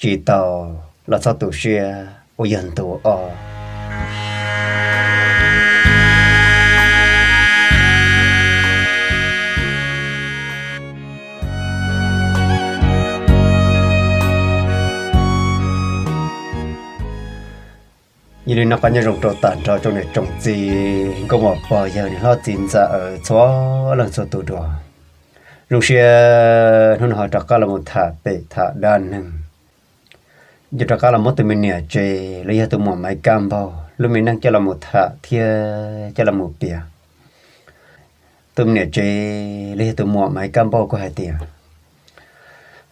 tsis tau los txhob tu siab uas yog ntu ob. Yog li no kuj nyob zoo rau tag nrho tsoom niam tsoom txiv nkauj muam pog yawg niam hlob txiv ntxawm txhua leej txhua tus dua. Zoo siab hnub no ho rov qab los mus tham pem tham dab neeg. Yuav rov qab los muab tus me niam tsev los yog tus muam Maiv Kab Npauj lub me neej coj los mus tham thiab coj los mus piav. Tus me niam tsev los yog tus muam Maiv Kab Npauj kuj hais tias,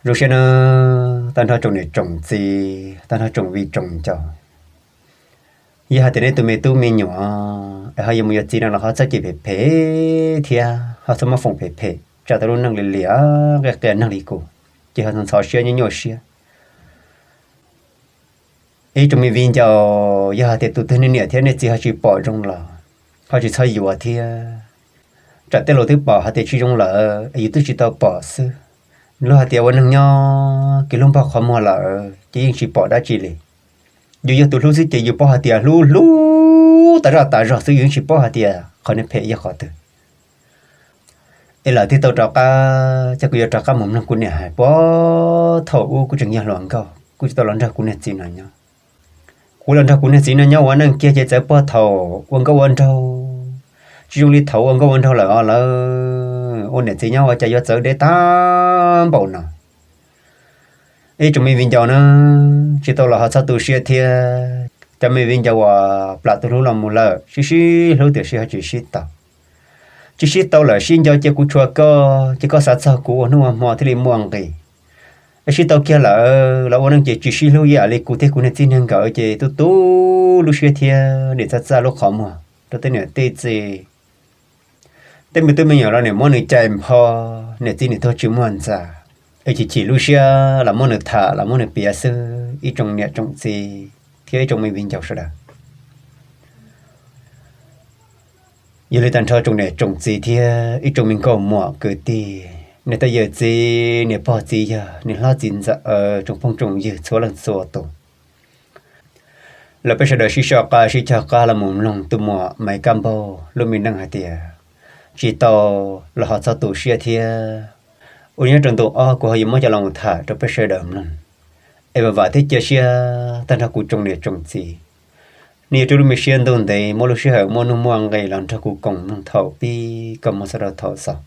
zoo siab nawb tag nrho tsoom niam tsoom txiv, tag nrho tsoom viv tsoom ncaus, yog hais tias nej tus me tub me nyuam es ho yuav mus yuav txiv no los ho txhob cem phem phem thiab ho txhob muab foom phem phem, tsam tau lub neej li liam qia qia neeg li kuv, ces ho ntxhov siab nyuaj nyuaj siab. Ib tsoom me viv ncaus, yog hais tias tus twg nej niam thiab nej txiv ho tsis pom zoo los ho tsis txhob yuav thiab. Tsam tej laus twb pom hais tias tsis zoo lawm es yus twb tsis tau pom xwb. Luag hais tias ua neeg nyob kev hlub npog qhov muag lawm ces yeej tsis pom dab tsi li. Yus yog tus hlub xwb ces yus paub hais tias hlub hlub tas zaj tas zog xwb yus yeej tsis paub hais tias qhov niag phem yog qhov twg. Es lawm thiaj tau rov qab, ces kuv yuav rov qab mus mloog kuv niam hais puag thaum ub kuv tseem yog hluas nkauj kuv tsis tau los nrog kuv niag txiv no nyob. Kuv los nrog kuv niag txiv no nyob ua neej kiag ces txawm puag thaum ua nkauj ua nraug, tsis zoo li thaum ua nkauj ua nraug lawm os lawm, ua niam txiv nyob ua cas yuav txawv deb tag npaum no. Ib tsoom me viv ncaus na, tsis tau los ho txhob tu siab thiab. Cov me viv ncaus uas plam tus hlub los mus lawm, sib sib hlub tiam sis ho tsis sib tau. Tsis sib tau lawm sib nco cia kuv tshua koj, ces koj xav txog kuv ua hnub ua hmo thiaj li muaj nqis. Es sib tau kiag lawm los ua neej ces tsis sib hlub ib yam li kuv thiab kuv niag txij niag nkawm ces tu tu lub siab thiab nim txaj txaj lub qhov muag rau tej niam tej txiv. Tej me tub me nyuam los nim muab nws cais npho, niam txiv nim tuag tsis muaj ntxa, es chim chim lub siab los muab nws tham los muab nws piav xwb ib tsoom niam tsoom txiv thiab ib tsoom me viv ncaus sawv daws. Yog li tag nrho tsoom niam tsoom txiv thiab ib tsoom me nkauj muam kwv tij, niam tais yawm txiv, niam pog txiv yawg, niam hlob txiv ntxawm, tsoom phooj tsoom ywg txhua leej txhua tus, los peb sawv daws sib sau qab sib caug qab los mus mloog tus muam Maiv Kab Npauj lub me neej hais tias, tsis tau los ho txhob tu siab thiab. Ua li nyob rau ntu ob kuv ho yuav muab coj los mus tham rau peb sawv daws mloog. Es vam vam thiab cia siab tag nrho kuv tsoom niam tsoom txiv, nej yuav rub lub me siab ntuj ntev muaj lub sij hawm muaj nuj muaj nqis los nrog kuv koom mloog thaum pib kom mus txog rau thaum xaus.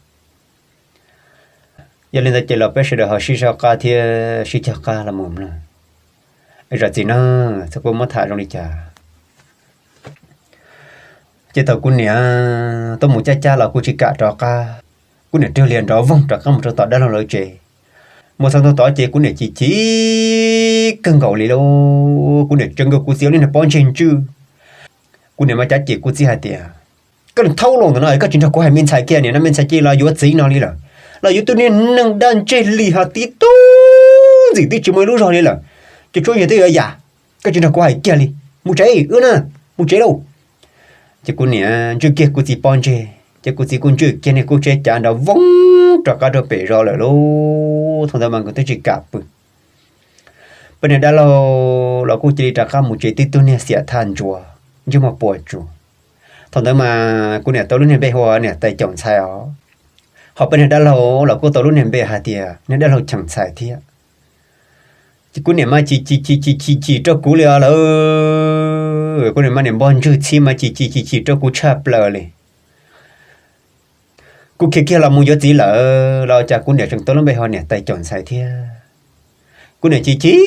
Yog li ntawd ces los peb sawv daws ho sib sau qab thiab sib caug qab los mus mloog. Es zam txim na, txhob pub muab tham zoo li cas. Ces thaum kuv niam tuaj mus cab cab los kuv tsis kam rov qab, kuv niam rwg lias nrov voog rov qab mus rau tom dab laug lawv tsev. Mus txog ntua tod ces kuv niam chim chim kawg nkaus li lauj, kuv niam tsa nkaus kuv txiv ua li niag pob ntseg ntswj. Kuv niam mas cav cem kuv txiv hais tias, koj niag thaub laus ntawm no koj tsis nrog kuv hais me ntxhais kiag, nim no me ntxhais cia li los yuav txiv no li lawm, los yuav tus niag neeg dab ntseg lig ho tib tug ntxim twb tsis muaj ib lub zog li lawm, ces tshuav yog twb yuav yam, koj tsis nrog kuv hais kiag li, mus tsev wb na, mus tsev lauj. Ces kuv niam ntswj kiag kuv txiv pob ntseg ces kuv txiv kuj ntswj kiag niag kuj tsheb cav nrov voog rov qab rau pem zos lawm lauj. Thaum ntawd mas nkawd twb tsis kam pw. Peb niag dab laug los kuj cia li rov qab mus tsev tib tug niag xiam thaj ntsuav ntsej muag puas tsuas. Thaum ntawd mas kuv niam tau lub niag npe hu ua niam tais caum ntxhais os, ho peb niag dab laug los kuj tau lub niag npe hais tias niag dab laug cheem ntxhais thiab. Ces kuv niam mas chim chim chim chim chim chim rau kuv li os lawm, kuv niam mas niam npog ntswg txhib mas chim chim chim chim rau kuv tshaj plaws li. Kuv khiav kiag los mus yuav txiv lawm los cas kuv niam tseem tau lub npe hu niam tais caum ntxhais thiab. Kuv niam chim chim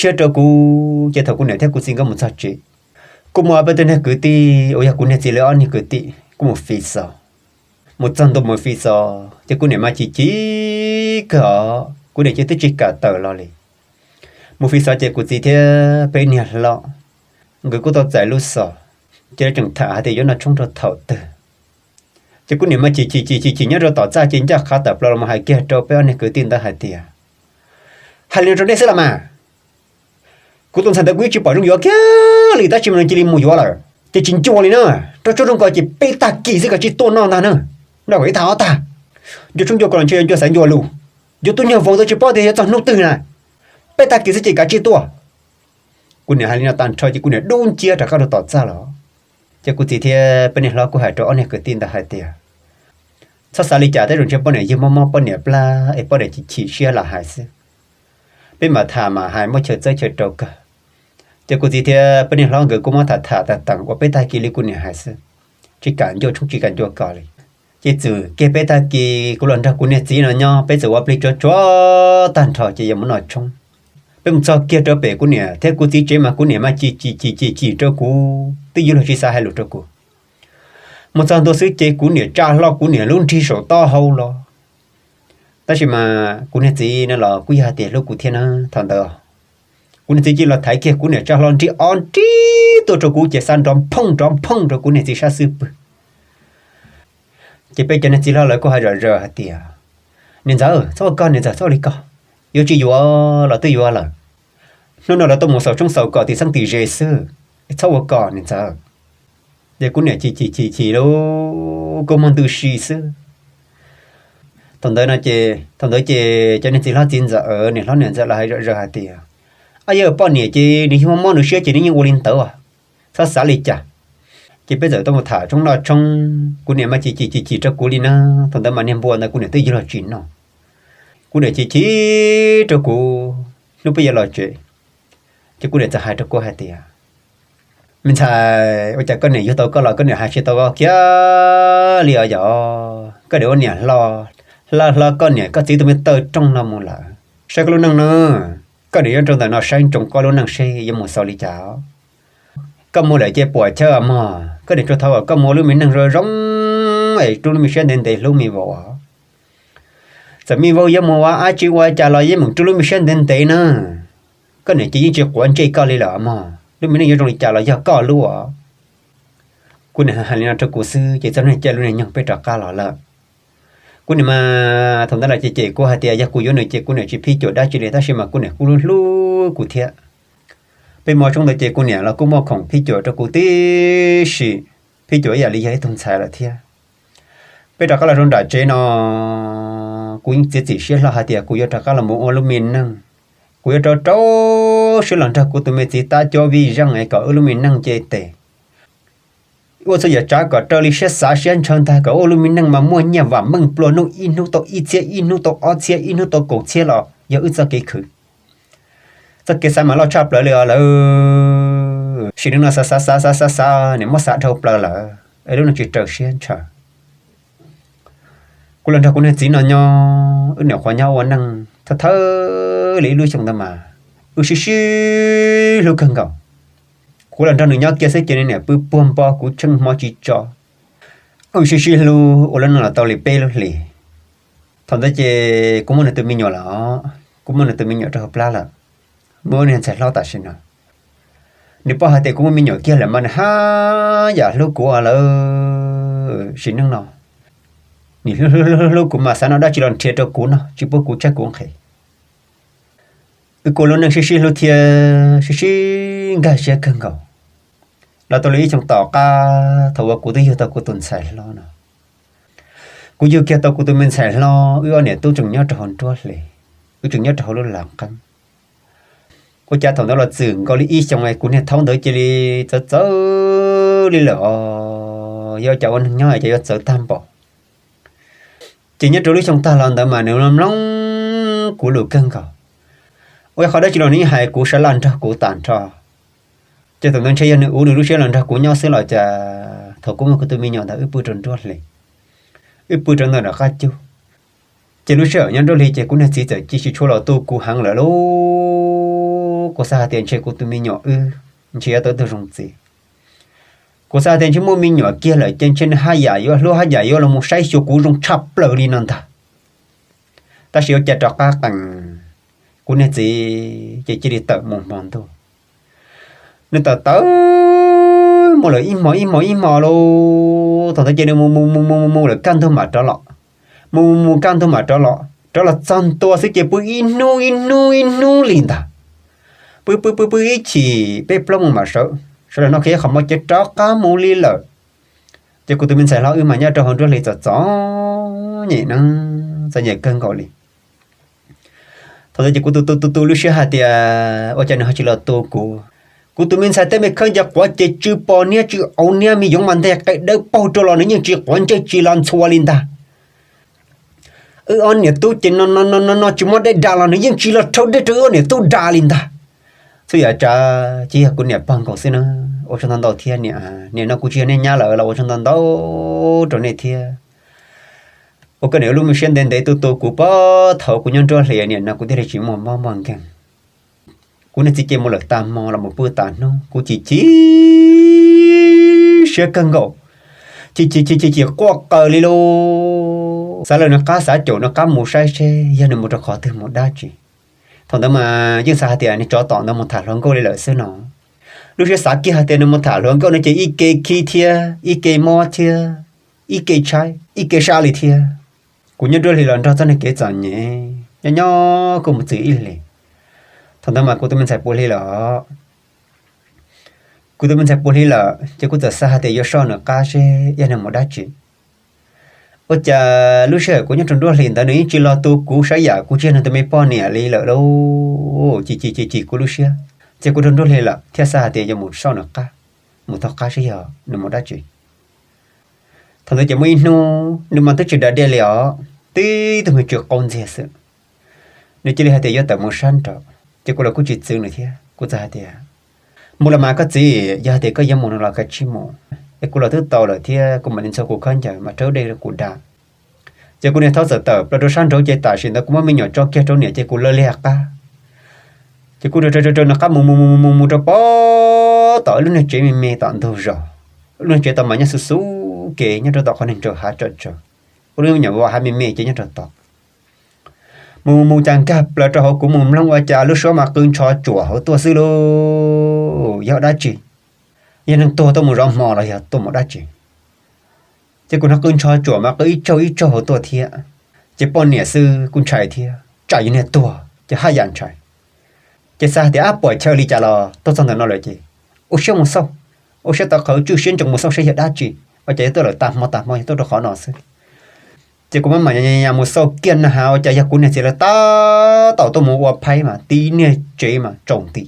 siab rau kuv ces thaum kuv niam thiab kuv txiv nkawd mus txog tsev, kuj muaj peb tug niag kwv tij uas yog kuv niag txiv lawv ob niag kwv tij kuj mus fi xov. Mus txog ntua mus fi xov ces kuv niam mas chim chim kawg os, kuv niam ces twb tsis kam tawm los li. Mus fi xov ces kuv txiv thiab peb niag hlob nkawd kuj tau txais lub xov, ces lawv tseem tham hais tias yuav noj tshoob rau thaum twg. Ces kuv niam mas chim chim chim chim chim nyob rau tom txaj ces ncaj qha tawm plaws los hais kiag rau peb ob niag kwv tij ntawd hais tias, hais li no rau nej xwb los mas, kuv tus ntxhais ntawd kuv yeej tsis pom zoo yuav kiag li tab sis mas nws cia li mus yuav lawm, ces tsis ncua li na. Rau tsob zoo ko ces peb tag kis xwb kom tsis tuaj noj ntag na, noj kom ib tag ob tag. Ncua tshoob ncua kos los ntshe yuav ncua xaiv ncua lus, yuav tus nyuag vauv ntawd tsis paub tias yuav txog hnub twg na. Peb tag kis xwb ces kav tsij tuaj. Kuv niam hais li no tag nrho ces kuv niam dub nciab rov qab rau tom txaj lawm. Ces kuv txiv thiab peb niag hlob kuj hais rau ob niag kwv tij ntawd hais tias, txhob xav li cas, tej zaum ntshe poj niam yog mob mob poj niam plab es poj niam chim chim siab lam hais xwb. Peb mam tham mam hais muab chaw txawb chaw rau kawg. Ces kuv txiv thiab peb niag hlob nkawd kuj muab tham tham tas teem ua peb tag kis li kuv niam hais xwb, tsis kam ncua tshoob tsis kam ncua kos li. Ces txwm kiag peb tag kis kuv los nrog kuv niag txiv no nyob, peb txawm ua plig tsuav tsuav tag nrho ces yuav mus noj tshoob. Peb mus txog kiag rau pem kuv niam thiab kuv txiv tsev mas kuv niam mas chim chim chim chim chim rau kuv twb yuav luag tsis xav hais lus rau kuv. Mus txog ntua xwb ces kuv niam tsa hlo kuv niam lub nrig saum taub hau los. Tab sis mas kuv niag txiv no los kuj yog hais tias hlub kuv thiab na thaum ntawd. Kuv niag txiv cia li los thaiv kiag kuv niam tsa hlo nrig ob nrig tuaj rau kuv ces xa nrov phooj nrov phooj rau kuv niag txiv sab xwb pwg. Ces peb cov niag txiv hlob lawv kuj hais zom zaws hais tias, niam ntxawm txhob ua koj, niam ntxawm txhob ua li koj, yuav tsis yuav los twb yuav lawm. Hnub no lawv tuaj mus xaus tshoob xaus kos tim xeeb tim ze xwb, txhob ua koj niam ntxawm. Ces kuv niam chim chim chim chim lub kua muag ntws si xwb. Thaum ntawd no ces thaum ntawd ces cov niag txiv hlob txiv ntxawm, niam hlob niam ntxawm lawv hais zom zaws hais tias, ab yawg poj niam ces nws yog mob nws siab ces nws yeej ua li ntawd, txhob xav li cas. Ces peb txawm tuaj mus tham tshoob noj tshoob, kuv niam mas chim chim chim chim rau kuv li na. Thaum ntawd mas niag npua ntawd kuv niam twb yuav luag tsis noj. Kuv niam chim chim rau kuv, hnub peb yuav los tsev, ces kuv niam txawm hais rau kuv hais tias, me ntxhais, ua cas koj niam yug tau koj los koj niam hais tsis tau koj kiag li os yom? Koj niam ua niam hlo, hlo hlo koj niam koj txiv tus me taw rooj no mus lawm, saib koj lub neej no. Koj niam yuav rau ntawm no saib ntsoov koj lub neej seb yuav mus xaus li cas. Koj mus lawm ces puam chawj mog, koj niam tsuas thov kom koj mus ua lub me neej zoo zoo es rub lub me siab ntev ntev hlub me vauv. Txawm me vauv yuav mus ua dab tsi ua cas los yeej meem rub lub me siab ntev ntev na. Koj niam ces yeej tsis quav ntsej koj li lawm mog, lub me neej yuav zoo li cas los yog koj lub os. Kuv niam hais li no rau kuv xwb ces txog niag caij lub niag nyoog peb rov qab los lawm. Kuv niam mas thaum ntawd los ces ces kuv hais tias yog kuv yuav nws ces kuv niam tsis phij cuam dab tsi li, tab sis mas kuv niam kuj hlub hlub kuv thiab. Peb mus tshoob ntawd ces kuv niam los kuj muaj khoom phij cuam rau kuv tib si, phij cuam ib yam li yog ib tug ntxhais lawm thiab. Peb rov qab los rau nram tsev no, kuv yeej txiav txim siab hlo hais tias kuv yuav rov qab los mus ua lub me neej. Kuv yuav rau rau siab los nrog kuv tus me txiv tab cuab vij zeej es kom wb lub me neej nce tes. Ua txhua yam tsav kom raws li siab xav siab ntshaw ntag, kom ua lub me neej mas muaj nyiaj vam meej plua nuj, ib hnub tau ib txhiab, ib hnub tau ob txhiab, ib hnub tau kaum txhiab los yog wb txoj kev khwv. Txoj kev xav mas loj tshaj plaws li os lawm. Sim neej no xav xav xav xav xav xav niam muab xav dhau plaws lawm es lub neej tsis raws siab ntshaw. Kuv los nrog kuv niag txiv no nyob, wb niam qhuav nyob ua neej thawj thawj li ib lub xyoo ntawd mas wb sib sib hlub kawg nkaus. Kuv los nrog nws nyob kiag xwb ces nws niam pw puag npo kuv tsheej hmo tsis tso. Wb sib sib hlub ua lub neej los tau li peb lub hlis. Thaum ntawd ces kuv muaj nws tus me nyuam lawm, kuv muaj nws tus me nyuam rau hauv plab lawm, muaj ib niag ntxhais hlob tam sim no. Nws paub hais tias kuv muaj me nyuam kiag lawm mas nws haj yam hlub kuv lawm. Sim neej no nws hlub hlub hlub kuv mas xav noj dab tsi los nrhiav rau kuv noj, tsis pub kuv tshaib kuv nqhis. Wb kuj lub neej sib sib hlub thiab sib sib nkag siab kawg nkaus. Los tau li ib xyoo tom qab thaum uas kuv twb yug tau kuv tus ntxhais hlob no, kuv yug kiag tau kuv tus me ntxhais hlob, wb ob niam tub tseem nyob rau hauv nruab hlis, wb tseem nyob rau hauv lub lav qeeb. Ua cas thaum ntawd los txwm nkaus li ib xyoo es kuv niag thaub ntawd cia li txawv txawv li lawm os. Yog ua cas ua neeg nyob es cas yuav txawv tag npaum. Ces nyob rau lub xyoo tag los ntawd mas nws mloog mloog kuv lus kawg nkaus. Ua qhov dab tsi los nws yeej hais kuv, sawv los nrog kuv tas nrho. Ces thaum ntawd ntshe yog nws ua nws lub siab los nrog kuv nyob xwb los cas thaum kuv muaj kuv tus me nyuam ntawd wb pw rau nruab hlis, wb pw rau ntawm nram qab cub. Ces lub sij hawm nyob nruab hlis ces kuv niag txiv txawm cia tsis tshua los tu kuv heev lawm lauj. Kuv xav hais tias ntshe kuv tus me nyuam wb ntshe yuav tau tug zoo txiv. Kuv xav hais tias ntshe muaj me nyuam kiag lawm ces ntshe nws haj yam yuav hlub haj yam yuav los mus saib xyuas kuv zoo tshaj plaws li no ntag. Tab sis ua cas rov qab qees, kuv niag txiv ces cia li tawm mus hmo ntuj. Nws tawm tawm mus lawm ib hmo ib hmo ib hmo lauj. Thaum ntawd ces nws mus mus mus mus mus mus lawm kaj ntug mam rov los, mus mus mus kaj ntug mam rov los, rov los txog ntua xwb ces pw ib hnub ib hnub ib hnub li ntag. Pw pw pw pw ib chim peb plaub moos mam sawv, sawv los noj kiag ib qho mov ces rov qab mus li lawm. Ces kuv tus me ntxhais hlob wb mas nyob rau hauv nruab hlis txom txom nyem na, txom nyem kawg nkaus li. Thaum ntawd ces kuv tu tu tu tu lub siab hais tias ua cas nws ho tsis los tu kuv. Kuv tus me ntxhais tej me khaub ncaws quav ces tsw pos niab tsw auv niab, me yoov mas nteg qe dawb paug rau los nws yeej tsis quav ntsej tsis los ntxhua li ntag. Wb ob niam tub ces no no no no no tsis muaj dej da los nws yeej tsis los rhau dej rau wb ob niam tub da li ntag. Xub yam tsav ces yog kuv niam pog nkaus xwb na. Ua tsaug ntau ntau thiab niam, niam no kuv tsis yog nej nyab lawm los ua tsaug ntau ntau rau nej thiab. Ua koj niam lub me siab ntev ntev tu tu kuv puag thaum kuv nyob nruab hlis, niam no kuv thiaj li tsis muaj mob muaj nkeeg. Kuv niag txiv ces mus lawm tag hmo los mus pw tas hnub, kuv chim chim siab kawg nkaus, chim chim chim chim chim quaj qawg li lauj. Xav lawm nws qab, xav caum nws qab mus saib seb yog nws mus rau qhov twg mus dab tsi. Thaum ntawd mas yeej xav hais tias niag tsov tom ntawd mus tham hluas nkauj li lawm xwb no. Lub siab xav kiag hais tias nws mus tham hluas nkauj no ces ib ke khib thiab ib ke mob thiab ib ke tshaib ib ke sab li thiab. Kuv nyob nruab hlis los nrog txoj niag kev txom nyem nyob nyob kuj mus txwm ib hlis. Thaum ntawd mas kuv tus me ntxhais puav hli lawm. Kuv tus me ntxhais puav hli lawm ces kuv txawm xav hais tias yuav soj nws qab seb yog nws mus dab tsi. Ua cas lub sij hawm kuv nyob rau nruab hlis ntawd nws yeej tsis los tu kuv, saib yam kuv tsis yog nws tus me poj niam li lawm lauj. Chim chim chim chim kuv lub siab, ces kuv rau nruab hlis lawm thiaj xav hais tias yuav mus soj nws qab, mus taug qab seb yog nws mus dab tsi. Thaum ntawd ces muaj ib hnub nws mas twb tsis da dej li os, tib tug me tsw qau ntxiag xwb. Nws cia li hais tias yuav tawm mus sab nraud, ces kuv los kuj tsis txwv nws thiab. Kuv txawm hais tias, mus los mas koj txiv, yog hais tias koj yuav mus no los kav tsij mus, es kuv los twb tau lawm thiab kuv mam li ntxhua kuv khaub ncaws mam rhaub dej rau kuv da. Ces kuv niam thaub txawm tawm plaws rau sab nraud ces tam sim ntawd kuv muab me nyuam tso kiag rau niam ces kuv lawv liag qab. Ces kuv rau rau rau nws qab mus mus mus mus mus rau pem tom ib lub niag tsev me me tom ntug zos. Lub niag tsev tod mas nyob xub xub kev nyob rau tom qhov niag nraum hav tso tsaws, ua lub me nyuam vaj hav me me ces nyob rau tod. Mus mus mus cas nkag plaws rau hauv kuv mus mloog ua cas lub suab mas qw ntsho tsuam hauv tuaj xwb lauj. Yog dab tsi? Yog neeg tuag tuaj mus zov hmo los yog tuaj mus dab tsi? Ces kuv hnov qw ntsho tsuam mas qw ib tsaug ib tsaug hauv tuaj thiab. Ces poj niam xwb kuj ntshai thiab, tsam yus niag tuag ces haj yam ntshai. Ces xav hais tias ab puas chaw li cas los tuaj txog ntawm no lawm ces ua siab mus xauj, ua siab tawv qhawv tswj siab ntsoov mus xauj saib yog dab tsi, ua cas yog tuaj lawm tag hmo tag hmo yog tuaj rau qhov no xwb. Ces kuv maj mam nyas mus xauj kiag na has ua cas yog kuv niag txiv lawv tab tom tuaj mus ua phaib mas tib niag tsev mas tsaus nti.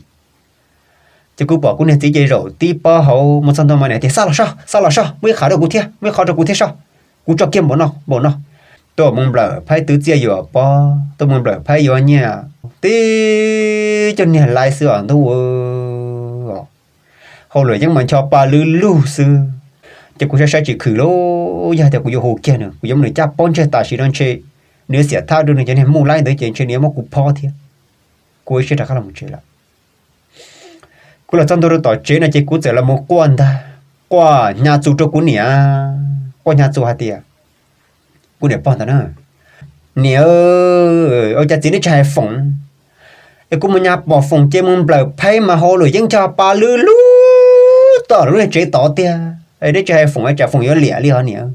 Ces kuv pom kuv niag txiv ces zaum tib pob hauv mus txog ntua mas niam tias xa los soj, xa los soj, muaj ib qho rau kuv thiab, muaj ib qho rau kuv thiab soj, kuv tso kiag npaum no npaum no. Tuaj mus nplawm phaib twv txiaj yuam pob, tuaj mus nplawm phaib yuav nyiaj, tib cov niag laib xwb os ntuj. Hauj lwm yeej mas ncho pa lwb lug xwb. Ces kuv saib saib tsis khwm lauj, yog tias kuv yuav hu kiag nws, kuv yuav muab nws caj pob ntseg tam sim no ntshe nws yuav xiam thab rau nws cov niag muj laib ntawd ces ntshe nws yuav muab kuv phob thiab. Kuv ib siab rov qab los tsev lawm. Kuv los txog ntua rau tom tsev no ces kuv txawm los mus quaj ntag, quaj hnyav txuj rau kuv niam, quaj hnyav txuj hais tias, kuv niam pog ntawd na, niam, ua cas txiv neb tsis hais foom? Es kuv mus nyas pom foom ces mus nplawm phaib mas hauj lwm yeej ncho pa lwb lug tom lub niag tsev tod tiag, es neb tsis hais foom tsam foom yuav liam li os niam.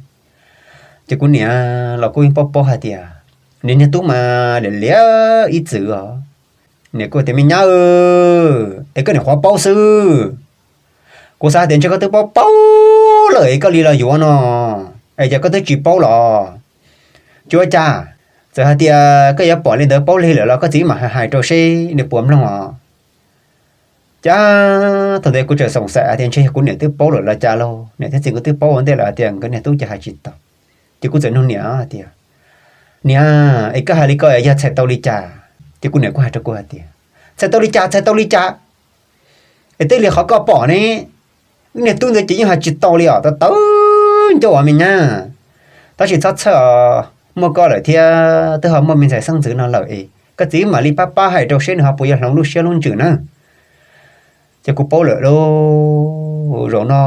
Ces kuv niam los kuj yeej paub paub hais tias, niam niag tub mas liam liam ib txwm os. Niam kuj tias, me nyab, es koj niam qhuav paub xwb. Kuv xav tias ntshe koj twb paub paub lawm es koj li los yuav no, es cas koj twb tsis paub los? Tsis ua cas, txawm hais tias koj yuav pom li ntawd paub lig lawm los koj txiv mam hais hais rau seb nws puas mloog os. Cas thaum ntawd kuv tseem xoom xaim hais tias ntshe yog kuv niam twb paub lawm los cas lauj, niam thiab txiv nkawd twb paub ua ntej lawm hais tias nkawd niag tub ces hais tsis tau. Ces kuv txawm nug niam hais tias, niam, es koj hais li ko yog txhais tau li cas? Ces kuv niam kuj hais rau kuv hais tias, txhais tau li cas, txhais tau li cas? Es tej li qhov koj pom ne, niag tub ntawd ces yeej hais tsis tau li os, tawv tawv ncauj os me nyab. Tab sis txhob txhawj os, muaj koj lawm thiab twb ho muaj me ntxhais xeeb ntxwv no lawm es koj txiv mam li pab pab hais rau seb nws ho puas yuav hloov lub siab lub ntsws na. Ces kuv paub lawm lauj, zaum no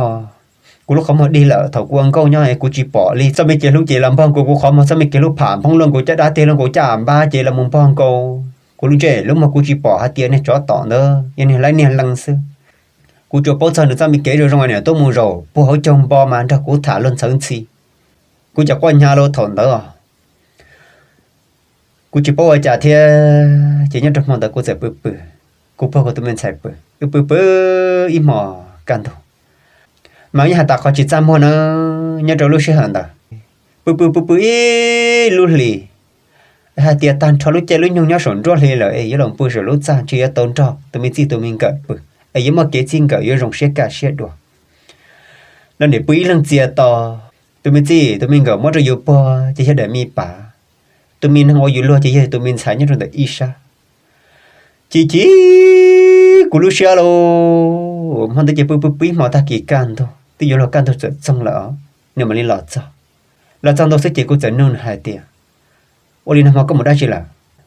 kuv lub qhov muag dig lawm, thaum kuv ua nkauj nyob es kuv tsis pom li txoj me kev hlub ces los npog nkaus kuv qhov muag, txoj me kev hlub pham nphoob luaj nkaus caj dab, teg luaj nkaus caj npab ces los mus npog nkaus kuv lub ntsej lub muag, kuv tsis pom hais tias niag tsov tom ntawd yog niag laib niag leej xwb. Kuv tsuas paub txog nws txoj me kev zoo zoo niam tuaj mus zaum puag hauv caug npo mas nrog kuv tham luag ntxhawv ntxhi. Kuv cov quaj hnyav lauj thaum ntawd os. Kuv tsis paub ua cas thiab ces nyob rau hmo ntawd kuv txawm pw pw, kuv puag kuv tus me ntxhais pw, wb pw pw ib hmos kaj ntug. Mas yeej hais tas qhov tsis txaj muag na, nyob rau lub sij hawm ntawd pw pw pw pw ib lub hlis, Hais tias tag nrho lub caij lub nyoog nyob saum nruab hli lawm es yuav los pw saum lub txaj ntshe yuav tau nrog tus me txij tus me nkawm pw, es yuav muaj kev txij nkawm yuav zoo siab kaj siab dua. Los niam pw ib leeg txias to, tus me txij tus me nkawm muab rau yus puag ces yog daim me pav, tus me neeg ua yus luag ces yog tus me ntxhais nyob rau ntawm ib sab. Chim chim kuv lub siab lauj, hmo ntawd ces pw pw pw ib hmos tag kis kaj ntug twb yuav luag kaj ntug txawm txoog lawm os, nws mam li los txog. Los txog ntua xwb ces kuv txawm nug nws hais tias, ua li no hmo koj mus dab tsi lawm?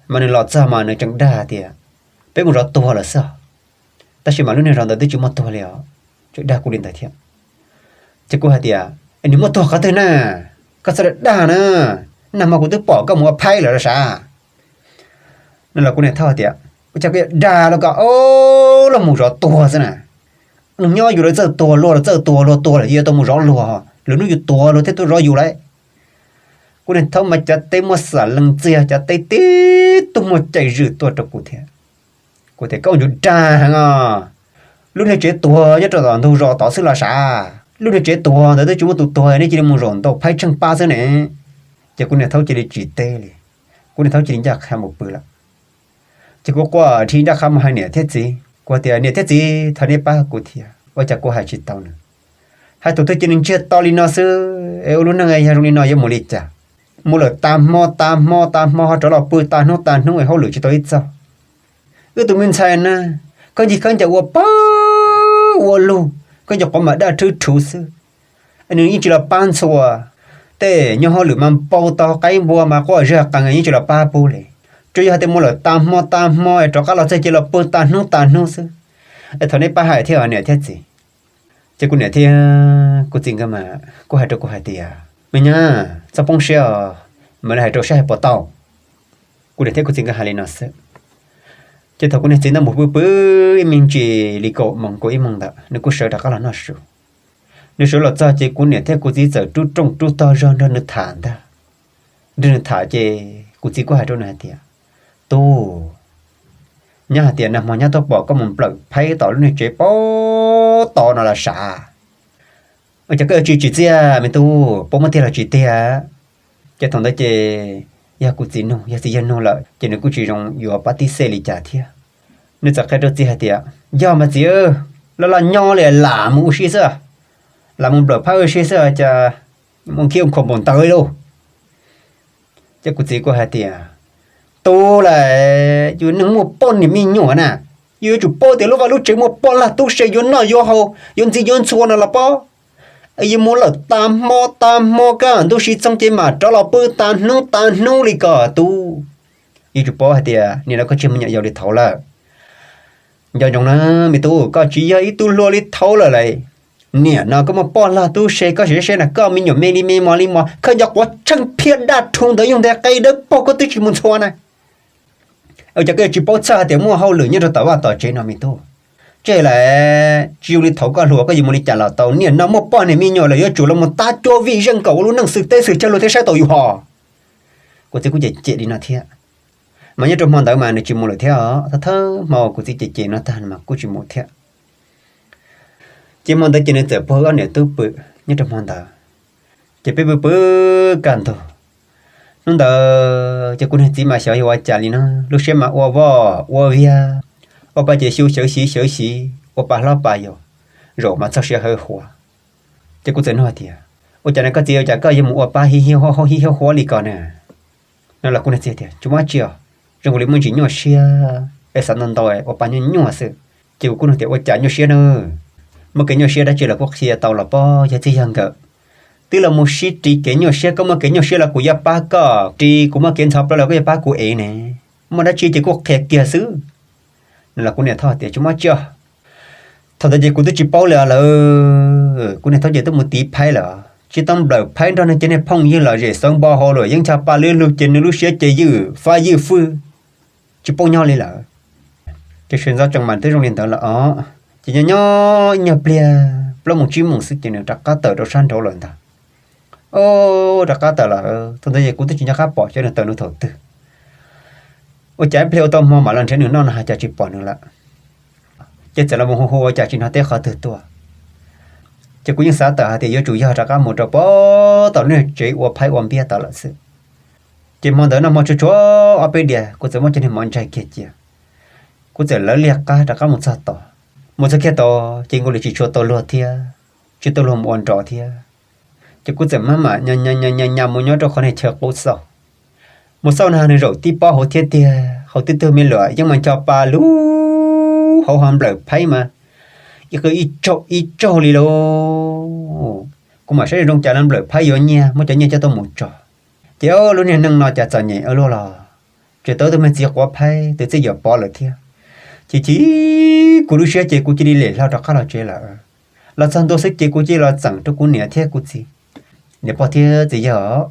Mas nws los txog mas nws tseem dag tias, peb mus zov tuag lawm xwb, tab sis mas lub niag zos ntawd twb tsis muaj tuag li os, tseem dag kuv li ntawd thiab. Ces kuv hais tias, es nws muaj tuag qhov twg na? Koj txhob dag na, nag hmo kuv twb pom koj mus ua phaib lawm los sav. No los kuv niam thaub hais tias, ua cas koj yuav dag los ko, los mus zov tuag xwb na. Nws nyob yus lawv txawj tuag luag, lawv txawj tuag luag, tuag lawm yuav tau mus zov luag, lwm hnub yus tuag luag thiaj tuaj zov yus lauj. Kuv niam thaub mas cov teb muaj xam lees txiag, cov teb tib tug muaj cai zwm tuaj rau kuv thiab. Kuv tias, koj ua ntsum dag heev os, lub niag tsev tuag nyob rau tom ntug zos tod xwb los sav, lub niag tsev tuag ntawd twb tsis muaj tus tuag nej cia li mus zaum ntaus phaib tsheej pab xwb ne. Ces kuv niam thaub cia li tsis teb li, kuv niam thaub cia li ncaj qha mus pw lawm. Ces kuv quaj dhi ncaj qha mus hais niam thiab txiv, kuv tias, niam thiab txiv, thov neb pab kuv thiab, ua cas kuv hais tsis tau nws. Hais tus twg ces nws ntsiag to li no xwb, es ua lub neej yog zoo li no yuav mus li cas? Mus lawm tas hmo tas hmo tas hmo ho rov los pw tas hnub tas hnub es hauj lwm tsis tau ib txog. Wb tus me ntxhais na, khaub ncaws khaub ncaws ua pawg ua lug, khaub ncaws quav mas daj rhwb rhuv xwb. Nws yeej tsis los pab ntxhua, tej nyuag hauj lwm mas npau taws qaib npua mas quaj zaj qees yeej tsis los pab pub li. Tsuas yog hais tias mus lawm tas hmo tas hmo es rov qab los txog ces los pw tas hnub tas hnub xwb. Es thov neb pab hais thiab niam thiab txiv. Ces kuv niam thiab kuv txiv nkawd mas kuj hais rau kuv hais tias, me nyab, txhob poob siab os, mam li hais rau saib hais puas tau. Kuv niam thiab kuv txiv nkawd hais li no xwb. Ces thaum kuv niag txiv ntawd mus pw pw ib me ntsis li kaum moos kaum ib moos ntawd nws kuj sawv rov qab los noj su. Nws sawv los txog ces kuv niam thiab kuv txiv txawm rub rooj rub tog zog nrog nws tham ntag. Nrog nws tham ces kuv txiv kuj hais rau nws hais tias, tub, nyab hais tias nag hmo nyab tuaj pom koj mus nplawm phaib tom lub niag tsev pab tod no los sav. Ua cas koj yuav tsis tsim txiaj me tub, puas muaj tiag los tsis tiag? Ces thaum ntawd ces yog kuv txiv nug, yog txiv yawg nug lawm ces nws kuj tsis zoo yuav pab tib xej li cas thiab. Nws txawm qhia rau txiv hais tias, yog mas txiv, laj laj nyob li lam mus ua si xwb, lam mus nplawm phaib ua si xwb cas mus khib ua khaum npaum ntawd lauj. Ces kuv txiv kuj hais tias, tub lauj, yus neeg muaj poj niam me nyuam na, yus yuav tsum paub tias lub vaj lub tsev muaj poj lag tub se yuav noj yuav haus yuav ntxi yuav ntxhua no los pob. Yus mus lawm tas hmo tas hmo kaj ntuj sib txoog ces mam rov los pw tas hnub tas hnub li ko tub. Yuav tsum paub hais tias nim no koj tsis muaj nyuam yaus li thaud lawm. Nco ntsoov na me tub, koj tsis yog ib tug hluas li thaud lawm lauj. Nim no koj muaj poj lag tub se, koj sim saib saib na, koj me nyuam me li me mos li mos, khaub ncaws quav tsheej phiab daj rhu ntawd yooj ntev qe dawb paug koj twb tsis mus ntxhua na. Ua cas koj yuav tsis paub txhawj hais tias muaj hauj lwm nyob rau tom vaj tom tsev no me tub? Tseg lauj, tsis zoo li thaud koj hluas koj yuav mus li cas los tau, nim no muaj poj niam me nyuam lawm yuav tsum los mus tab cuab vij zeej kom ua lub neej xwm teb xwm chaw luag thiaj saib taus yus hos. Kuv txiv kuj cem cem li no thiab. Mas nyob rau hmo ntawd mas nws tsis mus lawm thiab os, thawj thawj hmo kuv txiv cem cem no tag mas kuj tsis mus thiab. Ces hmo ntawd ces nws txawm pog ob niam tub pw nyob rau hmo ntawd, ces peb pw pw kaj ntug. Hnub ntawd ces kuv niag txiv mas xyov yog ua cas li no, lub siab mas ua voj ua viag, ua pa ces xyu xyawv xyiv xyawv xyiv, ua pa hlob pa yau, zaum mas txog siav hawv huav. Ces kuv txawm nug tias, ua cas no koj txiv, ua cas koj yuav mus ua pa hiv hiv huab huab hiv hiv huab li ko na? No los kuv niag txiv tias, tsis muaj dab tsi os, zoo li muaj ntsis nyuaj siab es xav ntau ntau ua pa nyuaj nyuaj xwb. Ces kuv kuj nug tias, ua cas nyuaj siab na? Muaj kev nyuaj siab dab tsi los kuj qhia tau los pob, yog txij yog nkawm. Twb los mus sib ris kev nyuaj siab, koj muaj kev nyuaj siab los kuv yuav pab koj ris, kuv muaj kev ntxhov plaws los koj yuav pab kuv ev ne. Muaj dab tsi ces kuj qhia kiag xwb. No los kuv niam thaub tias, tsis muaj dab tsi os. Thaum ntawd ces kuv twb tsis paub li lawm, kuv niam thaub ces twb mus tiv phaib lawm, tsis tau nplawm phaib nrog nws cov niag phooj ywg lom zem xeev npo hau lawm, yeej ncha pa lwb lug ces nws lub siab ces ywj fab ywj fwj, tsis paub nyob li lawm. Ces sawv ntxov tseem mas twb zoo li ntawd lawm os. Ces nyob nyob ib nyuag pliag plaub moos tsib moos xwb ces nws rov qab tawm rau sab nraud lawm ntag. O, rov qab tawm lawm, thaum ntawd ces kuv twb tsis nco qab pom xyov nws tawm nws thaum twg. Ua cas ib pliag ua tau hmo mam los nrhiav nws noj no hais cas tsis pom nws lawm. Ces txawm los mus hu hu ua cas tsis hnov teb qhov twg tuaj. Ces kuv yeej xav tawm hais tias yuav tsum yog rov qab mus rau pem tom lub niag tsev ua phaib ua npiab tod lawm xwb. Ces hmo ntawd noj hmo tsuag tsuag ob peb diav, kuv txawm muab cov niag mov ntsaig kiag cia, kuv txawm lawv liag qab rov qab mus txog tod. Mus txog kiag tod ces nkaus li tsis tshua tau luag thiab, tsis tau luag mus ua nrov thiab. Ces kuv txawm maj mam nyas nyas mus nyob rau qhov niag chaw qub xauj. Mus xauj na nws zaum tib pob hauv thiab tiag, hauv tib tug me luam yeej mas ncho pa lug hauv ho nplawm phaib mas ib qw ib tsaug ib tsaug li lauj. Kuv mam saib zoo cas los nplawm phaib yuav nyiaj, muab cov nyiaj coj tuaj mus tso. Ces lub niag neej no cas txom nyem ua luaj los, tseem tau tus me txiv quav phaib tus txij yuav pov lawm thiab. Ces chim kuv lub siab ces kuv cia li lem hlo rov qab los tsev lawm. Los txog ntua xwb ces kuv cia li los txeem rau kuv niam thiab kuv txiv. Niam pog thiab txiv yawg,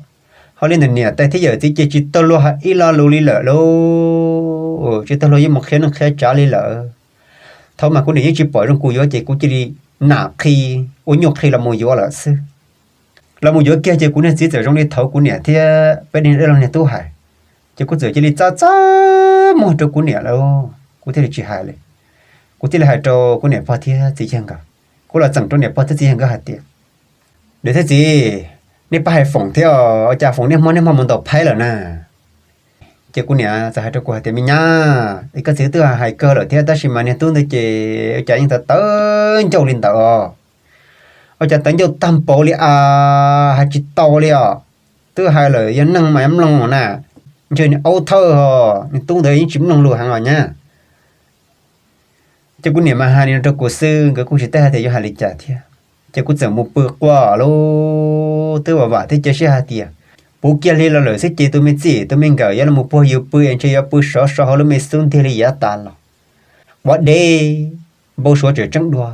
ho li ntawm niam tais thiab yawm txiv ces tsis tau luag hais ib lo lus li lawm lauj, tsis tau luag yeej mus qhia neej qhia tsav li lawm. Thaum mas kuv niam yeej tsis pom zoo kuv yuav ces kuv cia li nam qhi, ua nyuj qhi los mus yuav lawm xwb. Los mus yuav kiag ces kuv niag txiv txawm zoo li thaud kuv niam thiab peb niag dab laug niag tub hais, ces kuv txawm cia li txaj txaj muag rau kuv niam lawm, kuv thiaj li tsis hais li. Kuv thiaj li hais rau kuv niam pog thiab txiv yawg nkawd, kuv los txeem rau niam pog thiab txiv yawg nkawd hais tias, niam thiab txiv, nej pab hais Foom thiab, ua cas Foom niaj hmo niaj hmo mus ntaus phaib lawm na? Ces kuv niam txawm hais rau kuv hais tias, me nyab, es koj txiv twb hais kawg lawm thiab tab sis mas niag tub ntawd ces ua cas yeej tawv tawv ncauj li ntawd os. Ua cas tawv ncauj tag npaum li as, hais tsis tau li os. Twb hais lawm yog neeg mas yuav mloog na, ntshe niag aub thawj ho, niag tub ntawd yeej tsis mloog lus heev os nyab. Ces kuv niam mas hais li no rau kuv xwb, nkawd kuj tsis teb hais tias yuav hais li cas thiab. Ces kuv txawm mus pw quaj lub twb vam vam thiab cia siab hais tias, puv kiag li los lawm xwb ces tus me txij tus me nkawm yuav los puag yus pw es ntshe yuav pw sov so hauv lub me xub ntiag li yav tas los. Quav deb, npau suav tseem tseeb dua.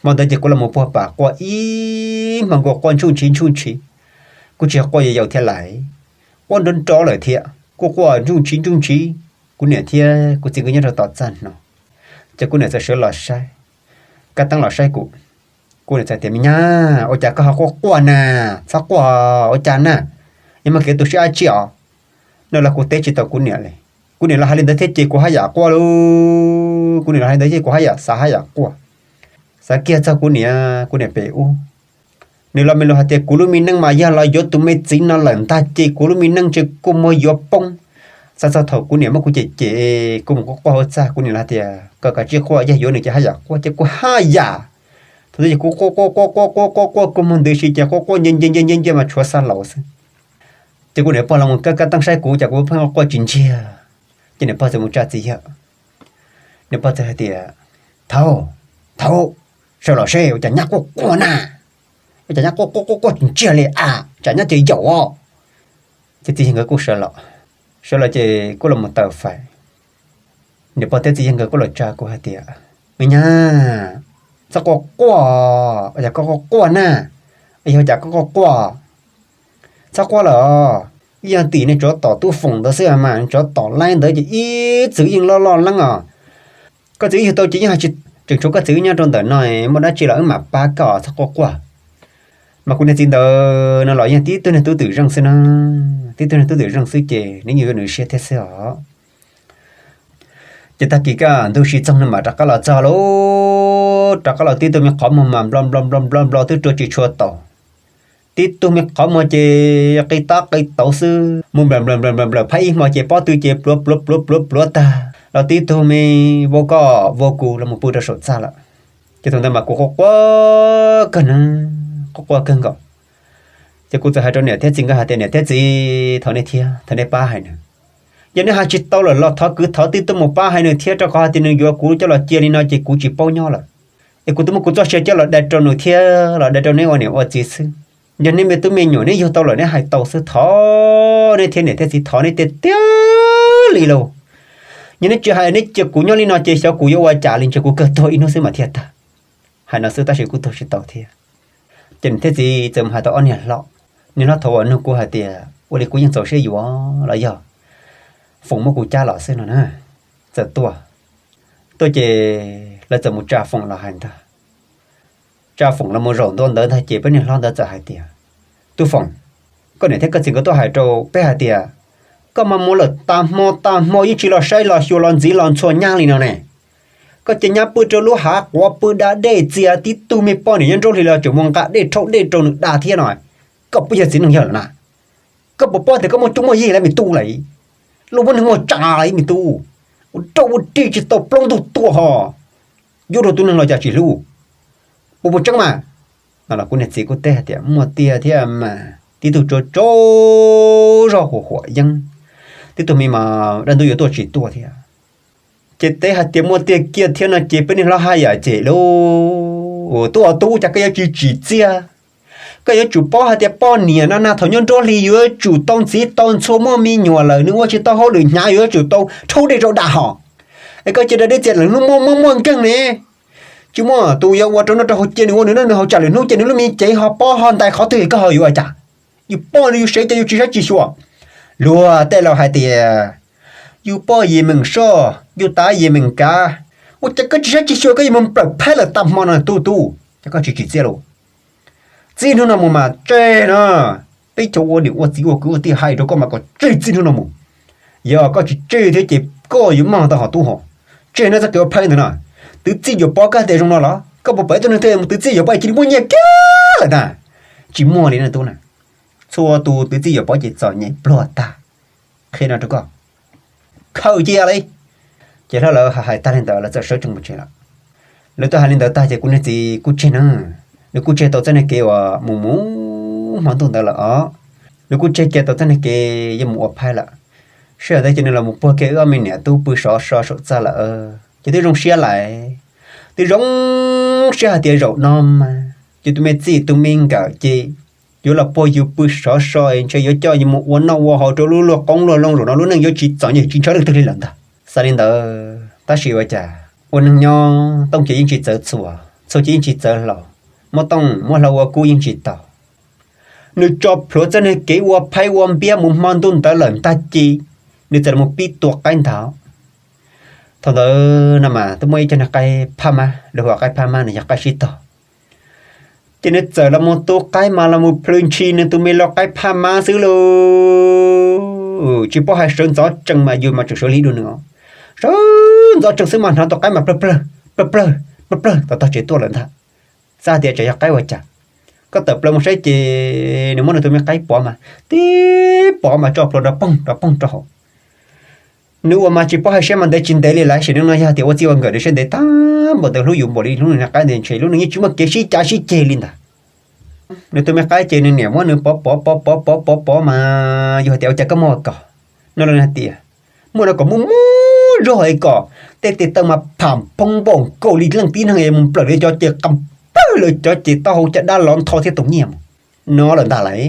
Hmo ntawd ces kuv los mus puag pam quaj ib hmo nkaus quaj ntsuj ntshiv ntsuj ntshiv, kuv tsis quaj yaus yaus thiab lais, quaj nrov nrov lawm thiab kuj quaj ntsuj ntshiv ntsuj ntshiv. Kuv niam thiab kuv txiv nkawd nyob rau tom txaj no, ces kuv niam txawm sawv los saib, kab teeb los saib kuv. Kuv niam txawm tias, me nyab, ua cas koj ho quaj quaj na? Txhob quaj, ua cas na? Yog muaj kev tu siab dab tsi os? No los kuv teb tsis tau kuv niam li. Kuv niam los hais li ntawd thiab ces kuv haj yam quaj lauj, kuv niam los hais li ntawd ces kuv haj yam xav haj yam quaj. Xav kiag txog kuv niam, kuv niam pem ub, nws los me lus hais tias kuv lub me neej mas yog los yuav tus me txiv no lawm ntag ces kuv lub me neej ntshe kuj muab yuav poob. Xav txog thaum kuv niam muab kuv cem cem, kuv mus quaj quaj hauv txaj, kuv niam los hais tias kom kav tsij quaj, yog yuav nws ces haj yam quaj, ces kuv haj yam. Thaum ntawd ces kuv quaj quaj quaj quaj quaj quaj quaj kua muag ntws si ces quaj quaj nce nce nce nce nce mas tshuav xa laus xwb. Ces kuv niam pog los mus kab kab teeb saib kuv cas kuv pheej quaj tsis ntsiag. Ces niam pog txawm mus tsa txiv yawg. Niam pog txawm hais tias, thaum, thaum, sawv los seb ua cas nyab quaj quaj na, ua cas nyab quaj quaj quaj quaj tsis ntsiag li a, tsam nyab ces yaum os. Ces txiv yawg nkawd kuj sawv los, sawv los ces kuj los mus taws fais. Niam pog thiab txiv yawg nkawd kuj los tsa kuv hais tias, me nyab, txhob quaj quaj, ua cas koj quaj quaj na, yog cas koj quaj quaj? Txhob quaj lawm os, ib yam tim nej tsov tom tub Foom ntawd xwb mas, nej tsov tom laib ntawd ces ib txwm yeej loj loj leeb os. Koj txiv yug tau ces yeej hais tsis, tseem tshuav koj txiv nyob rau ntawm no, muaj dab tsi los wb mam pab koj, txhob quaj quaj. Mas kuv niag txiv ntawd no los yeej tib tug niag tub twm zeej xwb na, tib tug niag tub twm zeej xwb ces nws yeej yuav nws siab thiab xwb os. Ces tag kis kaj ntug si txoog no mas rov qab los txog lauj, rov qab los tib tug me qhov muag mas nplo nplo nplo nplo nplo twb rua tsis tshua taus. Tib tug me qhov muag ces qi tab qi tauv xwb, mus nplawm nplawm nplawm nplawm nplawm phab ib hmo ces pob tw ces pluav pluav pluav pluav pluav tag los tib tug me vau koj vau kuv los mus pw rau saum txaj lawm. Ces thaum ntawd mas kuv quaj quaj kawg na, quaj quaj kawg nkaus. Ces kuv txawm hais rau niam thiab txiv nkawd hais tias, niam thiab txiv, thov nej thiab, thov nej pab hais nws. Yog neb hais tsis tau lawm los thov kwv thov tij tuaj mus pab hais nws thiab, rau qhov hais tias nws yuav kuv coj los cia li no ces kuv tsis paub nyob lawm. Es kuv twb muab kuv txoj sia coj los dai rau nws thiab los dai rau neb ua niam ua txiv xwb. Yog neb me tub me nyuam neb yug tau lawm neb hais tau xwb, thov neb thiab niam thiab txiv, thov neb tiag tiag li lauj. Yog neb tsis hais neb cia kuv nyob li no ces xyov kuv yuav ua cas li, ntshe kuv kawg tuag ib hnub xwb mas thiaj tag. Hais no xwb tab sis kuj tuag tsis tau thiab. Ces niam thiab txiv txawm mus hais tau ob niag hlob. Niag hlob thaum uas nug kuv hais tias ua li kuv yeej txaus siab yuav los yog Foom muab kuv cab los xwb no na. Txawm tuaj, tuaj ces lawv txawm mus tsa Foom los hais ntag. Tsa Foom los mus zaum ntua ntawd ntag ces peb niag hlob ntawd txawm hais tias, tub Foom, koj niam thiab koj txiv nkawd tuaj hais rau peb hais tias koj mas mus lawm tas hmo tas hmo yeej tsis los saib los xyuas los ntxiv los ntxhua nyab li no ne. Koj cia nyab pw rau lub hav quav pw da dej txias, tib tug me poj niam nyob nruab hlis los tseem mus nqa dej rhaub dej rau nws da thiab no. Koj puas yog txiv neej yawg lawm na? Koj puas paub tias koj muaj cuab muaj yig lawm me tub lauj? Luag muab neeg muag tsa lawm me tub, ua roj ua rig tsis tau plaub ntug tuaj ho yuav rau tus neeg los cas tsis hlub. Puas muaj tseeb mas? No los kuv niag txiv kuj teb hais tias muaj tiag thiab mas, tib tug tsaug tsaug zog huam huam yeeb, tib tug me mas dab ntub yuav tuaj tsis tuaj thiab. Ces teb hais tias muaj tiag kiag thiab no ces peb niag hlob haj yam cem lauj, tuaj tub cas koj yuav tsis tsim txiaj? Koj yuav tsum paub hais tias poj niam no na thaum nyob nruab hlis yuav tsum tau ntxiv tau ntxhua, muaj me nyuam lawm nws ua tsis tau hauj lwm hnyav yuav tsum tau rhaub dej rau dam hos. Es koj cia li dej txias lwm hnub muaj muaj muaj nkeeg ne. Tsis muaj tus yuav ua rau noj rau haus cia nws ua nws noj nws haus tsam lwm hnub ces nws lub me cev ho pob ho ntais qhov twg koj ho yuav ua cas? Yus poj yus sev ces yus tsis saib tsis xyuas. Luag tej laus hais tias yus poj yim meem soj, yus tav yim meem kav. Ua cas koj tsis saib tsis xyuas koj yuav mus plawm phab lawm tag hmo no tub tub, cas koj tsis tsim txiaj lauj? Txij hnub no mus mas tseg na, peb cov ua niam ua txiv ua kwv ua tij hais rau koj mas kom tseg txij hnub no mus. Yog koj tsis tseg thiab ces koj yuav maj tau hom tub hos. Tseg no txoj kev ua phaib ntawd no, twv txij yuav pov koj tias zoo no los koj puas pom ib tug neeg thiaj mus twv txij yuav pov cia li muaj nyiaj kiag lawm ntag. Tsis muaj li no tub na. Txhua tus twv txij yuav pov ces txom nyem pluag tag. Qhia no rau koj, khaws cia li. Ces hlob lawv hais tag li ntawd lawv txawm sawv tsees mus tsev lawm. Lawv twb hais li ntawd tag ces kuv niag txiv kuj tseg na, nws kuj tseg tau txoj niag kev uas mus mus hmo ntuj ntawd lawm os. Nws kuj tseg kiag tau txoj niag kev yuav mus ua phaib lawm. Sij hawm ntawd ces nws los mus puag kiag wb ob me niam tub pw sov so saum txaj lawm. Ces twb zoo siab lawm, twb zoo siab hais tias zaum no mas yus tus me txij tus me nkawm ces yuav los puag yus pw sov so es ntshe yuav coj yus mus ua noj ua haus rau lub luag qoob luag loo, zaum no lub neej yuav tsis txom nyem tsis ntshaw leej twg li lawm ntag. Xav li ntawd tab sis ua cas ua neeg nyob tooj ces yeej tsis txawv txhua, txhua ces yeej tsis txawv hlau, muab tooj muab hlau ua kub yeej tsis tau. Nws tso plhuav txoj niag kev ua phaib ua npiab mus hmo ntuj ntawd lawm ntag ces nws txawm los pib tua qaib ntag. Thaum ntawd no mas twb muaj ib co niag qaib phaj mab, lawv hu ua qaib phaj mab no yog qaib sib tog. Ces nws txawm los mus tu qaib mas los mus plhws ntshis nws tus me lau qaib phaj mab xwb lauj. Tsis paub hais sawv ntxov tsees mas yus mas tseem sawv lig dua nws os. Sawv ntxov tsees xwb mas hnov tus qaib mas plawg plawg plawg plawg plawg tom tog tsev tuaj lawm ntag. Xav tias tsam yog qaib ua cas, koj tawm plaws mus saib ces nws muab nws tus me qaib pov mas tib pov mas tso plhuav nrov poog nrov poog rau hauv. Nws ua mas tsis paub hais siab mas ntev tsis ntev li lawm, sim neej no yog tias ua txij ua nkawm nws siab ntev tag npaum ntawd hlub yus npaum li hlub nws niag qaib ntawd ntshe lub neej yeej tsis muaj kev sib cav sib ceg li ntag. Nws tus me qaib ces nws niam muab nws pov pov pov pov pov pov pov mas yus hais tias ua cas koj muaj ua kom no los nws hais tias muaj no kom muaj muaj zog es kom tej tes taw mas pham phoob npaum nkaus li leej tib neeg es mus nplawm li cov ces qas plawg lawm cov ces taub hau caj dab lov ntho thiab tus nyiaj mus no lawm ntag lauj.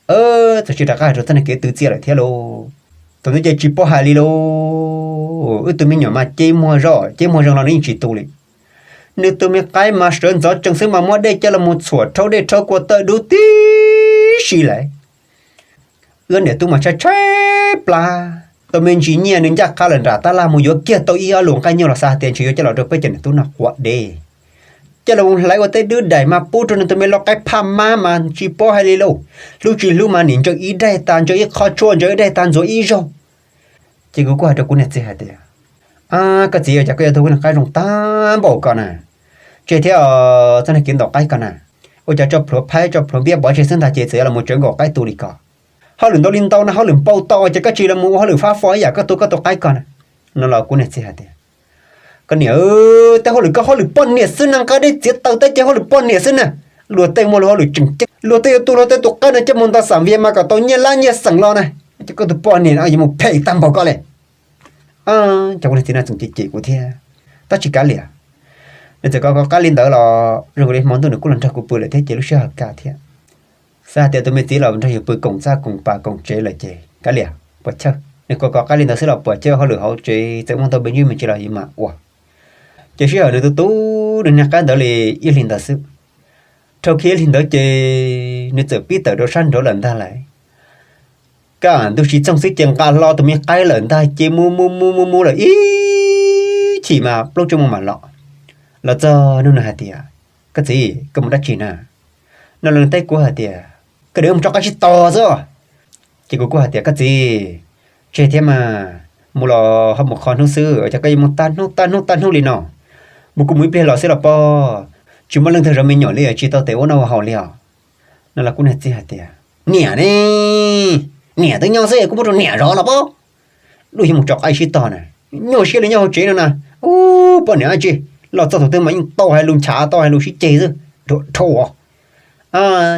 Txawm tsis rov qab hais rau txoj niag kev twv txiaj lawm thiab lauj. Thaum ntawd ces tsis paub hais li lauj, wb tus me nyuam mas cev muag zog cev muag zeeg los nws yeej tsis tu li. Nws tus me qaib mas sawv ntxov tsees xwb mas muab dej coj los mus txhuam rhaub dej rhaub kua tawj dub tib si lawm. Wb niam tub mas tshaib tshaib plab, tau me ntsis nyiaj nws ncaj qha lawm nram tab laj mus yuav kiag tau ib ob lus nqaij nyuj los xav hais tias ntshe yuav coj los rau peb cov niam tub noj quav dej. Coj los mus hlais ua tej dub daim mas pub rau nws tus me lau qaib phaj mab mas tsis paub hais li lauj. Hlub tsis hlub mas nim ntsees ib daim tag ntsees ib qho tshuaj ntsees ib daim tag ntxuav ib zaug. Ces kuv kuj hais rau kuv niag txiv hais tias, koj txiv, ua cas koj yuav tau kuv niag qaib zoo tag npaum ko na? Tseg thiab, txoj niag kev ntaus qaib ko na, ua cas tso plhuav phaib tso plhuav npiab pov tseg xwb ntag ces txawm yuav los tsawv nkaus qaib tu li ko. Hauj lwm ntau li ntau na, hauj lwm npau taws ua cas koj tsis los mus ua hauj lwm fab fo ib yam koj tu koj tus qaib ko na. No los kuv niag txiv hais tias, koj niam, tej hauj lwm koj hauj lwm poj niam xwb na, nqa dej txiav taws tej ces hauj lwm poj niam xwb na. Luag tej muaj luag hauj lwm tseem ceeb, luag tej yuav tu luag tej tus qaib no coj mus nta xam vias mas kom tau nyiaj lab nyiaj xeem los na. Ces koj tus poj niam no yuav mus phem tag npaum ko li. Cov kuv niag txiv no tseem cem cem kuv thiab, tab tsis kav liam. Nws txawm kov kov qaib li ntawd los zoo li hmo ntuj nws kuj los nrog kuv pw lawm thiab ces lub sij hawm kaj thiab. Xav hais tias tus me txiv los nrog yus pw koom txaj koom pas koom tsev lawm ces kav liam puas chawj. Nws kov kov qaib li ntawd xwb los puas chawj, hauj lwm hauv tsev txawm muaj ntau me ntsis me ntsis los yus mam ua. Ces sij hawm nws tu tu nws niag qaib ntawd li ib hlis ntawd xwb. Dhau kiag ib hlis ntawd ces nws txawm pib tawm rau sab nraud lawm ntag lauj. Kaj ntug tsis txoog xwb ces nqa hlo tus me qaib lawm ntag ces mus mus mus mus mus lawm ib chim mas plaub tsib moos mam los. Los txog nug nws hais tias, koj txiv, koj mus dab tsi na? No los nws teb kuv hais tias, koj niam, wb mus tso qaib sib tog xwb. Ces kuv kuj hais tias, koj txiv, tseg thiab mas, mus los ho mus qho hnub xwb, cas koj yuav mus tag hnub tag hnub tag hnub li no? Mus kuv mus ib pliag los xwb los pob, tsis muaj leej twg zov me nyuam li, tsis tau tes ua noj ua haus li os. No los kuv niag txiv hais tias, niam ne, Niam twb nyob xwb kuv muab rau niam zov los pob. Luj yog mus tso qaib sib tog na, nyuaj siab li nyob hauv tsev no na. U, poj niam dab tsi, los txog thaum twg mas yeej tau hais lus nchav tau hais lus sib ceg xwb, ruam dhau os.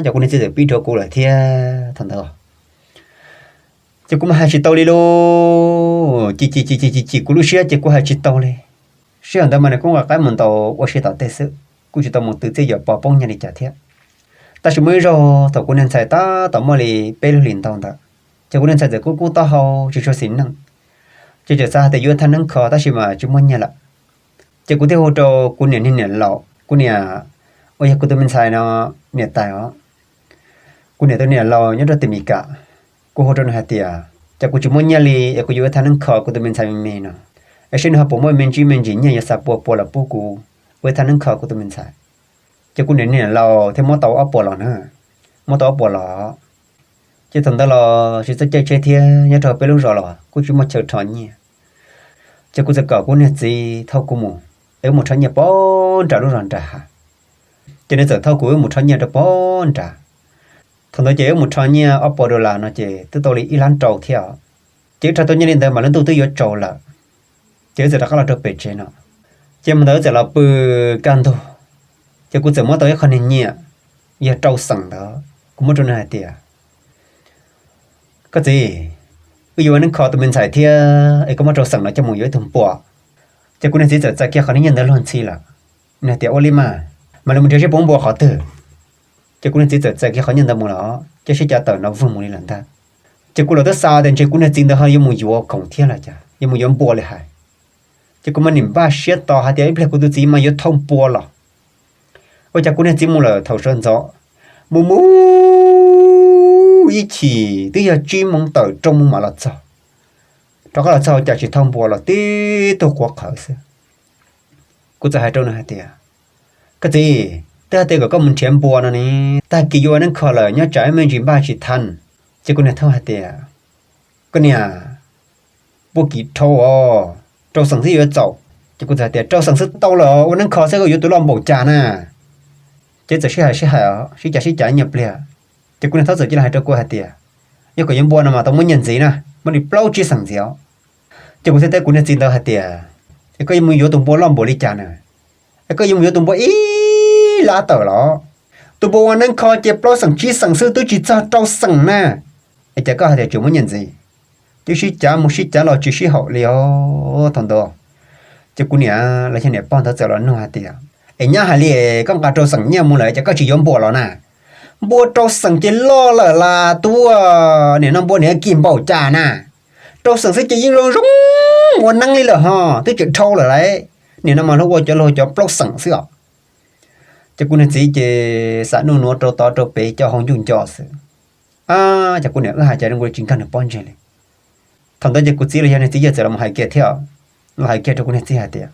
Ces kuv niag txiv txawm pib rhuav kuv lawm thiab thaum ntawd. Ces kuv mas hais tsis tau li lauj, ci ci ci ci ci ci kuv lub siab ces kuv hais tsis tau li. Sij hawm ntawd mas nws kuj nqa qaib mus ntaus ua si tom tej xwb, kuj tsis tau mus twv txiaj yuam pov poob nyiaj li cas thiab. Tab sis muaj ib zaug thaum kuv niag ntxhais tab tom muaj li peb lub hlis ntau ntawd, ces kuv niag ntxhais txawm kub kub taub hau tsis tshua xis neej, ces txawm xav hais tias yuav thaj neeb kho tab sis mas tsis muaj nyiaj lawm. Ces kuv thiaj hu rau kuv niam niag niam laus, kuv niam uas yog kuv tus me ntxhais no niam tais os, kuv niam tus niam laus nyob rau tim Meskas. Kuv hu rau nws hais tias, cas kuv tsis muaj nyiaj li es kuv yuav ua thaj neeb kho kuv tus me ntxhais me me no, es saib nws ho puas muaj me ntsib me ntsis nyiaj yuav xa pua pua los pub kuv ua thaj neeb kho kuv tus me ntxhais. Ces kuv niam niam laus thiaj muab tau ob puas los na, muab tau ob puas los. Ces thaum ntawd los tsis txawj caij tsheb thiab nyob rau peb lub zos los kuj tsis muaj chaw rho nyiaj. Ces kuv txawm kom kuv niag txiv thauj kuv mus, es wb mus rho nyiaj pog nram lub zos nram hav. Ces nws txawm thauj kuv wb mus rho nyiaj rau pog nrad. Thaum ntawd ces wb mus rho nyiaj ob puas dollar no ces twb tau li ib lab rau thiab os. Ces wb rho tau nyiaj li ntawd mas lub ntuj twb yuav tsaus lawm, ces wb txawm rov qab los rau pem tsev no. Ces mus ntawd wb txawm los pw kaj ntug, ces kuv txawm muab tau ib qho niag nyiaj yog rau xeem ntawd, kuv muab rau nws hais tias, koj txiv, wb yuav ua neeb kho tus me ntxhais thiab es koj muab rau xeem no coj mus yuav ib tug npua. Ces kuv niag txiv txawm txais kiag qhov niag nyiaj ntawd luag ntxhi lawm, nws hais tias, ua li mas, mas li mus nrhiav seb puas npua qhov twg. Ces kuv niag txiv txawm txais kiag qhov nyiaj ntawd mus lawm, ces sib cav tawm no vwg mus li lawm ntag. Ces kuv los twb xav tias ntshe kuv niag txiv ntawd ho yuav mus yuav khoom thiab los cas, yuav mus yuav npua li hais. Ces kuv mas nim npaj siab tos hais tias ib pliag kuv tus txiv mas yuav thauj npua los. Ua cas kuv niag txiv mus lawm thaum sawv ntxov, mus mus ib chim twb yog tsib moos tawm rau mus mam los txog. Rov qab los txog cas tsis thauj npua los tib tug quav qhawv xwb. Kuv txawm hais rau nws hais tias, koj txiv, twb hais tias kom koj mus nrhiav npua no ne, tag kis yuav ua neeb kho lawm nyob tsam ib me ntsis npaj tsis thaj. Ces kuv niag txawm hais tias, koj niam, npua kiv dhau os, rau xeem xwb yuav txaus. Ces kuv txawm hais tias rau xeem xwb tau lawm, ua neeb kho xwb koj yuav tus loj npaum cas na. Ces txawm sib hais sib hais, sib cav sib cav ib nyuag pliag, ces kuv niag txawm cia li hais rau kuv hais tias, yog kom yuav npua no mas tau muab nyiaj ntxiv na, muab li plaub tsib xeem ntxiv os. Ces kuv thiaj teb kuv niag txiv ntawd hais tias, es koj yuav mus yuav tus npua loj npaum li cas na, es koj yuav mus yuav tus npua ib lab tawm los, tus npua ua neeb kho ces plaub xeem tsib xeem xwb twb tsis txog rau xeem na, es cas koj hais tias tseem muab nyiaj ntxiv. Twb sib cav mus sib cav los tsis sib haum li os thaum ntawd. Ces kuv niam los yog niam pog ntawd txawm los nug hais tias, es nyab hais li, koj nqa rau xeem nyiaj mus lawm cas koj tsis yuav npua los na? Npua rau xeem ces loj lawm las tub, nim no npua nim kis npaum cas na? Rau xeem xwb ces yeej zoo zoo ua neeb li lawm ho, twb tseem dhau lawm lauj. Nim no mas luag ua cov luag cov plaub xeem xwb os. Ces kuv niag txiv ces xam nuj nuav rau tod rau pem coj hau ncuj nco xwb. Ces kuv niam wb hais cas zoo nkaus li tsis nkag nws pob ntseg li. Thaum ntawd ces kuv txiv los yog niag txiv yawg txawm los hais kiag thiab, los hais kiag rau kuv niag txiv hais tias,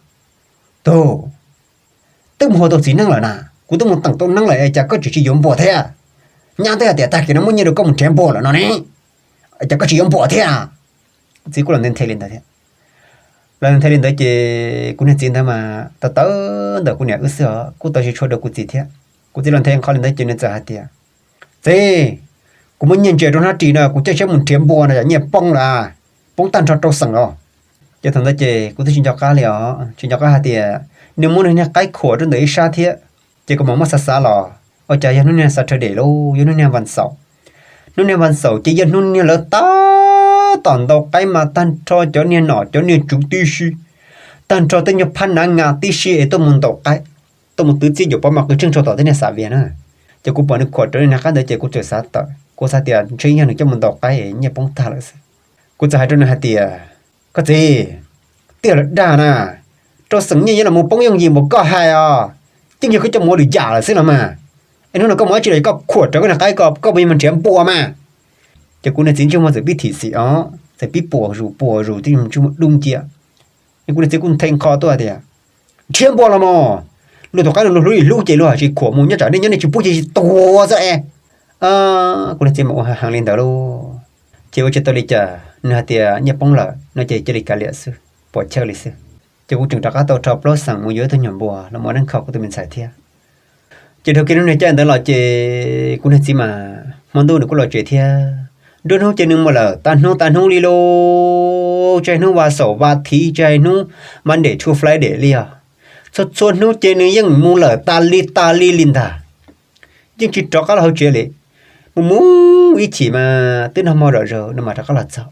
tug, twb mus ua tau txiv neeb lawm na, kuv twb mus teem tau neeb lawm es cas koj tseem tsis yuav npua thiab? Nyab twb hais tias tag kis no muab nyiaj rau koj mus nrhiav npua lawm no ne, es cas koj tsis yuav npua thiab? Kuv txiv kuj los nthe nthe li ntawd thiab. Los nthe li ntawd ces kuv niag txiv ntawd mas tawv tawv ntawm kuv niam wb xwb os, kuj tau tsis tshua rau kuv txiv thiab. Kuv txiv los nthe nqho li ntawd ces nws txawm hais tias, txiv, kuv muab nyiaj ntsia rau hnab ris no kuv caij tsheb mus nrhiav npua no cas nyiaj poob lawm, poob tag nrho rau xeem los. Ces thaum ntawd ces kuv twb tsis nco qab li os, tsis nco qab hais tias nws muab nws niag qaib khuam rau ntawm ib sab thiab. Ces kuv mam muab xav xav los, ua cas yog hnub niag Saturday lauj, yog hnub niag vas xaum. Hnub niag vas xaum ces yog hnub niag lawv tab tom ntaus qaib mas tag nrho cov niag nom cov niag tsuv tib si, tag nrho tej nyuag phab nav nga tib si es tuaj mus ntaus qaib, tuaj mus twv txiaj yuam pov mas qw tsheej tshaj tom tej niag xav vias na. Ces kuv pom nws khuam rawv niag qaib ntawd ces kuv txawm xav tawm, kuv xav tias ntshe yog nws coj mus ntaus qaib nyiaj poob tag lawm xwb. Kuv txawm hais rau nws hais tias, koj txiv, tiag lawm dag na, rau xeem nyiaj yuav los mus poob yooj yim npaum koj hais os, yeej yog koj coj mus ua lwm yam lawm xwb los mas. Es hnub no koj mus dab tsi los koj khuam rawv koj niag qaib ko, koj puas yuav mus nrhiav npua mas? Ces kuv niag txiv ntsej muag txawm pib thim xim os, txawm pib puas zus puas zus tib ntsej muag dub ncia. Es kuv niag txiv kuj nthe nqho tuaj tias, nrhiav npua los mas, luag tus qaib no luag hlub li hlub ces luag hais tsis khuam mus, nyob tsam nej nyob nej tsis pub ces tuag xwb es. Kuv niag txiv mas ua heev li ntawd lauj. Ces ua tsis tau li cas, nws hais tias nyiaj poob lawm no ces cia li kav liam xwb, pom chawj li xwb. Ces kuv tseem rov qab tau rho plaub xeem mus yuav ib tug nyuag npua los mus ua neeb kho kuv tus me ntxhais thiab. Ces dhau kiag lub niag caij ntawd los ces kuv niag txiv mas hmo ntuj nws kuj los tsev thiab. Nruab hnub ces nws mus lawm tas hnub tas hnub li lauj, tsis hais hnub vas xaum vas thiv, tsis hais hnub Monday to Friday li os. Txhua txhua hnub ces nws yeej mus lawm tas li tas li li ntag. Yeej tsis rov qab los hauv tsev li. Mus mus ib chim mas twb nag hmo zom zaws no mas rov qab los txog.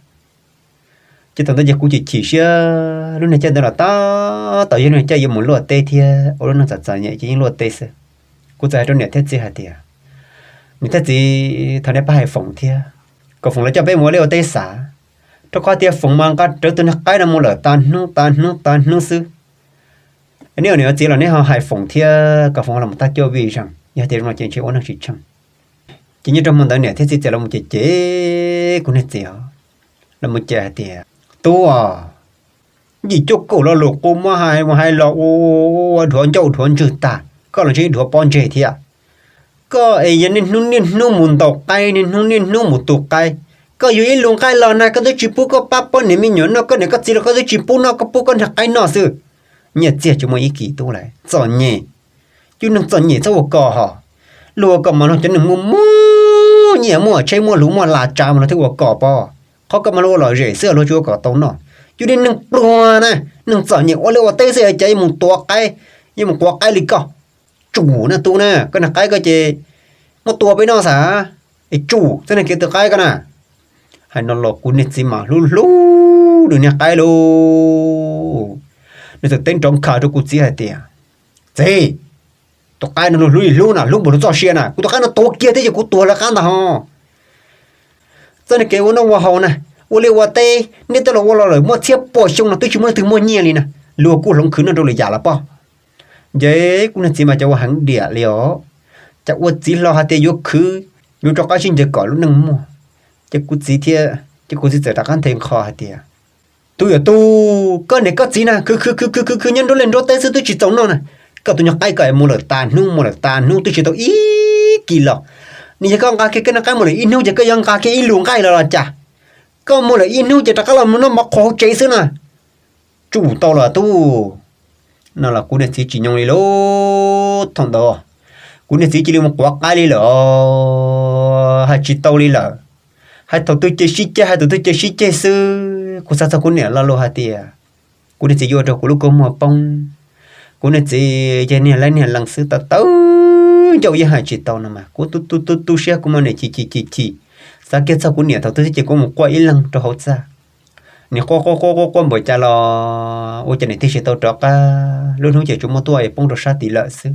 Ces thaum ntawd ces kuv chim chim siab, lub niag caij ntawd los tab tom yog lub niag caij yuav mus luaj teb thiab, ua lub neej txom txom nyem ces yeej luaj teb xwb. Kuv txawm hais rau niam thiab txiv hais tias, niam thiab txiv, thov nej pab hais Foom thiab, kom Foom los coj peb mus ua liaj ua teb xav, rau qhov tias Foom mas nqa rawv tus niag qaib no mus lawm tas hnub tas hnub tas hnub xwb. Neb ua niam ua txiv los neb ho hais Foom thiab kom Foom los mus tag cuaj vij zeeg, yog tias zoo no ces ntshe ua neej tsis tsheej. Ces nyob rau hmo ntawd niam thiab txiv txawm los mus cem cem kuv niag txiv os, los mus cem hais tias, tub os, yim cuaj kaum lo lus qub muab hais mus hais los ua dhuav ncauj dhuav ntswg tag, koj los ntshe dhuav pob ntseg thiab. Koj es yog niaj hnub niaj hnub mus ntaus qaib, niaj hnub niaj hnub mus tu qaib, koj yuav ib lub nqaij los na koj twb tsis pub koj pab poj niam me nyuam noj, koj niam koj txiv los koj twb tsis pub noj, koj pub koj niag qaib noj xwb. Nyiaj txiag tsis muaj ib kis tub lawm, txom nyem. Cov neeg txom nyem txhob ua kom ho. Luag ua kom mas luag cov neeg muaj muaj nyiaj muaj tsheb muaj hluv muaj la tsav mas luag thiaj ua kom pob. Qhov koj mas luag ua lom zem xwb luag tsis ua kom tau noj. Cov niag neeg pluag na, neeg txom nyem ua liaj ua teb xwb cas yuav mus tuav qaib, yuav mus quav qaib li koj. Tsum na tub na, koj niag qaib koj ces muab tua peb noj xav. Es tsum txoj niag kev tua qaib koj na. Hais no los kuv niag txiv mas hlub hlub nws niag qaib lauj. Nws txawm teb nrov nkhav rau kuv txiv hais tias, txiv, tus qaib no luag hlub li hlub na, hlub npaum li txoj sia na, kuv tus qaib no tuav kiag thiab ces kuv tuag lawv qab ntag ho. Txoj niag kev ua noj ua haus na, ua liaj ua teb nej twb los ua los lawm muaj txhiab puas xyoo no twb tsis muaj leej twg muaj nyiaj li na, luag kuj hloov khwv noj rau lwm yam los pob. Ces kuv niag txiv mas cov ua heev diam li os, cas ua txiv hlo hais tias yuav khwv, yuav rov qab sib ncaws kom lub neej muaj. Ces kuv txiv thiab, ces kuv txiv txawm rov qab nthe nqho hais tias, tub yog tub, koj niam koj txiv na khwv khwv khwv khwv khwv khwv nyob nruab liaj nruab teb xwb twb tsis txaus noj na. Koj tus nyuag qaib koj es mus lawm tas hnub mus lawm tas hnub twb tsis tau ib kis los. Nws yog koj nqa kiag koj niag qaib mus lawm ib hnub ces koj yuav nqa kiag ib lub nqaij los los cas? Koj mus lawm ib hnub ces rov qab los mus noj mov qhuav hauv tsev xwb na. Tsum tau los tub. No los kuv niag txiv tsis nyoo li lauj. Thaum ntawd kuv niag txiv cia li mus quav qaib li lawm, hais tsis tau li lawm. Hais thaum twg ces sib ceg, hais thaum twg ces sib ceg xwb. Kuv xav txog kuv niam lo lus hais tias kuv niag txiv yuav ua rau kuv lub kua muag poob. Kuv niag txiv ces niag laib niag lees xwb, tawv tawv ncauj yeej hais tsis tau no mas kuv tu tu tu tu siab kuv mas niam chim chim chim chim. Xav kiag txog kuv niam thaum twg thiab ces kuv mus quaj ib leeg rau hauv txaj. Niam quaj quaj quaj quaj quaj npaum cas los ua cas niam thiaj tsis tau rov qab, lub hnub ces tsuas muaj tuaj es poob rau sab tim lawm xwb.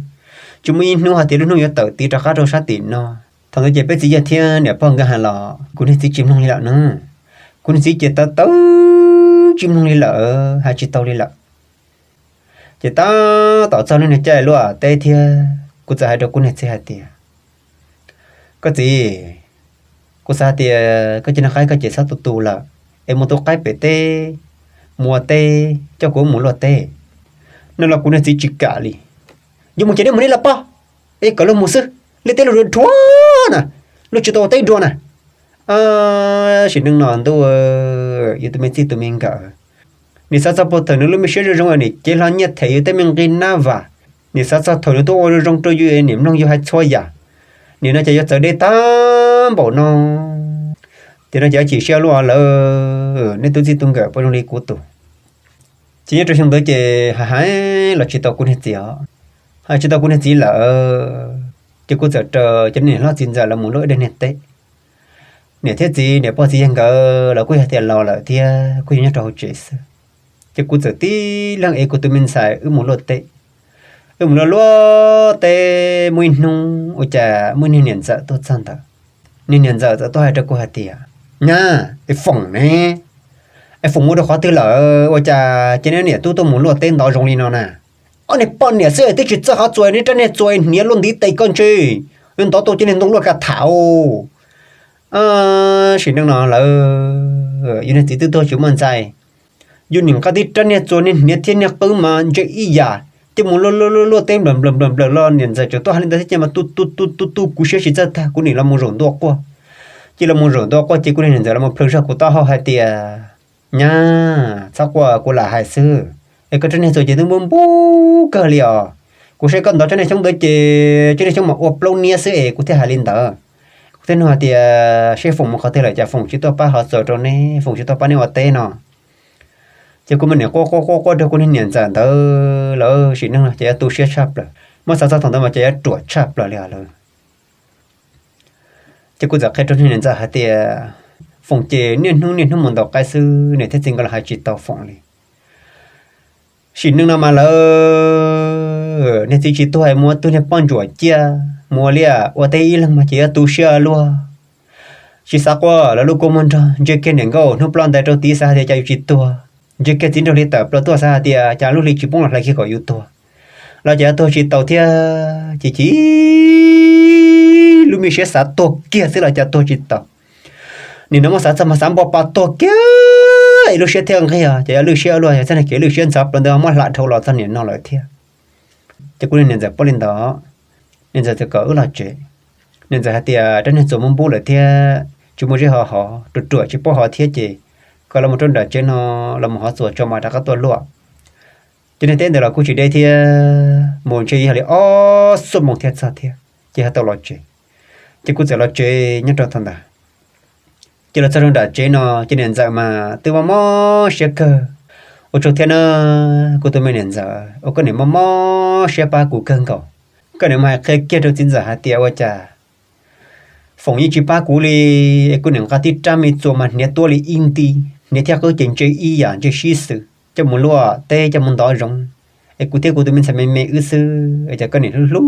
Tsis muaj ib hnub hais tias lub hnub yuav tawm tiv rov qab rau sab tim no. Thaum ntawd ces peb txiv yawg thiab niam pog nkawd hais los kuv niag txiv tsis mloog li lawm na. Kuv niag txiv ces tawv tawv tsis mloog li lawm, hais tsis tau li lawm. Ces tab tom txog lub niag caij luaj teb thiab, kuv txawm hais rau kuv niag txiv hais tias, koj txiv, kuv xav hais tias koj cov niag qaib koj ces txhob tu tu lawm, es mus tu qaib pem teb, mus ua teb, coj kuv mus luaj teb. No los kuv niag txiv tsis kam li. Yuav mus ces nej mus nej los pog, es kom luag mus xwb, liaj teb luag dhuav na, luag tsis tau ua teb dua na. Sim neej no ntuj, yus tus me txij tus me nkawm, nim xav txog puag thaum nws lub me siab zoo zoo, nim cev hlo nyiaj them yus tej me nqi nab vas, nim xav txog thaum nws tuaj ua zoo zoo rau yus, nim mloog yus hais txhua yam, nim no ces yuav txawv deb tag npaum no. Tiam no ces chim siab luaj lawm, nej tus txij tus nkawm puas zoo li kuv tus? Ces nyob rau xyoo ntawd ces hais hais los tsis tau kuv niag txiv os, hais tsis tau kuv niag txiv lawm, ces kuv txawm raws cov niam hlob txiv ntxawm lawv mus luaj ib daim niag teb. Niam thiab txiv, niam pog txiv yawg nkawd los kuj yog tias laus lawm thiab kuj yog nyob rau hauv tsev xwb. Ces kuv txawm tib leeg ev kuv tus me ntxhais wb mus luaj teb. Wb mus luaj luaj teb muaj ib hnub ua cas muaj niag niam ntxawm tuaj txog ntawd. Niag niam ntxawm txawm tuaj hais rau kuv hais tias, nyab, es Foom ne? Es Foom mus rau qhov twg lawm ua cas cia neb niam tub tuaj mus luaj teb ntov zoo li no na? Ob niag poj niam xwb twb tsis txawj qhov txuas, neb rab niag txuas hniav luaj ntiv tes koj ntshe yuav ntov tau cov niag ntoo luaj ka tham. Sim neej no lawm, yus niag txiv twb tuag tsis muaj ntxais, yus nim nqa tib rab niag txuas niag hniav thiab niag qwb mas ntshe ib yam, coj mus luaj luaj luaj luaj teb nplawm nplawm nplawm nplawm los niam ntxawm tseem tuaj hais li ntawd thiab ces mas tu tu tu tu tu kuv siab tsis txawj tag, kuv nim los mus zaum ntua quaj. Ces los mus zaum ntua quaj ces kuv niag niam ntxawm los mus plhws zog kuv taub hau hais tias, nyab, txhob quaj, kuv lam hais xwb, es koj rab niag txuas ces twb npub npub kawg li os. Kuv saib koj ntov rab niag xyoob ntawd ces rab niag xyoob mas ua plaub niab xwb es kuv thiaj hais li ntawd. Kuv twb nug hais tias seb Foom mus qhov twg lawm cas Foom tsis tuaj pab hov txuas rau neb, Foom tsis tuaj pab neb ua teb no. Ces kuv me niam quaj quaj quaj quaj rau kuv niag niam ntxawm ntawd lawm, sim neej no ces yuav tu siab tshaj plaws, muab xav txog thaum ntawd mas ces yuav ruam tshaj plaws li os lawm. Ces kuv txawm qhia rau niag niam ntxawm hais tias Foom ces niaj hnub niaj hnub mus ntaus qaib xwb, niam thiab txiv nkawd los hais tsis tau Foom li. Sim neej no mas lawv niag txiv tsis tuag, mus ua tug niag poj ntsuam ciaj, mus ua liaj ua teb ib leeg mas ces yuav tu siab luag. Tsis xav quaj, lawv lub kua muag nrog ntsia kiag niam nkauj hnub ploj ntais rau tid xav hais tias cas yus tsis tuag, ntsia kiag txiv nraug hli tawm plaws tuaj xav hais tias cas lub hli tsis poob los hlais kiag kom yus tuag. Los cas yuav tuag tsis taus thiab, chim chim lub me siab xav tuag kiag xwb los cas tuag tsis taus. Nim no muab xav txog mas xav npo pa tuag kiag, lub siab thiaj nqig, ces yuav lwj siab luag, yog txoj niag kev lwj siab ntxhov plaws ntawd muab hla dhau los txog nim no lawm thiab. Ces kuv niag niam ntxawm paub li ntawd, niam ntxawm txawm kom wb los tsev. Niam ntxawm hais tias rab niag txuas muaj npub lawm thiab tsis muaj zeb hov hov, ruam ruam tsis paub hov thiab ces kom los mus rau nram tsev no, los mus hov txuas tso mas rov qab tuaj luaj. Ces niag teb ntawd los kuj tsis deb thiab, mus ntshe yog li ob xuab moos thiaj txog thiab ces ho tau los tsev. Ces kuv txawm los tsev nyob rau thaum ntawd. Ces los txog rau nram tsev no ces niam ntxawm mas twb mob mob siab kawg. Ua tsaug thiab na, kuv tus me niam ntxawm uas koj niam mob mob siab pab kuv kawg nkaus. Koj niam mas hais qhia kiag rau txiv ntxawm hais tias ua cas Foom yeej tsis pab kuv li, es kuv niam nqa tib rab me txuas mas hniav tuab li ib nti, hniav thiab qwb ces ntse ib yam ntse sib xws, coj mus luaj teb coj mus ntov zoov, es kuv thiab kuv tus me ntxhais me me wb xwb, es cas koj niam hlub hlub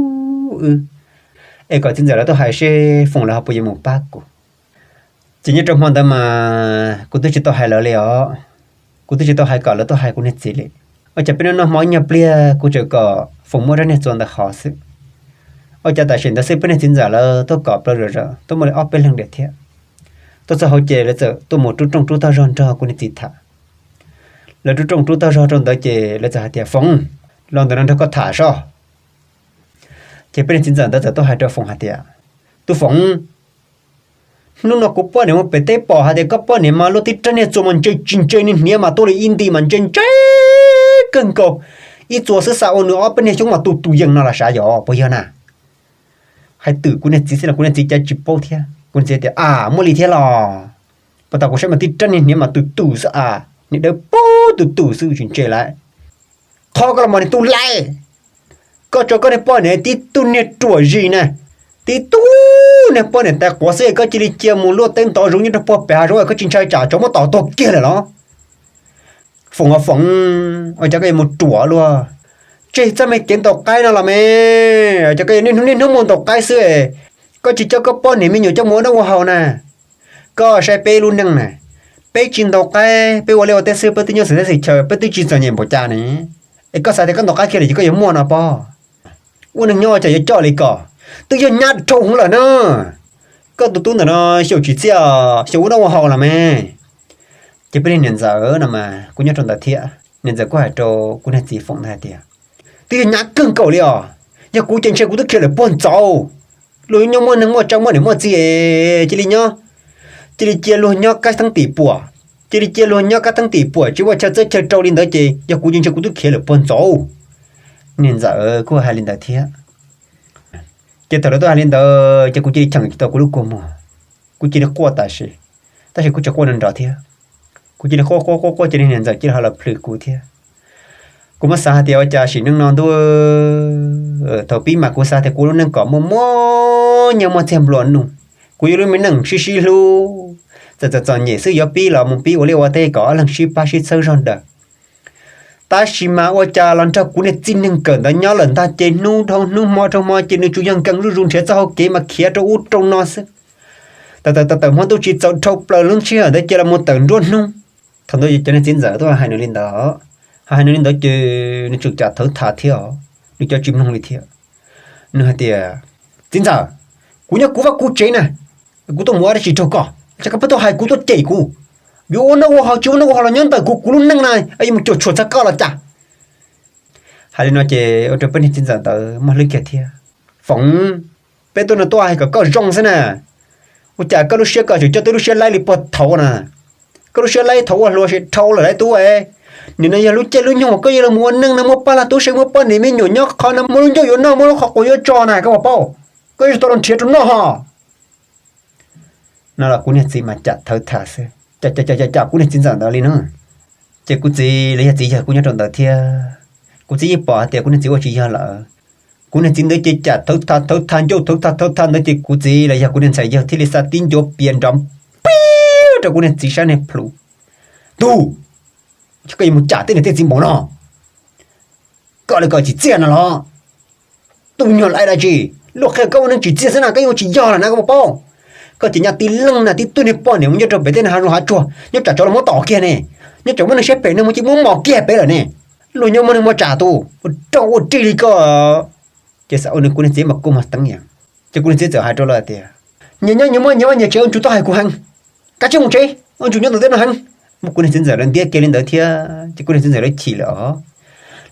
wb, es kom txiv ntxawm lawv tuaj hais seb Foom lawv ho puas yuav mus pab kuv. Ces nyob rau hmo ntawd mas kuv twb tsis tau hais lawv li os. Kuv twb tsis tau hais kom lawv tuaj hais kuv niag txiv li. Ua cas peb noj noj hmo ib nyuag pliag kuv tseem kom Foom muab rab niag txuas ntawd hov xwb. Ua cas tam sim ntawd xwb peb niag txiv ntxawm lawv tuaj kom plaws zom zaws, tuaj muaj li ob peb leeg diam thiab. Tuaj txog hauv ces lawv txawm tuaj mus rub rooj rub tog zog nrog kuv niag txiv tham. Lawv rub rooj rub tog zog rau ntawd ces lawv txawm hais tias, Foom, los ntawm no nrog koj tham soj. Ces peb niag txiv ntxawm ntawd txawm tuaj hais rau Foom hais tias, Tub Foom, hnub no kuv poj niam mus pem teb pom hais tias koj poj niam mas luaj tib rab niag txuas mas ntse tsis ntse, niag hniav mas tuaj li ib nti mas ntse ntse kawg nkaus. Ib txuas xwb xa ua nws ob peb niag xyoob mas tu tus yees no los sav yog puas yog na? Hais twm kuv niag txiv xwb los kuv niag txiv cas tsis paub thiab. Kuv niag txiv tias, A, muaj li thiab los? Puag ta kuv saib mas tib rab niag hniav mas tus tus xwb a, niag dawb paug tus tus xwb tsis ntse lawm. Qhov koj los mas niag tub laib, koj tso koj niag poj niam tib tug niag ruam zis na, tib tug niag poj niam tais quav xwb es koj cia li cia mus luaj teb ntov zoov nyob rau puag pem hav zoov es koj tsis ntshai tsam tsov muab tom tuag kiag lawm los? Foom os Foom, ua cas koj yuav mus ruam luaj? Tseg txoj me kev ntaus qaib no los me, ua cas koj yuav niaj hnub niaj hnub mus ntaus qaib xwb? Koj tsis coj koj poj niam me nyuam coj mus ua noj ua haus na. Koj saib peb lub neej na, peb tsis ntaus qaib, peb ua liaj ua teb xwb, peb twb nyob xwm teb xwm chaw, peb twb tsis txom nyem npaum cas ne. Es koj xav tias koj ntaus qaib kiag lawm ces koj yuav muaj no pob? Ua neeg nyob cas yuav coj li ko, twb yog nyab dhau hwv lawm na. Koj tus tub ntawm no xyaum tsis txiaj, xyaum ua noj ua haus los me. Ces peb niag niam ntxawm no mas kuv nyob rau ntawd thiab, niam ntxawm kuj hais rau kuv niag txiv Foom ntawd hais tias, Twb yog nyab kawg nkaus li os, yog kuv ces ntshe kuv twb khiav lawm puag ntxov. Luag nyob muaj neeg muaj tsav muaj niam muaj txiv, cia li nyob, cia li cia luag nyob kab theeb tim puam, cia li cia luag nyob kab theeb tim puam tsis muaj chaw txawb chaw rau li ntawd ces yog kuv ces ntshe kuv twb khiav lawm puag ntxov. Niag ntxawm kuj hais li ntawd thiab. Ces thaum lawv tuaj hais li ntawd ces kuv cia li cheem tsis tau kuv lub kua muag, kuv cia li quaj tam sim, tab sis kuv tsis quaj nrov nrov thiab. Kuv cia li quaj quaj quaj quaj ces niag niam ntxawm cia li ho los plhws kuv thiab. Kuv muab xav hais tias ua cas sim neej no ntuj, thaum pib mas kuv xav tias kuv lub neej kom muaj muaj nyiaj muaj txiag nplua nuj, kuv yuav lub me neej sib sib hlub, txawm txom txom nyem xwb yuav pib los mus pib ua liaj ua teb kom ob leeg sib pab sib txhawb zog daws. Tab sis mas ua cas los nrog kuv niag txiv neeg kawm ntawv nyob lawm ntag ces hnub dhau hnub hmo dhau hmo ces nws tsuas yog nkees zuj zus nrhiav txoj hau kev mas khiav rau ub rau no xwb. Tawm tawm tawm tawm hmo ntuj tsis txaus dhau plaws lub ntshiab ntawd ces los mus tawm nruab hnub. Thaum ntawd ces cov niag txiv ntxawm tuaj hais nws li ntawd, hais nws li ntawd ces nws tseem cam thawv tha thiab os, nws cov tsis mloog li thiab. Nws hais tias, Txiv ntxawm, kuv nyob kuv vaj kuv tsev na, kuv tuaj mus ua dab tsi raug koj, cas koj pheej tuaj hais kuv tuaj cem kuv? Yuav ua noj ua haus tsis ua noj ua haus los nyob ntawm kuv, kuv lub neej na yuav mus cuam tshuam txog koj los cas? Hais li no ces ua rau peb niag txiv ntxawm ntawd muaj hlwb kiag thiab. Foom, peb tuaj no tuaj hais kom koj zoo xwb na, ua cas koj lub siab koj tseem coj twb lub siab laib li puag thaud na? Koj lub siab laib thaum ua hluas ces dhau lawm lauj tub. Nim no yog lub caij lub nyoog uas koj yuav los mus ua neej no muaj paj laj tub se muaj poj niam me nyuam nyob qhov no muaj lub ncauj yuav noj muaj lub qhov quav yuav tso na koj puas paub? Koj yuav tsum tau los nrhiav rau noj ho. No los kuv niag txiv mas cam thawv tham xwb, cam cam cam cam kuv niag txiv ntxawm ntawd li no. Ces kuv txiv los yog txiv yawg kuj nyob rau ntawd thiab. Kuv txiv yeej pom hais tias kuv niag txiv ua tsis yog lawm. Kuv niag txiv ntawd ces cam thawv tham thawv tham ncauj thawv tham thawv tham ntawd ces kuv txiv los yog kuv niag ntxhais yawg thiaj li xa tib ncuav pias nrov piab rau kuv niag txiv sab niag plhu. Tug, koj yuav mus cam tib niag tej txiv npaum no, koj li koj tsis txiaj no los? Tus nyuag laiv dab tsi, luag qhia koj ua neeg tsis txiaj xwb na, koj yeej ua tsis yog lawm na, koj puas paub? Koj ces nyaj tib leeg na tib tug niag poj niam mus nyob rau pem tej niag hav zoov hav tsuag, nyob tsam tsov los muab tom kiag ne, nyob tsam muaj neeg siab phem neeg muaj cib muab mos kiag pem lawm ne. Luag nyob muaj neeg muaj tsam tus ua rau ua rig li koj. Ces xav ua nws kuv niag txiv mas kuv mas teev yam. Ces kuv niag txiv txawm hais rau lawv tias, nyias nyob nyias muaj nyias vaj nyias tsev, ua ntsug tau hais kuv heev, kav tsij mus tsev, ua ntsug nyob ntawm tej no heev. Muab kuv niag txiv ntxawm lawv ntiab kiag li ntawd thiab ces kuv niag txiv ntxawm lawv chim lawm os.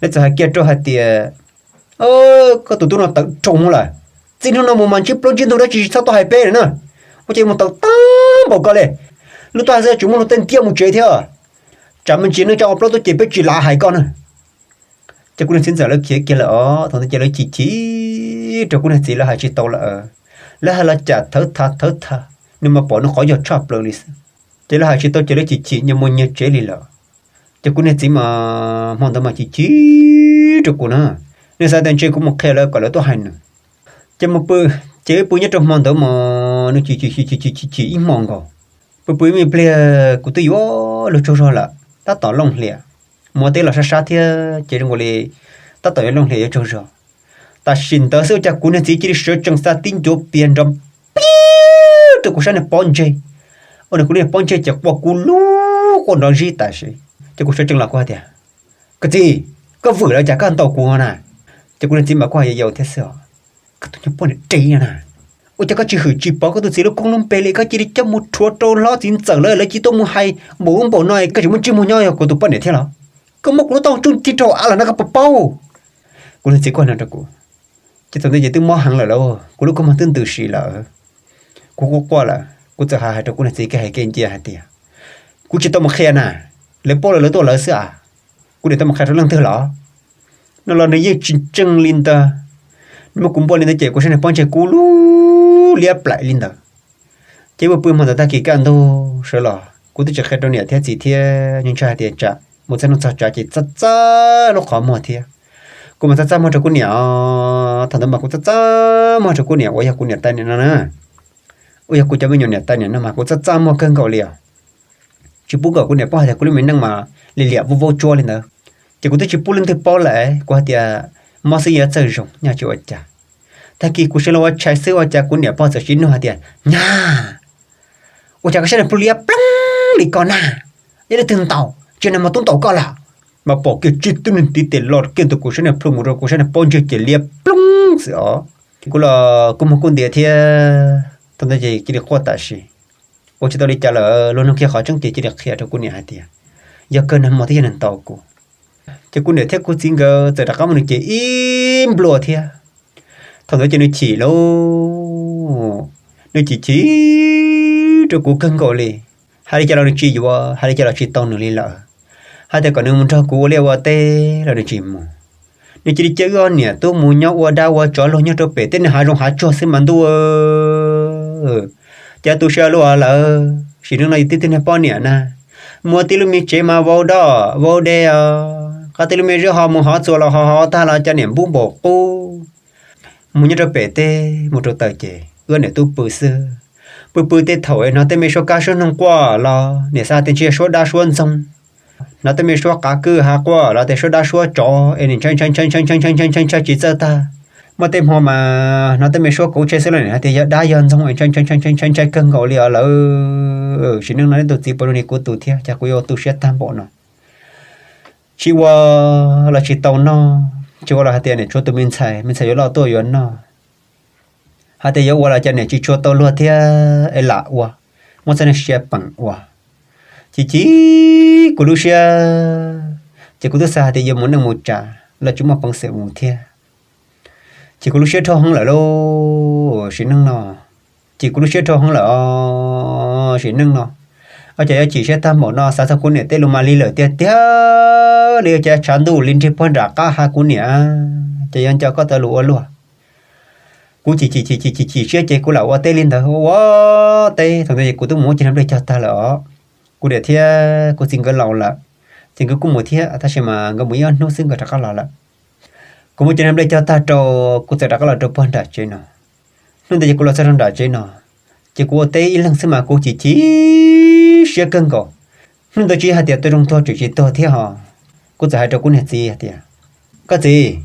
Lawv txawm hais kiag rau hais tias, koj tus tub no tawv rau lawm, txij hnub no mus mas ntsib plaub ntsib ntug dab tsi tsis txhob tuaj hais peb lawm na. Ua cas mus tawv tag npaum koj li, lub tuaj hais xwb tsis muaj luag tej ntiab mus tsev thiab. Tsam me ntsis neej tsa ua plaub tuaj ces peb tsis lav hais koj na. Ces kuv niag txiv ntxawm lawv khiav kiag lawm os. Thaum ntawd ces lawv chim chim rau kuv niag txiv, lawv hais tsis tau lawm. Lawv hais los cam thawv tha thawv tha, nws mas pom nws qhov yog tshaj plaws li xwb. Ces lawv hais tsis tau ces lawv chim chim nyias mus nyias tsev li lawm. Ces kuv niag txiv mas hmo ntawd mas chim chim rau kuv na, nws xav tias ntshe kuv mus qhia lawv kom lawv tuaj hais nws. Ces mus pw, ces wb pw nyob rau hmo ntawd mas nws chim chim chim chim chim chim chim ib hmo nkaus. Pw pw ib me pliag kuv twb yuav luag tsaug zog lawm, tab tom looj hlias, mus ua teb los sab sab thiab ces zoo nkaus li tab tom yuav looj hlias yuav tsaug zog. Tam sim ntawd xwb ua cas kuv niag txiv cia li sawv tsees xa tib ncuav pias nrov piab rau kuv sab niag pob ntseg. Ua rau kuv niag pob ntseg ces quaj kub lug quaj nrov zib tam sim. Ces kuv sawv tsees los kuv hais tias, koj txiv, koj vwm los cas koj ntaus kuv na? Ces kuv niag txiv mas kuj hais yau yau thiab xwb os, koj tus nyuag poj niam dev no na, ua cas koj tsis hwm tsis pov koj tus txiv lub koob lub npe li, koj cia li coj mus rhuav rau hlob txiv ntxawm lawv, lawv cia tuaj mus hais npaum ub npaum no, koj tsis muaj ntsej muag nyob yog kuv tus poj niam thiab los? Koj muab kuv lub taub hau tsuj nti rau av los no koj puas paub? Kuv niag txiv kuj hais no rau kuv. Ces thaum ntawd ces twb mob heev lawm lauj, kuv lub kua muag twb ntws si lawm. Kuv quaj quaj lawm, kuv txawm hais hais rau kuv niag txiv kev hais kev ncia hais tias, kuv tsis tau mus qhia na, lawv paub lawv lawv tuaj lawv xwb as. Kuv niam tau mus qhia rau leej twg los? No los nws yeej tsis ntseeg li ntawd. Nws muab kuv npuaj li ntawd ces kuv sab niag pob ntseg kub lug liab plaim li ntawd. Ces pw pw hmo ntawd tag kis kaj ntug sawv los kuv twb tsis qhia rau niam thiab txiv thiab, nws ntshai hais tias tsam mus txog noj txog tsav ces txaj txaj lub qhov muag thiab. Kuv mas txaj txaj muag rau kuv niam. Thaum ntawd mas kuv txaj txaj muag rau kuv niam uas yog kuv niam tais niam no na, uas yog kuv cov me nyuam niam tais niam no mas kuv txaj txaj muag kawg nkaus li os. Tsis pub kom kuv niam paub hais tias kuv lub me neej mas li liam vaub vaub tsuab li ntawd. Ces kuv twb tsis pub leej twg paub lawm, kuv hais tias mob xwb yuav txawj zoo, nyaj tsis ua cas. Tag kis kuv sawv los ua tshais xwb ua cas kuv niam pog txawm sib nug hais tias, nyab, ua cas koj sab niag plhu liab ploog li koj na? Yog leej twg ntaus, tsis nag hmo tub ntaus koj los? Mas pom kiag tsib tug niag ntiv tes los kiag ntawm kuv sab niag plhu mus rau kuv sab niag pob ntseg ces liab ploog xwb os. Kuv los kuv muag kuj ntiav thiab, thaum ntawd ces cia li quaj tam sim. Ua tsis tau li cas lawm, luag nug kiag qhov tseeb ces cia li qhia rau kuv niam hais tias, yog kawg nag hmo thiab yog nws ntaus kuv. Ces kuv niam thiab kuv txiv nkawd txawm rov qab muab nws cem ib nplua thiab. Thaum ntawd ces nws chim lauj, nws chim chim rau kuv kawg nkaus li. Hais li cas los nws tsis yuav, hais li cas los tsis tau nws li lawm. Hais tias kom nws mus nrog kuv ua liaj ua teb los nws tsis mus. Nws cia li cia wb ob niam tub mus nyob ua dab ua tsov luag nyob rau pem tej niag hav zoov hav tsuag xwb mas ntuj. Cas tu siab luaj lawm, sim neej no yus tib tug niag poj niam na, muaj tib lub me tsev mas vau doj vau de os, qab tib lub me zeb ho mus hov txuas los ho hov tag los cas niam npub npaum qub. Mus nyob rau pem teb mus rau taws ces wb niam tub pw xwb. Pw pw tej thaum es hnov tej me suab kab suab noog quaj los niam xav tias ntshe yog suab dab suab ntxoog. Hnov tej me suab qav kwj hav quaj los tej suab dab suab tsov es niam ntshai ntshai ntshai ntshai ntshai ntshai ntshai ntshai tsis txawj tag. Muaj tej hmo mas hnov tej me suab kauv tshe xwb los niam hais tias yog dab yog ntxoog es ntshai ntshai ntshai ntshai ntshai kawg nkaus li os lawm. Sim neej no neb tus txiv puas zoo li kuv tus thiab, cas kuv yuav tu siab tag npaum no. Tsis ua los tsis tau noj, tsis ua los hais tias niam tshuav tus me ntxhais, me ntxhais yuav loj tuaj yuav noj. Hais tias yuav ua los cas niam tsis tshua tau luag thiab es lam ua, muab txoj niag sia peem ua. Chim chim kuv lub siab, ces kuv twb xav hais tias yuav mus neej mus tsa los tsis muaj peev xwm mus thiab. Ces kuv lub siab dhau heev lawm lauj, sim neej no. Ces kuv lub siab dhau heev lawm os, sim neej no. Ua cas yuav chim siab tag npaum no, xav txog kuv niam tej lus mas lig lawm tiag tiag li, ua cas tshav ntuj li nrig puag nram qab hav kuv niam, ces yuav nco koj tau lus ua luaj. Kuv chim chim chim chim chim chim siab ces kuv lam ua teb li ntawd ua teb. Thaum ntawd es kuv twb mus muab cov niag nplej cog tag lawm os. Kuv niam thiab kuv txiv nkawd laus lawm, ces nkawd kuj mus thiab tab sis mas nkawd mus ib ob hnub xwb nkawd rov qab los lawm. Kuv muab cov niag nplej cog tag rau, kuv txawm rov qab los rau puag nram tsev no. Hnub ntawd ces kuv los txog rau nram tsev no, ces kuv ua teb ib leeg xwb mas kuv chim chim siab kawg nkaus. Hnub ntawd tsis hais tias tua zoo tuag tseem tsis tuag thiab ho. Kuv txawm hais rau kuv niag txiv hais tias, koj txiv,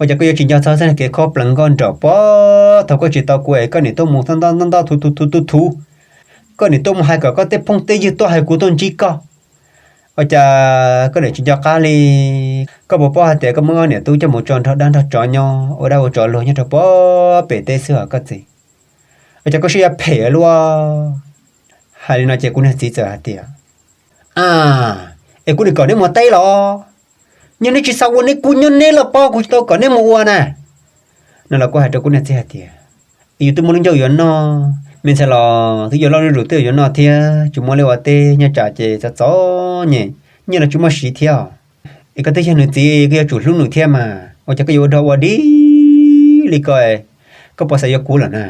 ua cas koj yuav tsis nco txog txoj niag kev khob plees nkoj nram puag thaum koj tsis tau kuv es koj niam tuaj mus ntoj ntoj ntoj thuv thuv thuv thuv, koj niam tuaj mus hais kom koj tej phooj tej ywg tuaj hais kuv tuaj ntsib koj. Ua cas koj niam tsis nco qab li? Koj puas paub hais tias koj muab niam tub coj mus tso nrog dab nrog tsov nyob ua dab ua tsov luag nyob rau puag pem teb xwb os koj txiv? Ua cas koj siab yuav phem luaj? Hais li no ces kuv niag txiv txawm hais tias, a, es kuv nim kom neb mus teb los? Yog neb tsis xav ua neb kub nyob neb los paub kuv tsis tau kom neb mus ua na. No los kuv hais rau kuv niag txiv hais tias, es yus twb muaj lub ncauj yuav noj, me ntxhais los twb yuav loj zuj zus twb yuav noj thiab, tsis muaj li ua teb nyob tsam ces txom txom nyem, nyiaj los tsis muaj siv thiab. Es koj twb yog nws txiv koj yuav tsum hlub nws thiab mas, ua cas koj yuav ua dog ua dig li ko? Koj puas xav yuav kuv lawm na?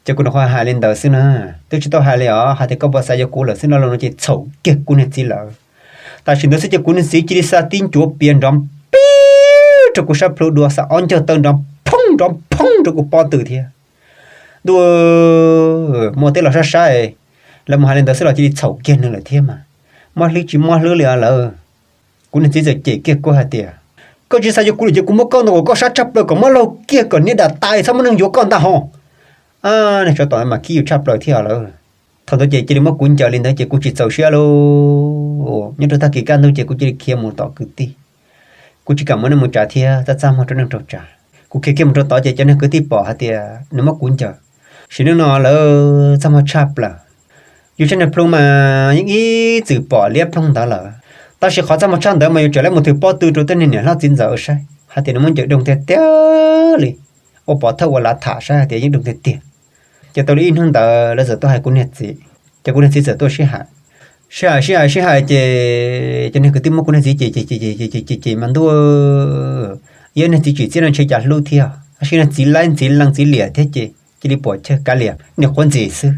Ces kuv nyuam qhuav hais li ntawd xwb na, twb tsis tau hais li os, hais tias koj puas xav yuav kuv lawm xwb no los no ces txhaum kiag kuv niag txiv lawm. Tam sim ntawd xwb ces kuv niag txiv cia li xa tib ncuav pias nrov pib rau kuv sab plhu dua, xa ob ncag taw nrov phooj nrov phooj rau kuv pob tw thiab. Ntuj, muaj teb los sab sab, lawv mus hais li ntawd xwb los cia li txhaum kiag nws lawm thiab mas, mob hlwb tsis mob hlwb li lawm. Kuv niag txiv txawm cem kiag kuv hais tias, koj tsis xav yuav kuv lawm ces kuv muab koj ntaus kom koj sab tshaj plaws kom mob laug kiag kom niag dam tas txhob muaj neeg yuav koj ntag ho. Niag tsov tom mas khib yus tshaj plaws thiab lawm. Thaum ntawd ces cia li muab kuv ncaws li ntawd ces kuv tsis txaus siab lauj. Nyob rau tag kis kaj ntug ces kuv cia li khiav mus tom kwv tij. Kuv tsis kam muaj neeg mus tsav thiab txaj txaj muag rau neeg rau tsav. Kuv khiav kiag mus rau tod ces cov niag kwv tij pom hais tias nws muab kuv ncaws. Sim neej no lawv txaj muag tshaj plaws. Yus sab niag plhu mas yeej ib txwm pom liab ploog ntawd lawm, tab sis qhov txaj muag tshaj ntawd mas yus tseem lawv mus thwm pob tw rau tej niag niam hlob txiv ntxawm saib hais tias nws muab ncaws doog tiag tiag li, ua pov thawj ua lav tham saib hais tias yeej doog tiag tiag. Ces tau li ib hnub ntawd lawv txawm tuaj hais kuv niag txiv, ces kuv niag txiv txawm tuaj sib hais. Sib hais sib hais sib hais ces cov niag kwv tij muab kuv niag txiv cem cem cem cem cem cem mas ntuj, yog niag txiv tsim txiaj no ntshe cas hlub thiab, tab sis niag txiv laib txiv lees txiv liam thiab ces cia li puam chawj kav liam niag quav ntxim xwb.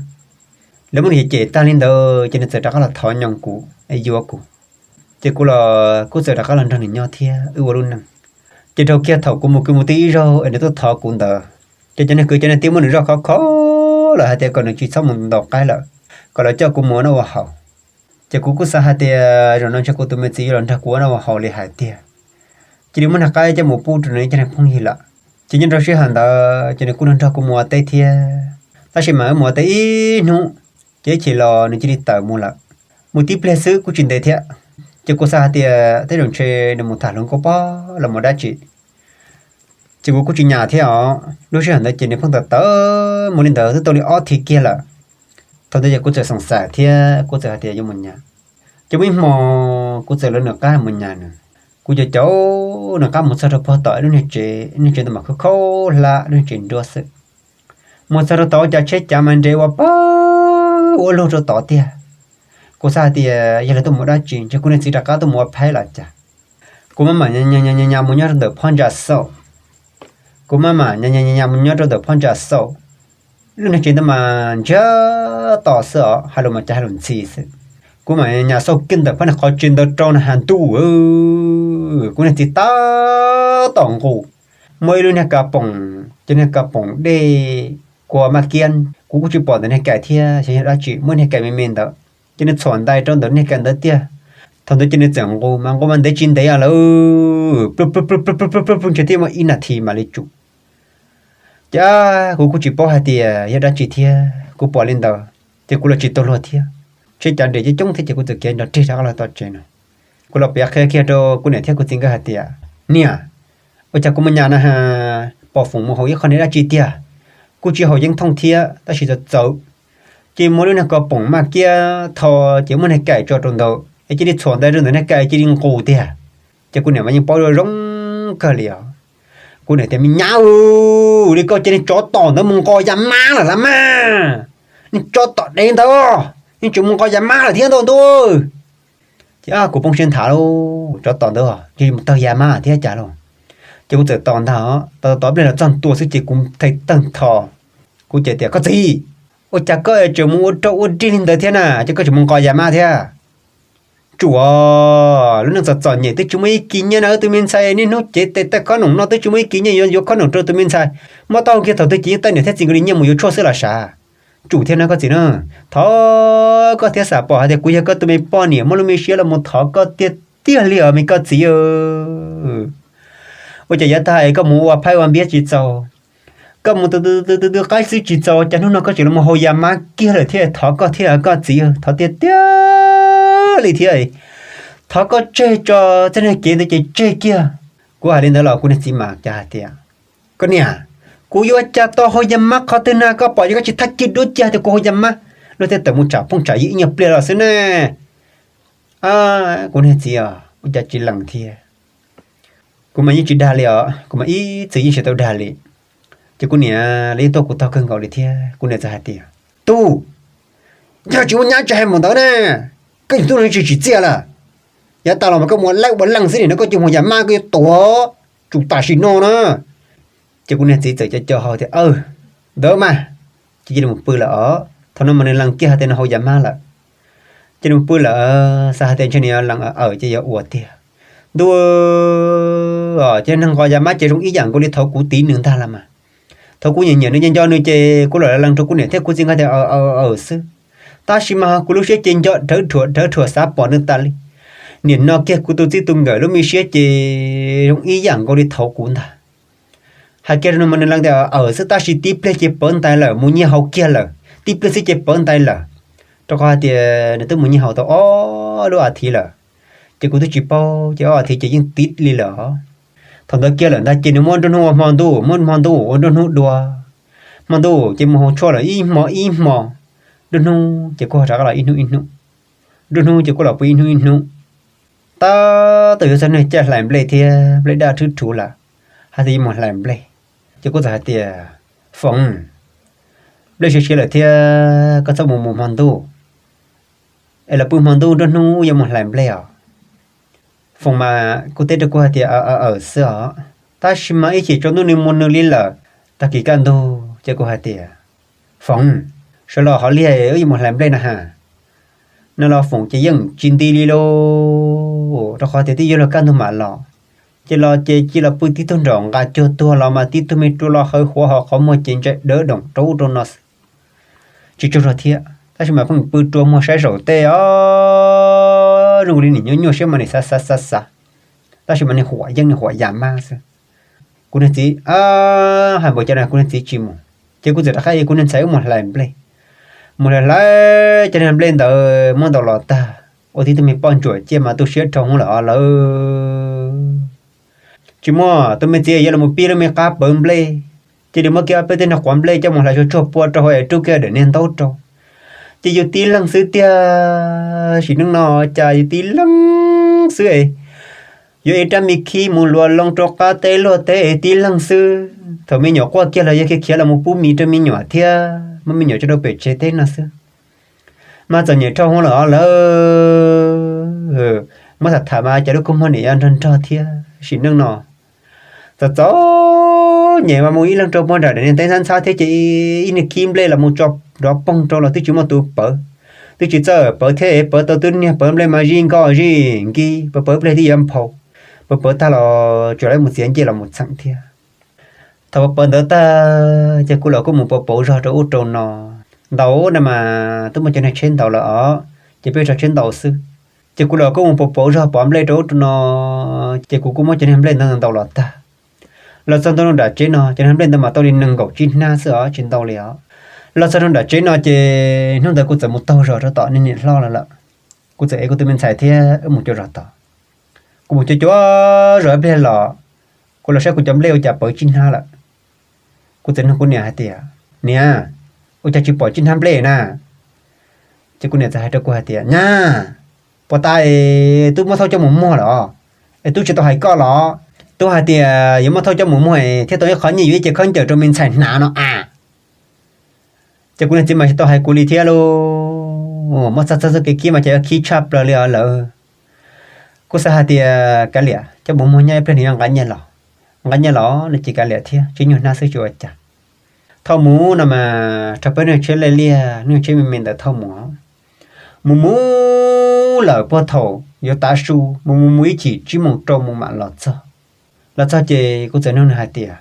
Lawv muab nws cem cem tag li ntawd ces nws txawm rov qab los thov nyoos kuv es yuav kuv. Ces kuv los kuj txawm rov qab los nrog nws nyob thiab wb ua lub neej. Ces dhau kiag thaum kuv mus kwv mus tij ib zaug es nws tuaj thov kuv ntawd, ces cov niag kwv cov niag tij muab nws zoj khov kho lawm hais tias kom nws tsis txhob mus ntaus qaib lawm, kom lawv coj kuv mus ua noj ua haus. Ces kuv kuj xav hais tias zaum no ntshe kuv tus me txiv yuav los nrog kuv ua noj ua haus li hais tiag. Cia li muab niag qaib coj mus pub rau nws ib co niag phooj ywg lawm. Ces nyob rau sij hawm ntawd ces nws kuj nrog nrog kuv mus ua teb thiab, tab sis mas wb mus ua teb ib hnub ces ib chim los nws cia li tawm mus lawm. Mus tib pliag xwb kuj tsis ntev thiab. Ces kuv xav hais tias tej zaum ntshe nws mus tham hluas nkauj pob los mus dab tsi. Ces kuv kuj tsis nyas thiab os. Lub sij hawm ntawd ces nws pheej tawm tawm mus li ntawd twb tau li ob thiv kiag lawm. Thaum ntawd ces kuv txawm xoom xaim thiab kuv txawm hais tias yuav mus nyas. Ces muaj ib hmo kuv txawm lawv nws qab mus nyas nws. Kuv caum caum nws qab mus txog rau puag tom lub niag tsev, lub niag tsev ntawd mas khaub khaub hlab, lub niag tsev nruab xwb. Mus txog rau tod ua cas tsheb cav mas nres ua pag ua lug rau tod tiag. Kuv xav hais tias yog lawv tuaj mus dab tsi, ntshe kuv niag txiv rov qab tuaj mus ua phaib los cas. Kuv maj mam nyas mus nyob rau ntawm phab ntsa xauj. Kuv maj mam nyas nyas nyas mus nyob rau ntawm phab ntsa xauj. Lub niag tsev ntawd mas ntsiag to xwb os, hais lus mas cas hais lus ntxhi xwb. Kuv mam nyas xauj kiag ntawm phab niag qhov tsev ntawd rau na has ntuj, kuv niag txiv tab tom nqus. Muaj ib lub niag ka poom, cov niag ka poom dej kua maj kiab, kuv kuj tsis pom ntawm niag kaim thiab xyov yog dab tsi, muaj niag kaim me me ntawd. Ces nws txhuam ntais rau ntawm niag kaim ntawd tiag. Thaum ntawd ces nws txawm nqus mas nqus mas ntev tsis ntev lawm, pw pw pw pw pw pw ntshe thiaj muaj ib nas this mam li tsum. Ces kuv kuj tsis paub hais tias yog dab tsi thiab, kuv pom li ntawd ces kuv los tsis tau luag thiab. Tsheb cav nres coob coob thiab ces kuv txawm khiav nrov reg rov qab los tom tsev no. Kuv los piav qhia kiag rau kuv niam thiab kuv txiv nkawd hais tias, niam, ua cas kuv mus nyas na has, pom foom mus haus ib qho niag dab tsi tiag, kuj tsis haum yeeb thooj thiab tab sis txawv txawv. Ces muaj lub niag ko poom maj kiab tho, ces muaj niag kaim tso rau ntawd es cia li txhuam ntais rau ntawm niag kaim cia li nqus tiag. Ces kuv niam mas yeej paub zoo zoo kawg li os. Kuv niam tias, me nyab, li koj cia li tsov tom ntawd mus nqos ya mab lawm las mas, niag tsov tom dev ntawd, yeej tseem mus nqos ya mab lawm thiab ntau ntuj. Ces kuv poob siab nthav lauj, tsov tom ntawd ces mus tawg ya mab thiab cas lauj. Ces kuv txawm tos ntag, tos tos ib pliag los txog ntua xwb ces kuv tawg tawg tho. Kuv ces tias, koj txiv, ua cas koj tseem mus ua rau ua rig li ntawd thiab na, ces koj tseem mus nqos yas mab thiab? Tsum, lub neej txom txom nyem twb tsis muaj ib kis nyiaj na, tus me ntxhais niaj hnub cev tes tawg khob noom no twb tsis muaj ib kis nyiaj yuav yuav khob noom rau tus me ntxhais. Muab taub hau kiag thaum twg ces yeej tawg niam thiab txiv nkawd li nyiaj mus yuav tshuaj xwb los sav. Tsum thiab no koj txiv na, thov koj thiab, xam pom hais tias kuv yog koj tus me poj niam muaj lub me siab los mus thov koj tiag tiag li os me koj txiv. Ua cas yav tag koj mus ua phaib ua npiab tsis txaus, koj mus tu tu tu tu qaib xwb tsis txaus, cas hnub no koj tseem los haus yas mab kiag lawm thiab, thov koj thiab koj txiv, thov tiag tiag li thiab, thov koj tseg tso, txoj niag kev ntawd ces tseg kiag. Kuv hais li ntawd los kuv niag txiv mas cas hais tias, koj niam, kuv yuav ua cas tau haus yas mab qhov twg na, koj pom ces koj tsis thab kiag duab cia tias kuv haus yas mab, luag thiaj tawm mus tsam phooj tsam ywg ib nyuag pliag los xwb ne. Kuv niag txiv os, ua cas tsis lees thiab. Kuv mas yeej tsis dag li os, kuv mas ib txwm yeej tsis tau dag li. Ces kuv niam los yeej tuaj kuv taug kawg nkaus li thiab, kuv niam txawm hais tias, tub, yog tsis muaj nyab tsis hais mus ntawd na, koj yog tub no tsis tsim txiaj lawm. Yav tas los mas koj mus ua laib ua leej xwb nim no koj cia mus yas mab koj yuav tuag, tsum tam sim no na. Ces kuv niag txiv txawm co co hau tias, ntawd mas, ces cia li mus pw lawm os. Thaum no mas nws lees kiag hais tias nws haus yas mab lawm. Ces nws mus pw lawm, xav hais tias ntshe nws yuav lees, aws ces yuav ua tiag. Ntuj, ces nws nqos yas mab ces zoo ib yam nkaus li thaum kuv tiv nws ntag los mas. Thaum kuv nyiam nyiam nws nco nco nws ces kuv los lees rau kuv niam thiab kuv txiv nkawd tias aws xwb. Tab sis mas kuv lub siab ces nco dhawv dhuam dhawv dhuam xav pom nws tas li. Nim no kiag kuv tus txij tus nkawm lub me siab ces zoo ib yam nkaus li thaum kuv ntag. Hais kiag rau nws mas nws lees tias aws xwb, tab sis tib pliag ces pawv ntais lawm, mus nyiag haus kiag lawm, tib pliag xwb ces pawv ntais lawm. Rau qhov hais tias nws twb mus nyiag haus tau ob lub as thiv lawm, ces kuv twb tsis paub, ces ob as thiv ces yeej tiv li lawm. Thaum ntawd kiag lawm ntag ces nws muab nruab hnub ua hmo ntuj, muab hmo ntuj ua nruab hnub dua. Hmo ntuj ces mus haus tshuaj lawm ib hmo ib hmo, nruab hnub ces kuj ho rov qab los ib hnub ib hnub, nruab hnub ces kuj los pw ib hnub ib hnub. Tab tom yuav txog niag caij hlais nplej thiab nplej daj thwb thuv lawm, hais tias yuav mus hlais nplej, ces kuv txawm hais tias, Foom, nplej siav siav lawm thiab koj txhob mus mus hmo ntuj, es los pw hmo ntuj nruab hnub yuav mus hlais nplej os. Foom mas kuj teb rau kuv hais tias, Aws xwb os, tab sis mas ib chim tsaus ntuj nws mus nws li lawm. Tag kis kaj ntug ces kuv hais tias, Foom, sawv los hov liag wb yuav mus hlais nplej na has. No los Foom ces yeej tsis nti li lauj, rau qhov tias twb yuav luag kaj ntug mam los. Ces los ces cia los pw tib tug nraum nqa cuag tuag los mas tib tug me rua los hawv huav hos qhov muag ces ntsais dawv doom rau ub rau no xwb, tsis tsaug zog thiab. Tab sis mas pheej pw rua muag saib saum tej os, zoo li nim nyuaj nyuaj siab mas nim xav xav xav xav, tab sis mas nim huam yeej nim huam yas mab xwb. Kuv niag txiv, hais npaum cas no kuv niag txiv tsis mus, ces kuv txawm rov qab kuv niag ntxhais wb mus hlais nplej. Mus hlais hlais cov niag nplej ntawd muab ntaus los tag, ua tib tug me poj ntsuam ciaj mas tu siab dhau hwv lawm os lawm. Tsis muaj, tus me txiv yuav los pib lub me qab pawv nplej, cia li muab kiag peb tej niag quav nplej coj mus hlais tsuag tsuag pua rau hauv es rub kiag daim niag ntaub rau. Ces yus tib leeg xwb tiag, sim neej no cas yus tib leeg xwb es yuav ev rab me khib mus luas loo rau qab teb luag teb es tib leeg xwb. Thaum me nyuam quaj kiag los yog khiav khiav los mus pub mis rau me nyuam thiab muab me nyuam tso rau pem tsev teb no xwb. Mas txom nyem dhau hwv lawm os lawm. Muab tham tham mas cas lub kua muag nim yuav nrog nrog thiab sim neej no. Txom txom nyem mas mus ib leeg rau puag nram daim niag teb ntxhab ntxhab thiab ces ib niag khib nplej los mus tso nrov poog rau los twb tsis muaj tus pawv. Twb tsis txawj pawv thiab, pawv tau twb niag pawv nplej mas zij nkoj zij nkij, pawv pawv ib pliag twb yuav nphau. Pawv pawv tag los tsuas lawv mus txiav ncej los mus txheem thiab. Thaum pawv pawv ntawd tag ces kuv los kuj mus pauv pauv zog rau ub rau no. Ntaus no mas twb muaj cov niag tsheb ntaus lawm os, ces peb tso tsheb ntaus xwb. Ces kuv los kuj mus pauv pauv zog pov nplej rau ub rau no, ces kuv kuj muab cov niag nplej ntawd ntaus los tag. Los txog ntua nram tsev no cov niag nplej ntawd mas tau li nees nkaum tsib hnab xwb os, tsis ntau li os. Los txog nram tsev no ces hnub ntawd kuv txawm mus taug zog rau tom niag niam hlob lawm lawm. Kuv txawm ev kuv tus me ntxhais thiab wb mus cuag zog tod. Kuv mus cuag cuag zog ib pliag los, kuv los saib kuv cov nplej ua cas pawv tsib hnab lawm. Kuv txawm nug kuv niam hais tias, Niam, ua cas tsis pom tsib hnab nplej na? Ces kuv niam txawm hais rau kuv hais tias, Nyab, puas tas es tub muab thauj coj mus muag lawm os? Es tub tsis tau hais koj los? Tub hais tias yuav muab thauj coj mus muag thiaj tau ib qho nyiaj yuav ib ce khaub ncaws rau me ntxhais hnav no a. Ces kuv niag txiv mas tsis tau hais kuv li thiab lauj. Muab txog txog txoj kev khib mas ces khib tshaj plaws li os lawm. Kuv xav hais tias kav liam, coj mus muag nyob ib pliag nws yuav nqa nyiaj los. nqa nyiaj los nws ces kav liam thiab, tsis nyuag hnab xwb tsis ua cas. Thauj mus no mas rau peb neeg tsheb liaj liaj, neeg tsheb me me ntawd thauj mus, mus mus lawm puag thaum yuav tav su, mus mus mus ib chim tsib moos rau mus mam los txog. Los txog ces kuv txawm nug nws hais tias,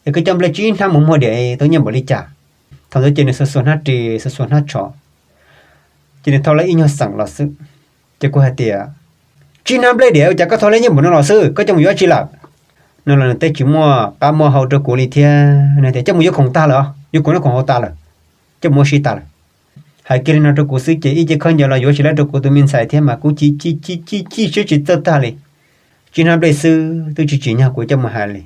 es koj coj nplej tsib hnab mus muag diam tau nyiaj npaum li cas? Thaum ntawd ces nws xuas xuas hnab ris xuas xuas hnab tsho, ces nws thau lawv ib nyuag xeem los xwb. Ces kuv hais tias, tsib hnab nplej diam ua cas koj thau lawv nyiaj npaum no los xwb, koj coj mus yuav dab tsi lawm? No los nws teb tsis muaj qab muaj hau rau kuv li thiab, nws tias coj mus yuav khoom tag lawm, yuav khoom noj khoom haus tas lawm, coj mus ua si tas lawm. Hais kiag li no rau kuv xwb ces ib ce khaub ncaws los yuav tsis lawv rau kuv tus me ntxhais thiab mas kuv chim chim chim chim siab tsis txawj tag li. Tsib hnab nplej xwb twb tsis tsim nyog kuv coj mus hais li,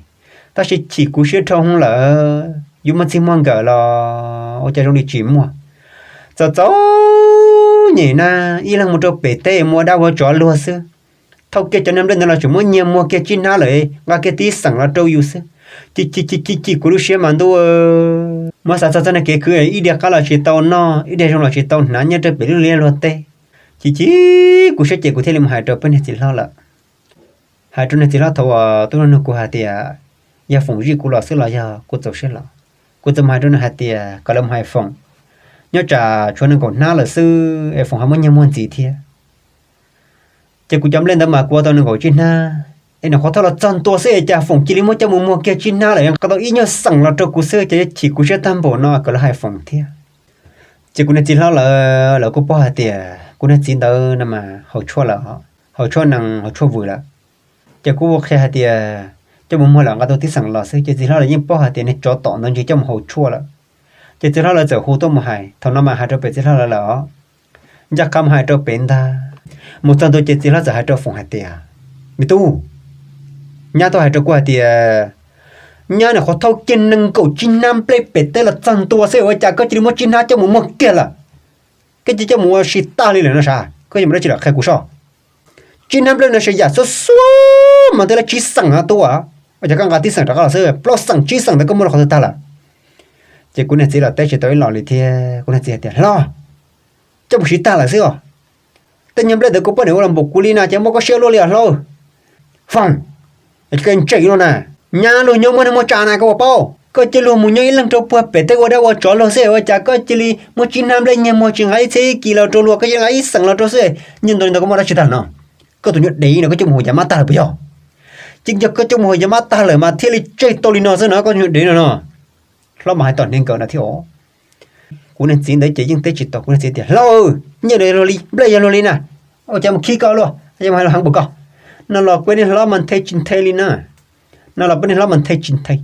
tab sis chim kuv siab dhau hwv lawm, yuav muaj txij muaj nkawm los ua cas zoo li tsis muaj. Txom txom nyem na, ib leeg mus rau pem teb mus ua dab ua tsov luag xwb. Thauj kiag cov niag nplej ntawd los tseem muab nyiag muag kiag tsib hnab lawm, nqa kiag tib xeem los rau yus xwb. Chim chim chim chim chim kuv lub siab mas ntuj, muab xav txog txoj niag kev khwv ib diav qab los tsis tau noj, ib diav zoo los tsis tau hnav nyob rau pem lub liaj luag teb. Chim chim kuv siab ces kuv thiaj li mus hais rau peb niag txiv hlob lawm. Hais rau niag txiv hlob thaum uas tub nug kuv hais tias yog Foom zij kuv los xwb los yog kuv txaus siab los. Kuv txawm mus hais rau nws hais tias kom lawv mus hais Foom, nyob tsam tshuav nees nkaum hnab lawm xwb es Foom ho muab nyiag muag ntxiv thiab. Ces kuv cov nplej ntawd mas kuv ua tau nees nkaum tsib hnab, es nws qhuav thauj los txog ntua xwb es cas Foom cia li muab coj mus muag kiag tsib hnab lawm, nqa tau ib nyuag xeem los rau kuv xwb ces chim kuv siab tag npaum no kom lawv hais Foom thiab. Ces kuv niag txiv hlob lawv, lawv kuj paub hais tias kuv niag txiv ntawd no mas haus tshuaj lawm, haus tshuaj nees haus tshuaj vwm lawm. Ces kuv ua qhia hais tias coj mus muag lawm nqa tau tib xeem los xwb ces txiv hlob lawv yeej paub hais tias niag tsov tom ntawd ntshe coj mus haus tshuaj lawm. Ces txiv hlob lawv txawm hu tuaj mus hais, thaum no mas hais rau pem txiv hlob lawv lawm os. Ncaj qha mus hais rau pem ntag. Mus txog ntua ces txiv hlob txawm hais rau Foom hais tias, me tub, nyab tuaj hais rau kuv hais tias nyab nws qhuav thauj kiag nees nkaum tsib hnab nplej pem teb los txog ntua xwb ua cas koj cia li muab tsib hnab coj mus muag kiag lawm. Koj cia li coj mus ua si tag li lawm no sav, koj yuav mus dab tsi lawm qhia kuv soj. Tsib hnab nplej no xyov yam xuab xuab mas twb lawv tsib xeem no tuaj, ua cas koj nqa tib xeem rov qab los xwb, plaub xeem tsib xeem ntawd koj muab rau qhov twg tag lawm? Ces kuv niag txiv los teb tsis tau ib los li thiab, kuv niag txiv hais tias, hlob, coj mus siv tag lawm xwb os. Tej nyuag nplej ntawd kuv poj niam ua los npaum kuv li na ces muab koj siab luaj li os hlob. Foom, koj ntseeg no na, nyab luag nyob muaj neeg muaj tsav na koj puas paub? Koj cia luag mus nyob ib leeg rau puag pem teb ua dab ua tsov luag xwb ua cas koj cia li muab tsib hnab nplej nyiag muag tsis nqa ib txhiab ib kis los rau luag, koj cia li nqa ib xeem los rau xwb. Nyiaj ntau li ntawd koj muaj dab tsi tag lawm no? Koj tus nyuag dev no koj coj mus haus yav mab tag lawm puas yog? Ces yog koj coj mus haus yav mab tag lawm mas thiaj li tseg tau li no xwb no koj tus nyuag dev no no. Hlob mas hais tom hneev nkawm no thiab os. Kuv niag txiv ntawd ces yeej teb tsis tau, kuv niag txiv tias, hlob, nyiaj yog luag li, nplej yog luag li na, ua cas mus khib koj luaj, ua cas mus hais luag heev npaum ko? No los peb niag hlob mas nthe tsis nthe li na. No los peb niag hlob mas nthe tsis nthe.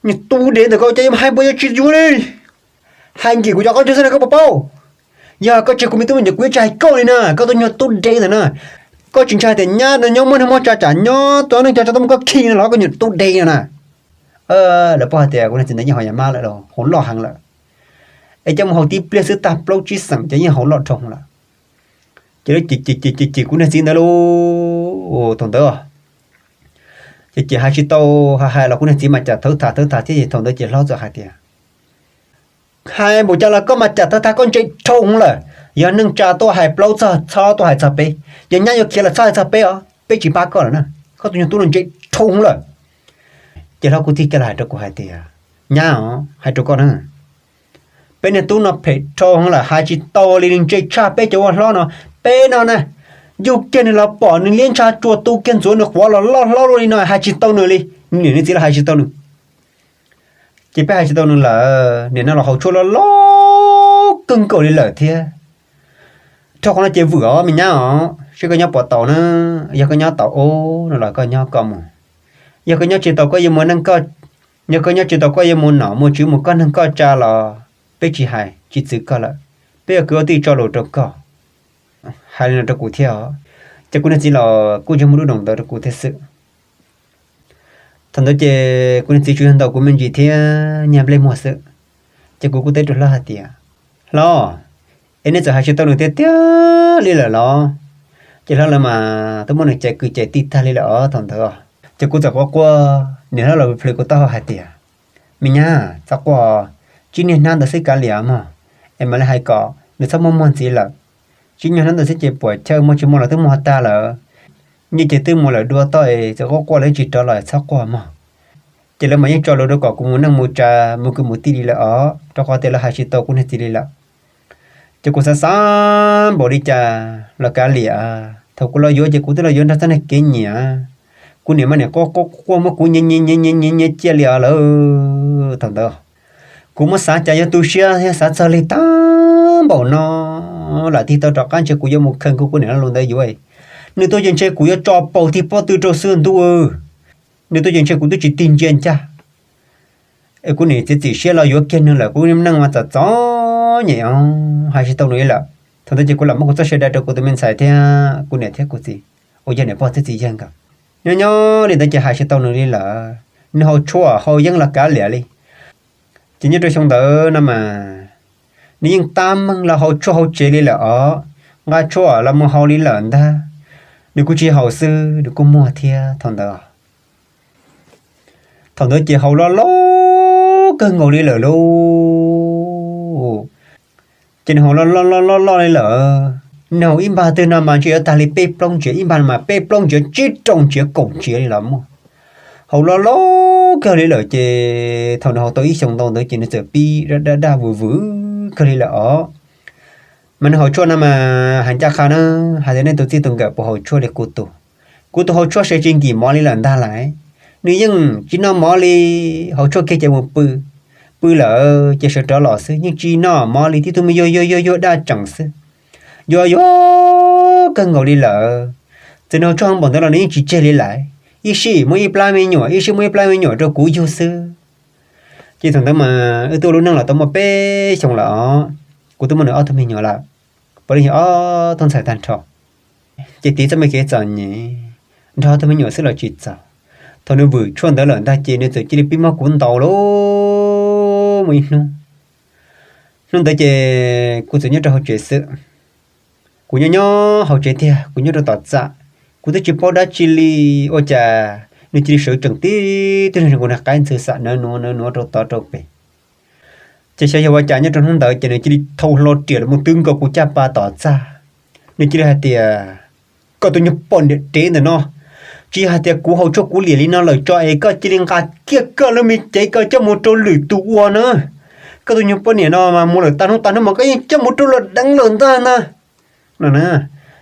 Nyuag tub dev ntawm koj ua cas yuav mus hais npaum yuav tsis yuav li. Hais nkim kuv cov qab ntsuag xwb na koj puas paub? Yog koj tsis kuv me tub me nyuam kuv yuav tsis hais koj li na, koj tus nyuag tub dev ntawm na. Koj tsis ntshai tias nyab no nyob muaj neeg muaj tsav tsam nyob tua neej tsa tsa tau muab koj khi no los koj nyuag tub dev no na. Lawv paub hais tias kuv niag txiv ntawd yeej haus yav mab lawm, haus loj heev lawm, es coj mus haus tib pliag xwb tag plaub tsib xeem ces yeej haus loj dhau lawm. Ces lawv cem cem cem cem kuv niag txiv ntawd lauj, thaum ntawd ces cem hais tsis tau, hais hais los kuv niag txiv mas cas thawv tham thawv tham thiab ces thaum ntawd ces hlob txawm hais tias, hais npaum cas los koj mas cas thawv tham, koj ntse dhau lawm. Yog neej tsa tuaj hais plaub txog txhob tuaj hais txog peb, yog nyab yuav khiav los txhob hais txog peb os, peb tsis pab koj lawm na, koj tus nyuag tub no ntse dhau lawm. Ces hlob kuj tig kiag los hais rau kuv hais tias, nyab os, hais rau koj na, peb niag tub no phem dhau lawm, hais tsis tau li, nws ntse tshaj peb cov ua hlob no. Peb no na, yug kiag nws los pom nws liab ntsha tsuas tu kiag ntxuav nws quav los loj hlob luaj li no hais tsis tau nws li, niam nws txiv los hais tsis tau nws. Ces peb hais tsis tau nws lawm, nim no los haus tshuaj loj loj kawg nkaus li lawm thiab. Dhau qhov no ces vwm os me nyab os, seb koj nyob puas tau na. Yog koj nyob tau ub no los koj nyob koj mus, yog koj nyob tsis tau koj yuav mus neej koj, yog koj nyob tsis tau koj yuav mus nom mus tswv mus koj neeg koj tsa los peb tsis hais tsis txwv koj lawm, peb yuav kwv ua tij tso lus rau koj. Hais li no rau kuv thiab os, ces kuv niag txiv los kuj ntsej muag dub doom ntawd rau kuv thiab xwb. Thaum ntawd ces kuv niag txiv tsuas yog ntaus kuv me ntsis thiab nyiag nplej muag xwb. Ces kuv kuj teb rau hlob hais tias, hlob, es nej txawm hais tsis tau nws tiag tiag li lawm los? Ces hlob lawv mas twb muab nws cais kwv cais tij tag li lawm os thaum ntawd. Ces kuv txawm quaj quaj, niam hlob los plhws kuv taub hau hais tias, me nyab, txhob quaj, tsib niag hnab ntawd xwb kav liam mog, es mam li hais kom nws txhob muaj muag ntxiv lawm. Tsib niag hnab ntawd xwb ces puam chawj muaj tsis muaj los twb muag tag lawm. Nyiaj ces twb mus lawm dua toj es txawm quaj quaj los tsis rov los txhob quaj mog. Ces lawv mas yeej tso lus rau kom kuv mus neej mus tsav mus kwv mus tij li lawm os, rau qhov tias lawv hais tsis tau kuv niag txiv li lawm. Ces kuv xav xav npaum li cas los kav liam, thaum kuv los yuav ces kuv twb los yuav nrog txoj niag kev nyiam. Kuv niam mas niam quaj quaj quaj muab kuv nyiav nyiav nyiav nyiav nyiav cia li os lawm. Thaum ntawd kuv muab xav cas yuav tu siab thiab xav txog li tag npaum no, lam tig tau rov qab ntshe kuv yuav mus khaws kuv niam lo lus ntawd yuav. Nws tuaj ces ntshe kuv yuav tso paus tig pob tw rau xwb ntuj. Nws tuaj ces ntshe kuv twb tsis tig ntsia ncaj. Es kuv niam txiav txim siab los yuav kiag nws lawm, kuv neej mas txom txom nyem os, hais tsis tau nws li lawm. Thaum ntawd ces kuv lam muab kuv txoj sia da rau kuv tus me ntxhais thiab kuv niam thiab kuv txiv uas yog niam pog thiab txiv yawg nkawd. Nyob nyob li ntawd ces hais tsis tau nws li lawm, nws haus tshuaj haus yeeb los kav liam li. Ces nyob rau xyoo ntawd no mas nws yeej tab meeg los haus tshuaj hauv tsev li lawm os, nqa tshuaj los mus haus li lawm ntag. Nws kuj tsis haus xwb, nws kuj muag thiab thaum ntawd. Thaum ntawd ces haus loj loj kawg nkaus li lawm lauj. Ces nws haus loj loj loj loj loj li lawm, nws haus ib npag twg no mas ntshe yuav tag li peb plaub ntsiav, ib npag no mas peb plaub ntsiav tsib rau ntsiav kaum ntsiav li los muaj. Haus loj loj kawg li lawm ces thaum nws haus tau ib xyoos ntau ntawd ces nws txawm pib daj daj vwm vwm kawg li lawm os. Mas nws haus tshuaj no mas hais ncaj qha na, hais tias nej tus txij tus nkawm puas haus tshuaj li kuv tus. Kuv tus haus tshuaj se tsis nkim mov li lawm ntag lauj. Nws yeej tsis noj mov li, haus tshuaj kiag ces mus pw. Pw lawm ces sawv rov los xwb, yeej tsis noj mov li, tib tug me yuag yuag yuag yuag daj tseem xwb. Yuag yuag kawg nkaus li lawm. Txawm nws haus tshuaj heev npaum ntawd los nws yeej tsis tseg li lawm. Ib sij muab ib plab me nyuam, ib sij muab ib plab me nyuam rau kuv yug xwb. Ces thaum ntawd mas wb twb ua lub neej los tau muaj peb xyoos lawm os. Kuv twb muaj nws ob tug me nyuam lawm, puav leej yog ob tug ntxhais tag nrho. Ces tiv txoj me kev txom nyem, nrog ob tug me nyuam xwb los tsis txaus. Thaum nws vwm tshuaj ntawd lawm ntag ces nws txawm cia li pib muab kuv ntaus lauj. Muaj ib hnub, hnub ntawd ces kuv txawm nyob rau hauv tsev xwb. Kuv nyob nyob hauv tsev tiag, kuv nyob rau tom txaj, kuv twb tsis paub dab tsi li, ua cas nws cia li sawv tsees tib tug neeg zoo nkaus niag qaib ntxwg xam nawb nuav nawb nuav rau tod rau pem. Ces xyov yog ua cas nyob rau hnub ntawd ces nws cia li thau hlo riam los mus twb nkaus kuv caj pas tom txaj. Nws cia li hais tias, koj tus nyuag poj niam dev ntawm no, tsis yog hais tias kuv haus tshuaj kuv liam li no lawm tso es koj cia li nqa kiag koj lub me cev koj coj mus rau lwm tus ua na. Koj tus nyuag poj niam no mas mus lawm tag hnub tag hnub mas koj yeej coj mus rau luag deev lawm ntag na. No na,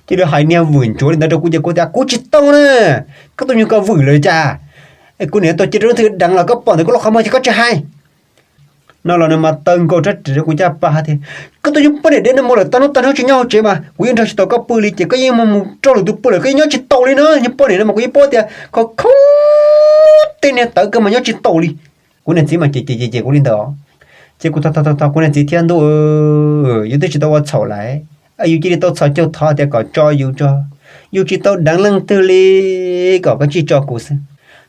cia li hais niag vwm ntsuav li ntawd rau kuv ces kuv tias kuv tsis tau na. Koj tus nyuag ko vwm lawm cas? Es kuv niam tau cia rau leej twg deev los koj pom ntawm koj lub qhov muag ces koj tsis hais. No los nws mas taw nkaus rab riam rau kuv caj pas tias, koj tus nyuag poj niam dev no mus lawm tag hnub tag hnub tsis nyob hauv tsev mas kuv yeej nrog tsis tau koj pw li ces koj yeej mus rau lwm tus pw lawm koj yeej nyob tsis tau li na. Nyuag poj niam no mas kuv yeej paub tias khov kho tej niag tawv kawg mas nyob tsis tau li. Kuv niag txiv mas ces ces ces kuv li ntawd. Ces kuv thov thov thov kuv niag txiv thiab ntuj, yus twb tsis tau ua txhaum lawm, yus cia li tau txhos caug thov tias kom tso yus tso, yus tsis tau deev leej twg li, kom koj tsij tso kuv xwb.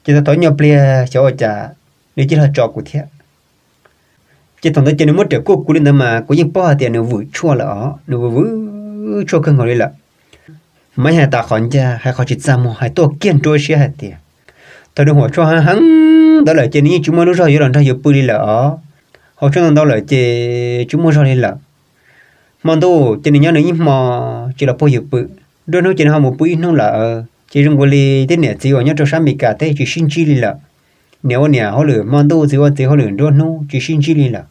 Ces tau tau nyuag pliag xyov ua cas nws cia li tso kuv thiab. Ces thaum ntawd ces nws muab riam kuaj kuv li ntawd mas kuv yeej paub hais tias nws vwm tshuaj lawm os, nws vwm vwm tshuaj kawg nkaus li lawm. Mas hais tas qhov ncaj hais qhov tsis txaj muag hais tuaj kiag nruab siab hais tias, thaum nws haus tshuaj heev heev ntawd lawm ces nws yeej tsis muaj lub zog yuav los nrog yus pw li lawm os. Haus tshuaj ntau ntau lawm ces tsis muaj zog li lawm. Hmo ntuj ces nws nyob nws ib hmo tsis los puag yus pw. Nruab hnub ces nws ho mus pw ib hnub lawm, ces zoo nkaus li tej niam txiv uas nyob rau sab Amelikas teb tsis sib ntsib li lawm. Niam ua niam hauj lwm hmo ntuj, txiv ua txiv hauj lwm nruab hnub, tsis sib ntsib li lawm.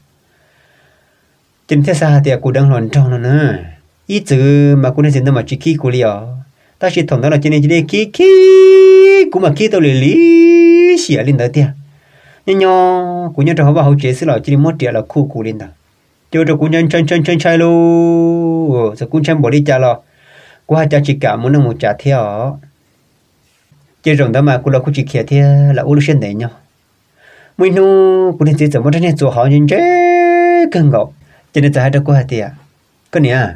Ces nws thiaj xav hais tias kuv deev hluas nraug no na. Ib txwm mas kuv niag txiv ntawd mas tsis khib kuv li os, tab sis thaum ntawd los ces nws cia li khib khib kuv mas khib tau li li xiam li ntawd tiag. Nyob nyob kuv nyob rau hauv vaj hauv tsev xwb los cia li muab riam los khuj kuv li ntawd. Ces ua rau kuv ntshai ntshai ntshai ntshai ntshai lauj, txawm kuv ntshai npaum li cas los kuv hais cas tsis kam mus neej mus tsav thiab os. Ces zaum ntawd mas kuv los kuj tsis khiav thiab, lam ua lub siab ntev nyob. Muaj ib hnub kuv niag txiv txawm muab rab niag txuas hov ntse ntse kawg nkaus, ces nws txawm hais rau kuv hais tias, koj niam,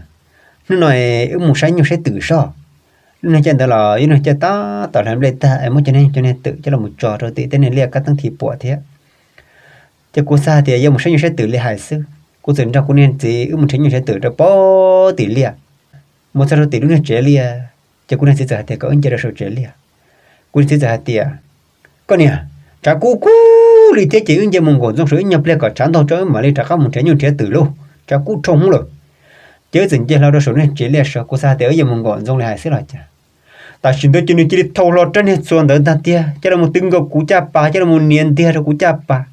hnub no wb mus saib nyuj saib twm soj. Lub niag caij ntawd los ib lub niag caij tab tom hlais nplej tag es muab cov niag cov niag twm coj los tso rau tim tej niag liaj kab teeb thim puam thiab. Ces kuv xav hais tias yuav mus saib nyuj saib twm li hais xwb, kuv txawm nrog kuv niag txiv wb mus nrhiav nyuj nrhiav twm rau pem tim liaj. Mus txog rau tim lub niag tsev liaj, ces kuv niag txiv txawm hais tias kom wb nce rau saum tsev liaj. Kuv niag txiv txawm hais tias, koj niam, tshav kub kub li thiab ces wb nce mus nkaum ntxoo saum ib nyuag pliag kom tshav ntaug tso wb mam li rov qab mus nrhiav nyuj nrhiav twm lauj, tshav kub dhau hwv lawm. Ces wb txawm nce hlo rau saum niag tsev liaj saud, kuv xav hais tias wb yuav mus nkaum ntxoo li hais xwb los cas. Tam sim ntawd ces nws cia li thau hlo rab niag txuas ntawd ntag tiag, coj los mus twb nkaus kuv caj pas, coj los mus nias ntiag rau kuv caj pas.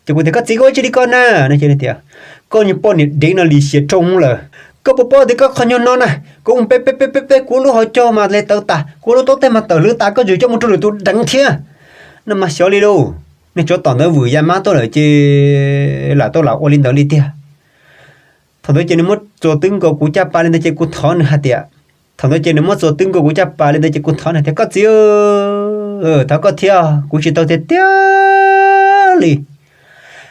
Ces kuv tias, koj txiv, koj ua tsi li ko na? No ces nws tias, koj niag poj niam dev no lim hiam dhau hwv lawm. Koj puas paub tias koj qhov nyuag no na, kuv mus pe pe pe pe pe kuv lub hauv caug mas hle tawv tas, kuv lub taub teg mas tawm hlwv tas, koj tseem coj mus rau lwm tus deev thiab. No mas xyov li lauj, nej tsov tom ntawd vwm ya mab tuaj lawm ces lam tau lam ua li ntawd li tiag. Thaum ntawd ces nws muab txuas twb nkaus kuv caj pas li ntawd ces kuv thov nws hais tias, thaum ntawd ces nws muab txuas twb nkaus kuv caj pas li ntawd ces kuv thov nws tias, koj txiv, thov koj thiab, kuv tsis tau tiag tiag li.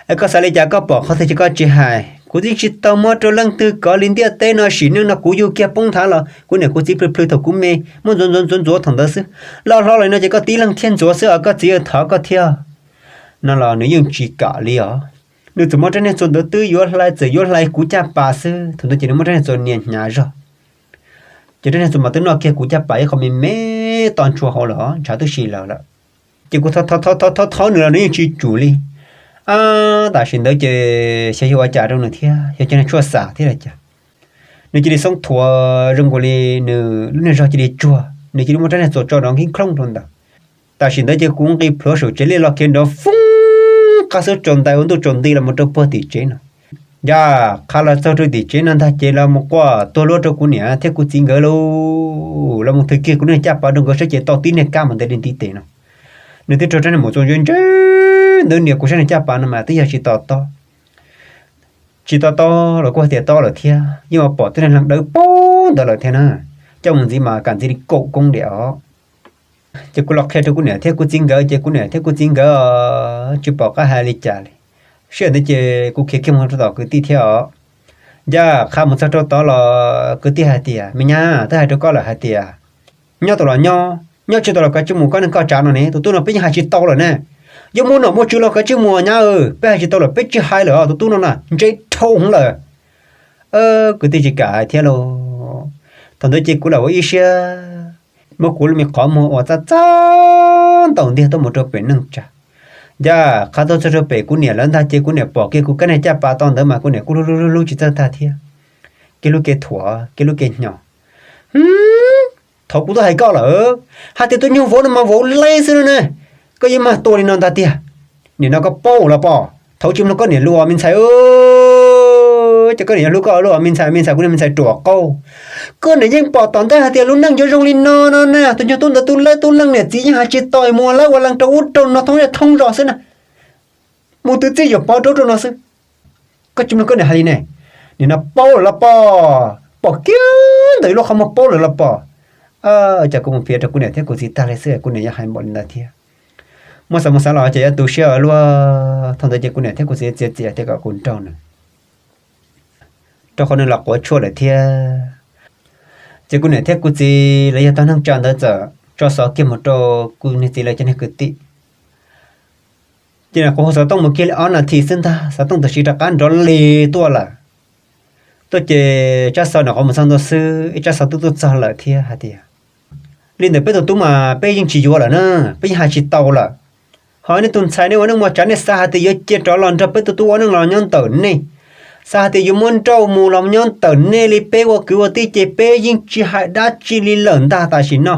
Es koj xav li cas koj pom qhov twg ces koj tsis hais. Kuv twb tsis tau muab rau leej twg kov li ntiaj teb no, sim neej no kuv yug kiag poob nthav los kuv niam kuv txiv plhws plhws thaum kuv me, muab ntxuav ntxuav ntxuav ntxuav thaum ntawd xwb. Loj hlob li no ces koj tib leeg thiaj ntxuav xwb os, koj txiv, thov koj thiab. No los nws yeej tsis kam li os. Nws txawm muab rab niag txuas ntawd twb yuav hlais, txawm yuav hlais kuv caj pas xwb, thaum ntawd ces nws muab rab niag txuas nias hnyav zog. Ces rab niag txuas mas twb noj kiag kuv caj pas ib qho me me to ntshua hauv lawm, ntshav twb si lawm lawm. Ces kuv thov thov thov thov nws los nws yeej tsis tsum li. Ab, tam sim ntawd ces xyov yog ua cas rau nws thiab, yog cov niag tshuaj xam thiab los cas, nws cia li xoob thuav zoo nkaus li nws lub niag zog cia li tsuag, nws cia li muab rab niag txuas tso nrov nkib nklooj rau ntawd. Tam sim ntawd ces kuv nqis plhuav saum tsev liaj los khiav nrov foob qab xwb tsaus ntais ua ntuj tsaus nti los mus rau puag tim tsev no. Ncaj qha los txog rau tim tsev no ntag ces los mus quaj tuag luab rau kuv niam thiab kuv txiv nkawd lauj. Los mus thwv kiag kuv niag caj pas rau nkawd saib ces tau tib niag kab mus ntev li ntiv tes no. Nws twb raug rab niag mus txuas ntse ntse ntawd nias kuv sab niag caj pas no mas twb yog tsis to taub. Tsis to taub los kuj hais tias taub lawm thiab, yeej ua pom tej niag leeg dawb paug ntawd lawm thiab na. Coj mus ntxiv mas kam ntxiv li kaum koob diam os. Ces kuv los qhia rau kuv niam thiab kuv txiv nkawd ces kuv niam thiab kuv txiv nkawd tsis pom qab hais li cas li. Sij hawm ntawd ces kuv khiav kiag mus rau tom kwv tij thiab os. Ncaj qha mus txog rau tod los kwv tij hais tias, me nyab, twb hais rau koj lawm hais tias nyob tau los nyob, nyob tsis tau los kav tsij mus, koj neeg koj tsav no ne, tus tub no peb yeej hais tsis tau lawm ne. Yuav muaj nom muaj tswv los kav tsij mus nyab, peb hais tsis tau lawm, peb tsis hais lawm os, tus tub no na ntse dhau hwv lawm. Kwv tij tsis kam hais thiab lauj. Thaum ntawd ces kuv lam ua ib siab muab kuv lub me qhov muag uas txaj txaj ntaus ntiag tuaj mus rau pem neej tsa. Ncaj qha tuaj txog rau pem kuv niam lawv ntag ces kuv niam pom kiag kuv kab niag caj pas to ntawd mas kuv niam kuj hlub hlub hlub tsis txawj tag thiab. Kev hlub kev thuam, kev hlub kev hnyos. Thaum kuv twb hais koj lawm hais tias tus nyuag vauv no mas vauv leb xwb no ne, koj yuav mag tua li no ntag tiag. Nim no koj paub los pom, thaum tsis mloog koj niam lus me ntxhais, ces koj niam yuav hlub koj lub me ntxhais, me ntxhais kuv niag me ntxhais ruam qauj. Koj niam yeej pom tom ntej hais tias lub neej yuav zoo li no no na, tus nyuag tub ntawd tub leb tub leej niam txiv yeej hais tsis tau mus ua lawv ua leej rau ub rau no thoob zej thoob zos xwb na. Mus twv txij yuav pov rau ub rau no xwb. Koj tsis mloog koj niam hais li ne. Nim no paub lawm los pom, pom kiag ntawm lub qhov muag paub lawm los pom. Cas kuv mus piav rau kuv niam thiab kuv txiv tag li xwb kuv niam yuav hais npaum li ntawd thiab. Muab xav mus xav los ces yuav tu siab luaj. Thaum ntawd ces kuv niam thiab kuv txiv txiav txiav tias kom kuv nrauj nws, rau qhov nws los quav tshuaj lawm thiab. Ces kuv niam thiab kuv txiv lawv yog tog neeg tsa ntawd txawm tso xov kiag mus rau kuv niag txiv lawv cov niag kwv tij. Ces nim qhuav hu xov tooj mus kiag li ob nas this xwb ntag, xov tooj tam sim rov qab nrov lig tuaj lawm. Tuaj ces tsab xov nim qhuav mus txog ntua xwb, ib tsab xov twb tuaj txog lawm thiab hais tias, li ntawm peb tus tub mas peb yeej tsis yuav lawm na, peb yeej hais tsis tau lawm. Ho nej tus ntxhais nej ua neej mos tsav nej xav hais tias yuav cia rov los nrog peb tus tub ua neej los nyob ntawm nej, xav hais tias yuav muab nrauj mus los nyob ntawm nej li, peb ua kwv ua tij ces peb yeej tsis hais dab tsi li lawm ntag tam sim no.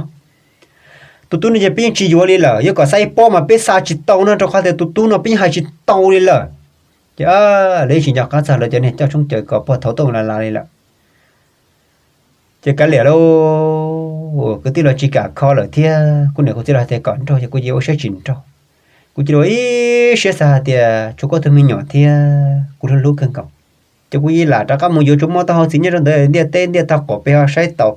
Tus tub no ces peb yeej tsis yuav li lawm, yuav kom xa ib pob mas peb xa tsis tau no rau qhov tias tus tub no peb yeej hais tsis tau li lawm. Ces lawv yeej tsis nco qab txog lawv cov niag coj tshoob cawv kom puag thaud tuaj mus las las li lawm. Ces kav liam lauj, kwv tij los tsis kam kho lawm thiab, kuv niam kuv txiv los hais tias kom nrauj ces kuv cia li ua siab tsis nrauj. Kuv cia li ua ib siab xav hais tias tshuav kuv tug me nyuam thiab kuv hlub hlub kawg nkaus. Ces kuv cia lam rov qab mus yuav tsuas muaj taub hau txiv nyob rau ntawd ntiaj teb ntiaj tog qaum peb ho saib tau.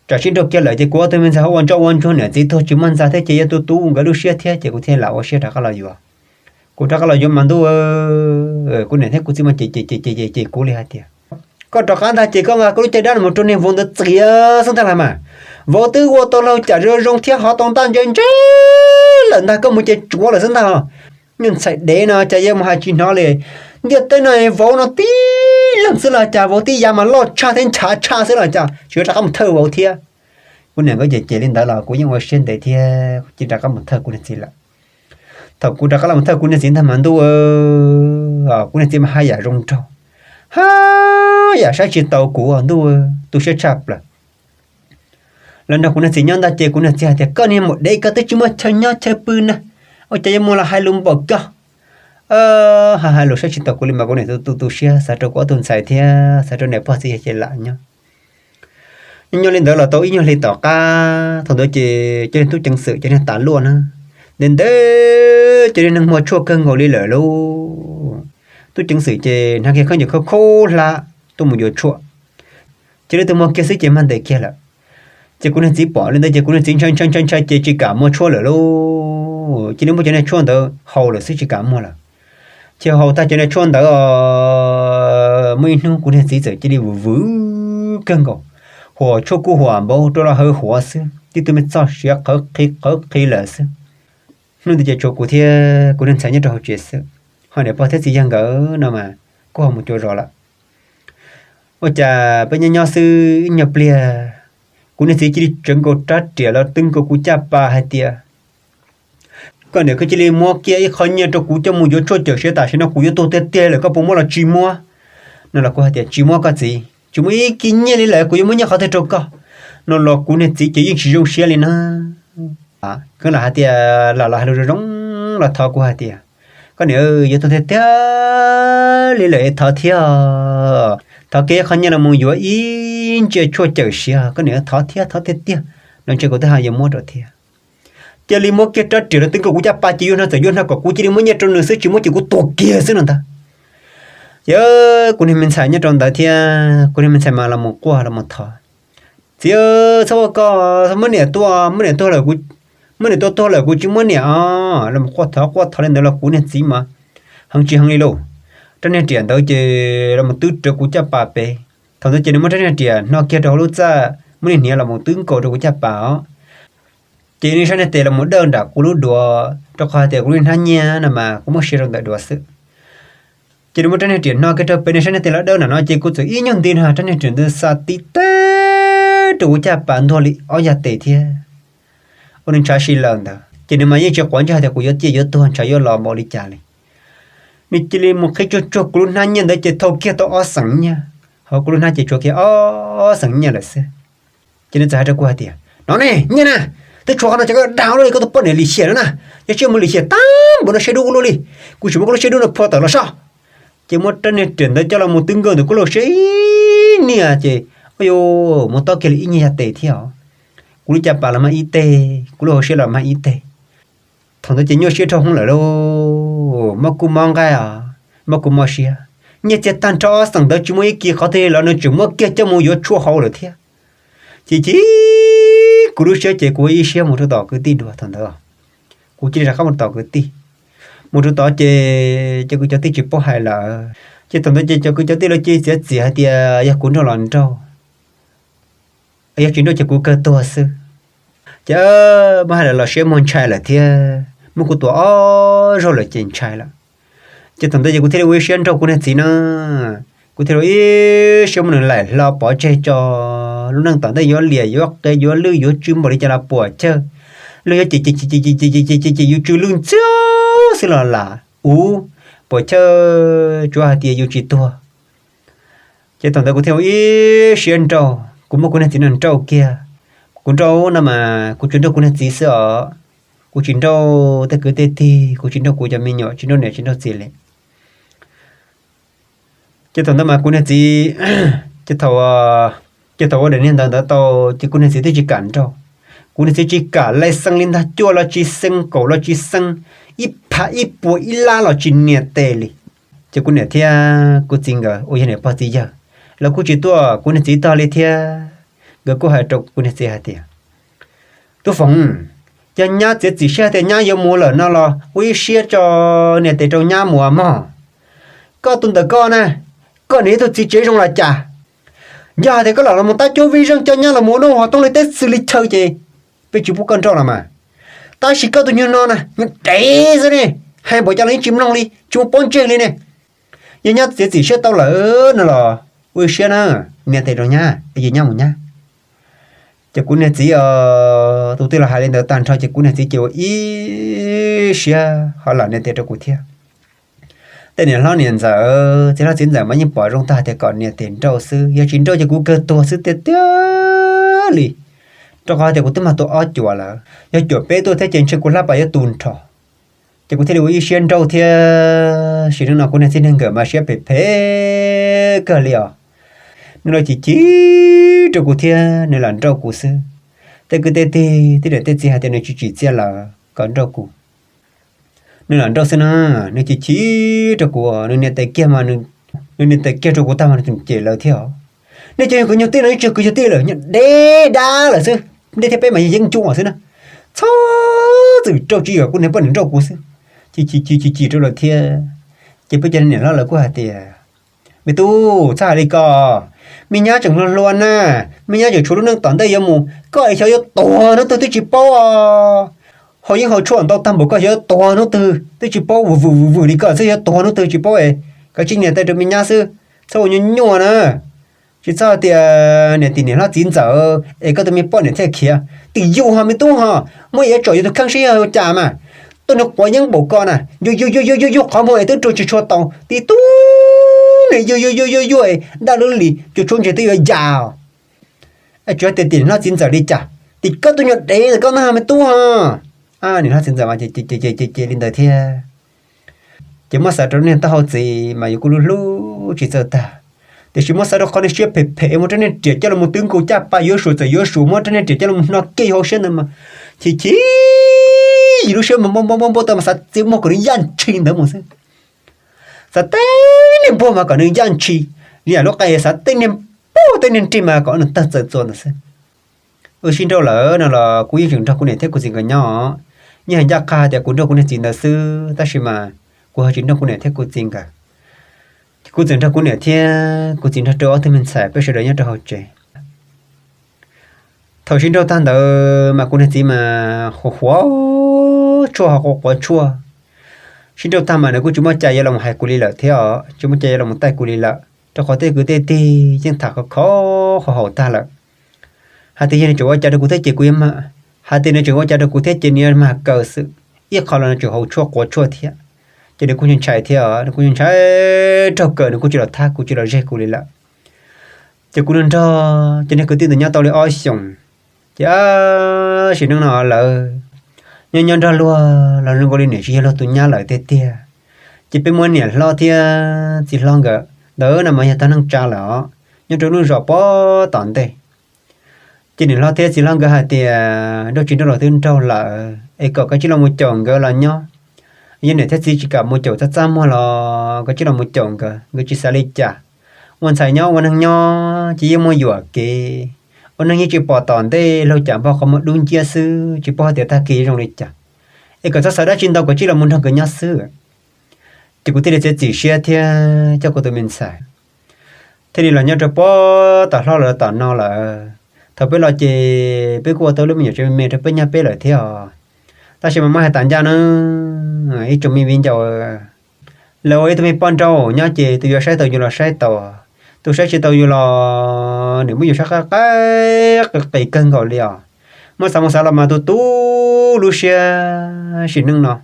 Tsam sib nrauj kiag lawm ces kuv ob tug me ntxhais ua ntsuag ua ntsuag niam txiv tuag tsis muaj ntxa thiab ces yog tus tub nkawd lub siab thiab ces kuv thiaj lam ua siab rov qab los yuav. Kuv rov qab los yuav mas ntuj, kuv niam thiab kuv txiv mas cem cem cem cem cem kuv li hais tias, koj rov qab ntag ces koj nqa koj lub caj dab no mus rau niag vauv ntawd txiav xwb ntag los mas. Vauv twb ua tau laug cam zoo zoo thiab hov tau ntaj ntse ntse lawm ntag, koj mus ces tsuav lawm xwb ntag. Niag ntxhais dev no cas yuav mus hais tsis hnov li. Ntiaj teb no vauv no tib leeg xwb los cas, vauv tib yav mas loj tshaj thiab nchav tshaj xwb los cas, tseem rov qab mus thawj vauv thiab. Kuv niam nkawd cem cem li ntawd los kuv yeej ua siab ntev thiab kuv cia li rov qab mus thawj kuv niag txiv lawm. Thaum kuv rov qab los mus thawj kuv niag txiv ntag mas ntuj, kuv niag txiv mas haj yam zoo nraug, haj yam saib tsis taus kuv ntuj, tu siab tshaj plaws. Los nrog kuv niag txiv nyob ntag ces kuv niag txiv hais tias, koj niag maum dev, koj twb tsis muaj chaw nyob chaw pw na, ua cas yuav mus los hais lus npaum koj. Hais hais lus saib tsis taus kuv li mas kuv niam tu tu siab xav rau kuv ob tug ntxhais thiab xav rau niam pog txiv yawg ces lam nyob. Nyob nyob li ntawd los tau ib nyuag hli tom qab thaum ntawd ces cov niag tub ceev xwm cov niag tas luaj na, ntev ntev cov niag neeg muag tshuaj kawg nkaus li lawm lauj. Tub ceev xwm ces hnav kiag khaub ncaws khaub khaub hlab tuaj mus yuav tshuaj. Ces leej twg muag kiag xwb ces mag ntes kiag lawm. Ces kuv niag txiv pom li ntawd ces kuv niag txiv ntshai ntshai ntshai ntshai ces tsis kam muag tshuaj lawm lauj. Cia li muab cov niag tshuaj ntawd haus lawm xwb tsis kam muag lawm. Ces haus tag cov niag tshuaj ntawd muaj ib hnub kuv niag txiv txawm cia li vwm vwm kawg nkaus, huam tshuaj kuj huam npaum rau los hawv huav xwb, tib tug me txoj siav qhawv qhi qhawv qhi lawm xwb. Hnub ntawd ces tshuav kuv thiab kuv niag ntxhais nyob rau hauv tsev xwb, ho niam pog thiab txiv yawg nkawd no mas kuj ho mus cuav zos lawm. Ua cas peb nyob nyob xwb ib nyuag pliag, kuv niag txiv cia li tsawv nkaus rab riam los twb nkaus kuv caj pas hais tias, koj niam, koj cia li muab kiag ib qho nyiaj rau kuv coj mus yuav tshuaj cawm siav, tam sim no kuv yuav tuag tiag tiag lawm, koj puas muab los tsis muab? No los kuv hais tias, tsis muab koj txiv, tsis muaj ib kis nyiaj li lawm, kuv yuav muab nyiaj qhov twg rau koj? No los kuv niag txiv ces yeej tsis zoo siab li na. Koj lam hais tias lam los hais lus zoo zoo los thov kuv hais tias, koj niam, yuav tuag tiag tiag li lawm es thov thiab, thov kiag ib qho nyiaj los mus yuav ib ntsia tshuaj cawm siav, koj niam, thov thiab thov tiag tiag. No ntshe kuv twb ho yuav muab rau thiab. Cia li muab kiag rab riam los twb nkaus kuv caj pas ces yuav no txawm yuav no kom kuv cia li muab nyiaj rau nws xwb, tsis muab ces kuv tuag kiag xwb no ntag. Ces kuv niag me ntxhais nyob rau ntawd thiab kuv niag me ntxhais mas los mus quaj los mus thov, txiv, txhob ua koj, muab niam tua, muab niam tua, muab niam tua tuag lawm kuv tsis muab niam os. Los mus quaj thov quaj thov li ntawd los kuv niag txiv mas heev tsis heev li lauj. Rab niag riam ntawd ces los mus twb rawv kuv caj pas pem. Thaum ntawd ces nws muab rab niag riam hno kiag rau hauv lub txaj, muab niag hniav los mus twb nkaus rau kuv caj pas os. Ces nws sab niag tes los mus dawj nram kuv lub duav, rau qhov hais tias kuv lub hnab nyiaj no mas kuv muab sia rau ntawm duav xwb. Ces nws muab rab niag riam hno kiag rau pem, nws sab niag tes los dawj nram no ces kuv txawm ib nyuag nti no rab niag riam ntawd xa tib teg rau kuv caj pas ntuag li ob yag tes thiab. Ua nws ntshav si lawm ntawd ces nws mas yeej tsis quav ntsej hais tias kuv yuav ciaj yuav tuag ntshav yuav los npaum li cas li. Nws cia li mus qhib tsuag tsuag kuv lub hnab nyiaj ntawd ces thau kiag tau ob xeem nyiaj, hauv kuv lub hnab ces tshuav kiag ob xeem nyiaj lawm xwb. Ces nws txawm hais rau kuv hais tias, no ne nyiaj na, twb tshuav qhov no ces koj dag luaj li koj tus poj niam lim hiam no na, yog tsis muaj lim hiam tag npaum no siab dub luaj li, kuv tsis muab koj lub siab dub no phua tawm los soj. Ces muab rab niag riam ntawd coj los mus twb nkaus ntawm kuv lub siab ib niag ces, ua yuav mus tob kiag li ib nyuag yag tes thiab os. Kuv lub caj pas los mag ib teg, kuv lub hauv siab los mag ib teg. Thaum ntawd ces nyuaj siab dhau hwv lawm lauj, mob kub mob nqaij os, mob kub mob siab. Nyiaj txiag tag nrho ob xeem ntawd tsis muaj ib kis qhov twg los nws tseem muab kiag coj mus yuav tshuaj hauv lawm thiab. Ces chim kuv lub siab ces kuv ib siab mus rau tom kwv tij dua thaum ntawd. Kuv cia li rov qab mus tom kwv tij. Mus rau tod ces cov kwv cov tij tsis paub hais lawm. Ces thaum ntawd ces cov kwv cov tij lawv cia li txiav txim hais tias yog kuv nrauj los nrauj, yog tsis nrauj ces kuv kawg tuag xwb. Ces muab hais lawm los siab muag ntshai lawm thiab, muab kuv tua ob zaug lawm ces ntshai lawm. Ces thaum ntawd ces kuv thiaj li ua ib siab nrauj kuv niag txiv na. Kuv thiaj li ua ib siab muab nws laim hlo pov tseg tso. Lub neej tom ntej yuav liam yuav qe yuav lwj yuav tsw npaum li cas los puam chawj. Luag yuav cem ces ces ces ces ces ces ces yus tsw lwj ntxiag xwb los lam ua puam chawj, tsuav hais tias yus tsis tuag. Ces thaum ntawd kuv thiaj ua ib siab nrauj, kuv muab kuv niag txiv no nrauj kiag. Kuv nrauj no mas kuv tsuas nrauj kuv niag txiv xwb os. Kuv tsis nrauj tej kwv tej tij, kuv tsis nrauj kuv cov me nyuam, tsis nrauj niam tsis nrauj txiv li. Ces thaum ntawd mas kuv niag txiv, ces thaum, ces thaum ua daim niag ntawd ntawd tau, ces kuv niag txiv twb tsis kam nrauj. Kuv niag txiv tsis kam lai xee li ntag, cuaj los tsis xee, kaum los tsis xee, ib phav ib puas ib lab los tsis nias tes li. Ces kuv niam thiab kuv txiv nkawd uas yog niam pog txiv yawg, lawv kuj tsis tuaj kuv niag txiv tog li thiab. Nkawd kuj hais rau kuv niag txiv hais tias, Tub Foom, yog nyab txiav txim siab tias nyab yuav mus lawm no los ua ib siab tso nias tes rau nyab mus mog. Koj tus ntawm koj na, koj niam ib tug txiv tsev zoo los cas? Yog hais tias koj lam los mus tab cuab vij zeej coj nyab los mus ua noj ua haus toob li teb xws li chaw ces peb tsis pub koj nrauj los mas. Tab sis koj tus nyuag no na, nyuag dev xwb ne, hais npaum cas los yeej tsis mloog li, tsis muaj pob ntseg li ne. Yog nyab txiav txim siab tau lawm no los ua ib siab na, nias tes rau nyab, yog nyab mus nyab. Ces kuv niag txiv tus twg los hais li ntawd tag nrho ces kuv niag txiv ces ua ib siab ho lam nias tes rau kuv thiab. Tej niam hlob niam ntxawm, txiv hlob txiv ntxawm mas yeej pom zoo tag hais tias kom nias tes nrauj xwb, yog tsis nrauj ces kuv kawg tuag xwb tiag tiag li. Rau qhov tias kuv twb mag tua ob cuam lawm, yog cuam peb tuaj thiab ces ntshe kuv hlab pas yuav tu nrho. Ces kuv thiaj li ua ib siab nrauj thiab. Sim neej no kuv niag txiv neej nkawm mas siab phem phem kawg li os. Nws los chim chim rau kuv thiab nws lam nrauj kuv xwb. Tej kwv tej tij, tej niam tej txiv hais tias nws tsis tsim txiaj lawm kom nrauj kuv. Nws lam nrauj xwb na, nws chim chim rau kuv, nws nias tes kiag mas, nws nias tes kiag rau kuv tag mas nws tseem cem lawv thiab os. Nej cov yog kwv yog tij no, nej tsis yog kwv yog tij lawm, nyob deb dab lawm xwb, nej thiab peb mas yog yeeb ncuab xwb na. Txhob txwm rau tsis yog kuv niag poj niam nrauj kuv xwb. Chim chim chim chim rau lawv thiab. Ces peb cov niam hlob lawv kuj hais tias, me tub, txhob hais li ko, me nyab tseem hluas hluas na, me nyab tseem tshuav lub neej tom ntej yuav mus, koj es xyov yuav tuag hnub twg twb tsis paub os. Haus yeeb haus tshuaj ntau tag npaum koj xyov yuav tuag hnub twg twb tsis paub, vwm vwm vwm vwm li koj xwb, yuav tuag hnub twg tsis paub es koj tsis nias tes rau me nyab xwb, txhob ua nyuaj nyuaj na. Tsis txhob tias niam tim niam hlob txiv ntxawm es koj tus me poj niam thiaj khiav. Tim yus ho me tub ho, muab iav tsom yus tus kheej seb yog ua cas mas. Tuaj nws quav yeeb npaum ko na, yuag yuag yuag yuag yuag qhov muag es twb rua tsis tshua tau, tib tug nws yuag yuag yuag yuag yuag es daj lub lis cuag tshuab ntses twb yuav yas. Tsis tias tim niam hlob txiv ntxawm li cas, tim koj tus nyuag dev ntawm koj na me tub ho. Niam hlob txiv ntxawm mas ces li ntawd thiab. Ces muab xav rau niag taub hau txiv mas yus kuj hlub hlub tsis txawj tag, tiam sis muab xav rau qhov niag siab phem phem muab rab niag riam coj los mus twb nkaus caj pas yuav suav txawm yuav suav, muab rab niag riam coj los mus hno kiag yus hauv siab ntawd mas chim chim yus lub siab mas npau npau npau npau tau mas xav txiav muag kom nws yaj ntshis ntawd mus xwb. Xav teb niag npuag mas kom nws yaj ntshis li yam lub qe, xav teb niag npuag teb niag nrig mas kom nws tawg txawm txua ntawd xwb. Wb sib nrauj lawm no los kuv yeej tseem nrog kuv niam thiab kuv txiv nkawd nyob. Yeej hais ncaj qha tias kuv nrauj kuv niag txiv ntawd xwb, tab sis mas kuv ho tsis nrauj kuv niam thiab kuv txiv nkawd. Kuv txawm nrog kuv niam thiab kuv txiv nrog rau ob tug me ntxhais peb sawv daws nyob rau hauv tsev. Thaum sib nrauj tag ntawd mas kuv niag txiv mas huas huas tshuaj ho quav quav tshuaj. Sib nrauj tag mas nws kuj tsis muaj cai yuav los hais kuv li lawm thiab os, tsis muaj cai yuav los taij kuv li lawm, rau qhov tej kwv tej tij yeej tham khov kho haus haus tag lawm. Hais tias yog nws tseem ua cas rau kuv thiab ces kuv yuav mag, hais tias nws tseem ua cas rau kuv thiab ces nws yuav mag kaw xwb. Ib qho los nws tseem haus tshuaj quav tshuaj thiab, ces nws kuj ntshai thiab os, nws kuj ntshai raug kaw, nws kuj tsis los thab kuv tsis los zeg kuv li lawm. Ces kuv nrog nrog ces niag kwv tij ntawd nyob tau li ob xyoos, ces sim neej no lawv nyob nyob nrog luag los zoo nkaus li niam tsis yog luag tus nyab lawm tiag tiag. Ces peb muab niam hlob thiab txiv hlob nkawd ntawd no mas yog tag neej tsa lawm os, nyob rau lub zos pob tom ntej. Ces niam hlob thiab txiv hlob nkawd hais tias nrauj tsis nrauj los twb nrauj lawm es kom koj cia li los mus caum nkawd los nyob. Yog niam thiab txiv tsis kam mus caum txaj txaj muag los koj cia li los mus caum nkawd, nkawd tsis xav li cas. Ua ntxhais nyob ua neeg nyob ces yeej muaj yuam kev, ua neeg yeej tsis pom tom ntej luag cas npog qhov muag dub nciab xwb, tsis paub hais tias tag kis zoo li cas. Es kom txhob xav dab tsi ntau, kom cia li los mus nrog nkawd nyob xwb. Ces kuv thiaj li txiav txim siab thiab coj kuv tus me ntxhais, thiaj li los nyob rau pob tom hlob lawv tom no lawm. Thaum peb los ces peb kuj ua tau lub me nyuam tsev me me rau peb nyob peb lawm thiab os. Tab sis mas muab hais tas ncaj na, ib tsoom me viv ncaus, lawv ua ib tug me poj nrauj nyob ces tus yuav saib tau yus los saib tau, tus saib tsis tau yus los nws muab yus saib qab qab qis qis kawg nkaus li os. Muab xav mus xav los mas tu tu lub siab sim neej no.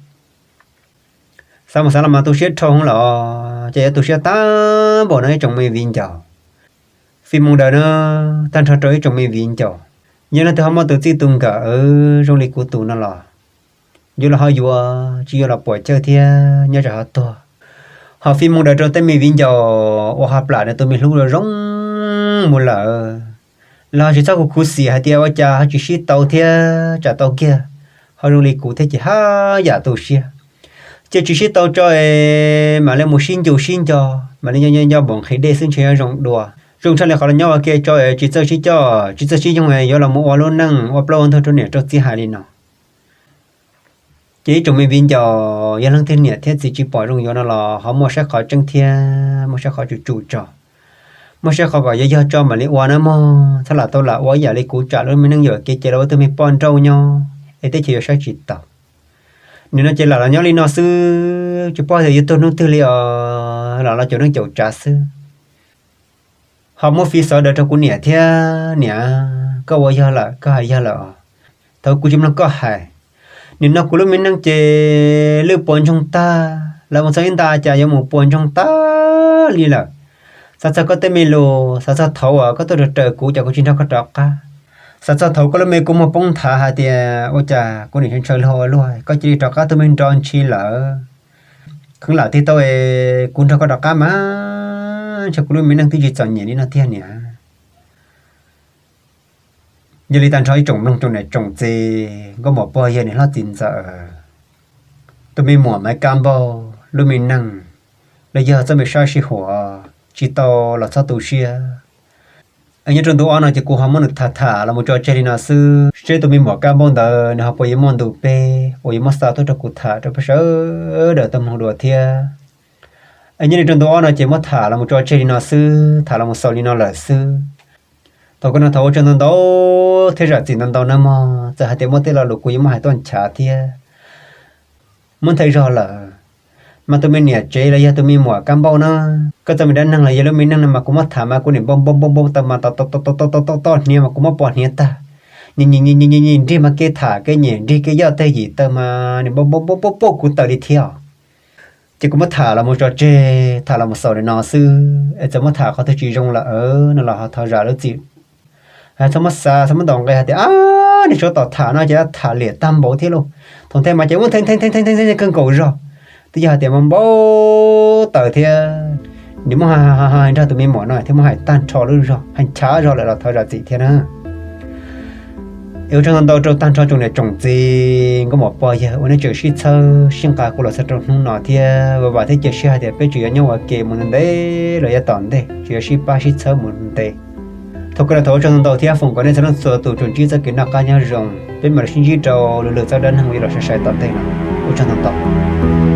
Xav mus xav los mas tu siab dhau hwv los ces yuav tu siab tag npaum no ib tsoom me viv ncaus. Fij moo daws na, tag nrho rau ib tsoom me viv ncaus, yog leej twg ho muaj tus txij tus nkawm zoo li kuv tus no los yuav los ho yuav, tsis yuav los puam chawj thiab nyob tsam ho tuag. Ho fij moo daws rau tej me viv ncaus uas ho plam nws tus me hlub zoo mus lawm, los tsis txhob khuv khuv xim hais tias ua cas ho tsis sib tau thiab tsam tau kiag ho zoo li kuv thiab ces haj yam tu siab. Ces tsis sib tau tso es mam li mus sib ncu sib nco, mam li nco nco nco npaum nqhis dej xwb ntshe yuav zoo dua. Zoo tshaj li qhov los nyob ua ke tso es tsis txawj sib coj tsis txawj sib yoog es yuav los mus ua lub neej ua plaub ua ntug rau niam rau txiv hais li no. Ces ib tsoom me viv ncaus, yog leej twg niam thiab txiv tsis pom zoo yuav no los ho muaj saib qhov tseeb thiab muaj saib qhov tsum tsum tso, muaj saib qhov kom yog yog tso mam li ua na mog, txhob lam tau lam ua ib yam li kuv tsam lub me neej yuam kev ces los ua tug me poj nrauj nyob es teb chaws yuav saib tsis taus. Nim no ces lam los nyob li no xwb, tsis paub tias yuav tuag hnub twg li os, lam los caum neej caum tsav xwb. Ho muab fij xov daws rau kuv niam thiab, niam, koj ua yog lawm, koj hais yog lawm os. Thaum kuv tsis mloog koj hais, nim no kuv lub me neej ces lwj puas ntsoog tag, lawv mus txog ib nta cas yuav mus puas ntsoog tag li lawm. Xav txog koj tej me lus, xav txog thaum uas koj tuaj raws kuv ces kuv tsis nrog koj rov qab. Xav txog thaum koj lub me kua muag poob nthav hais tias ua cas kuv niam ntshaw ntshaw luag ua luaj, koj cia li rov qab tuaj me nrov ntshis lawm. Kheev lam tig tau es kuv nrog koj rov qab mas, ntshe kuv lub me neej twb tsis txom nyem li no tiag niam. Yog li tag nrho ib tsoom mloog tsoom niam tsoom txiv, nkauj muam pog yawg niam hlob txiv ntxawm, tus me muam Maiv Kab Npauj lub me neej, los yog txoj me sab sij huam tsis tau los txhob tu siab. Nyob rau ntu ob no ces kuv ho muab nws tham tham los mus tso tseg li no xwb, seb tus me muam Kab Npauj ntawd nws ho puas yuav muaj ntu peb uas yuav muab xa tuaj rau kuv tham rau peb sawv daws tau mloog dua thiab. Nyob li rau ntu ob no ces muab tham los mus tso tseg li no xwb, tham los mus xaus li no lawm xwb. Thaum kawg no thov ua tsaug ntau ntau thiab zam txim ntau ntau nawb mog, txawm hais tias muaj tej lo lus kuv yuav muab hais tuaj nchav thiab muab nthe zog lawm, mas tus me niam tsev los yog tus me muam Kab Npauj na, koj txoj me dab neeg los yog lub me neej no mas kuv muab tham mas kuv niam npau npau npau npau taw mas tau tau tau tau tau hniav mas kuv muab pos hniav tag. Nyiam nyiam nyiam nyiam nyiam nrig mas kev tham kev nyiam nrig kev yoj teg yim taw mas niam npau npau npau npau kuv taw li thiab. Ces kuv muab tham los mus tso tseg, tham los mus xaus li no xwb es txawm muab tham qhov twg tsis zoo lawm no los ho thov zam lub txim. Txhob muab xav, txhob muab ntaus nqi hais tias ab, niag tsov tom tham no ces tham liam tag npaum thiab lauj. Thaum nthe mas ces muab nthe nthe nthe nthe nthe kawg nkaus zog. Twb yog hais tias muab npau taws thiab, nim muab hais nrog tus me muam no thiab muab hais tag nrho lub zog, hais nchav zog lawm los thov zam txim thiab na. Es ua tsaug ntau ntau rau tag nrho tsoom niam tsoom txiv, nkauj muam pog yawg uas nej tseem sib txhawb sib nqa kuv los txog rau hnub no thiab, vam vam thiab cia siab hais tias peb tseem yuav nyob ua ke mus ntev ntev los yav tom ntej, tseem yuav sib pab sib txhawb mus ntev. Thaum kawg no thov ua tsaug ntau ntau thiab foom kom nej txhua leej txhua tus tsuas ntsib txoj kev noj qab nyob zoo, peb mam li sib ntsib rau lwm lwm zaj dab neeg uas yuav los sai sai tom ntej no. Ua tsaug ntau ntau.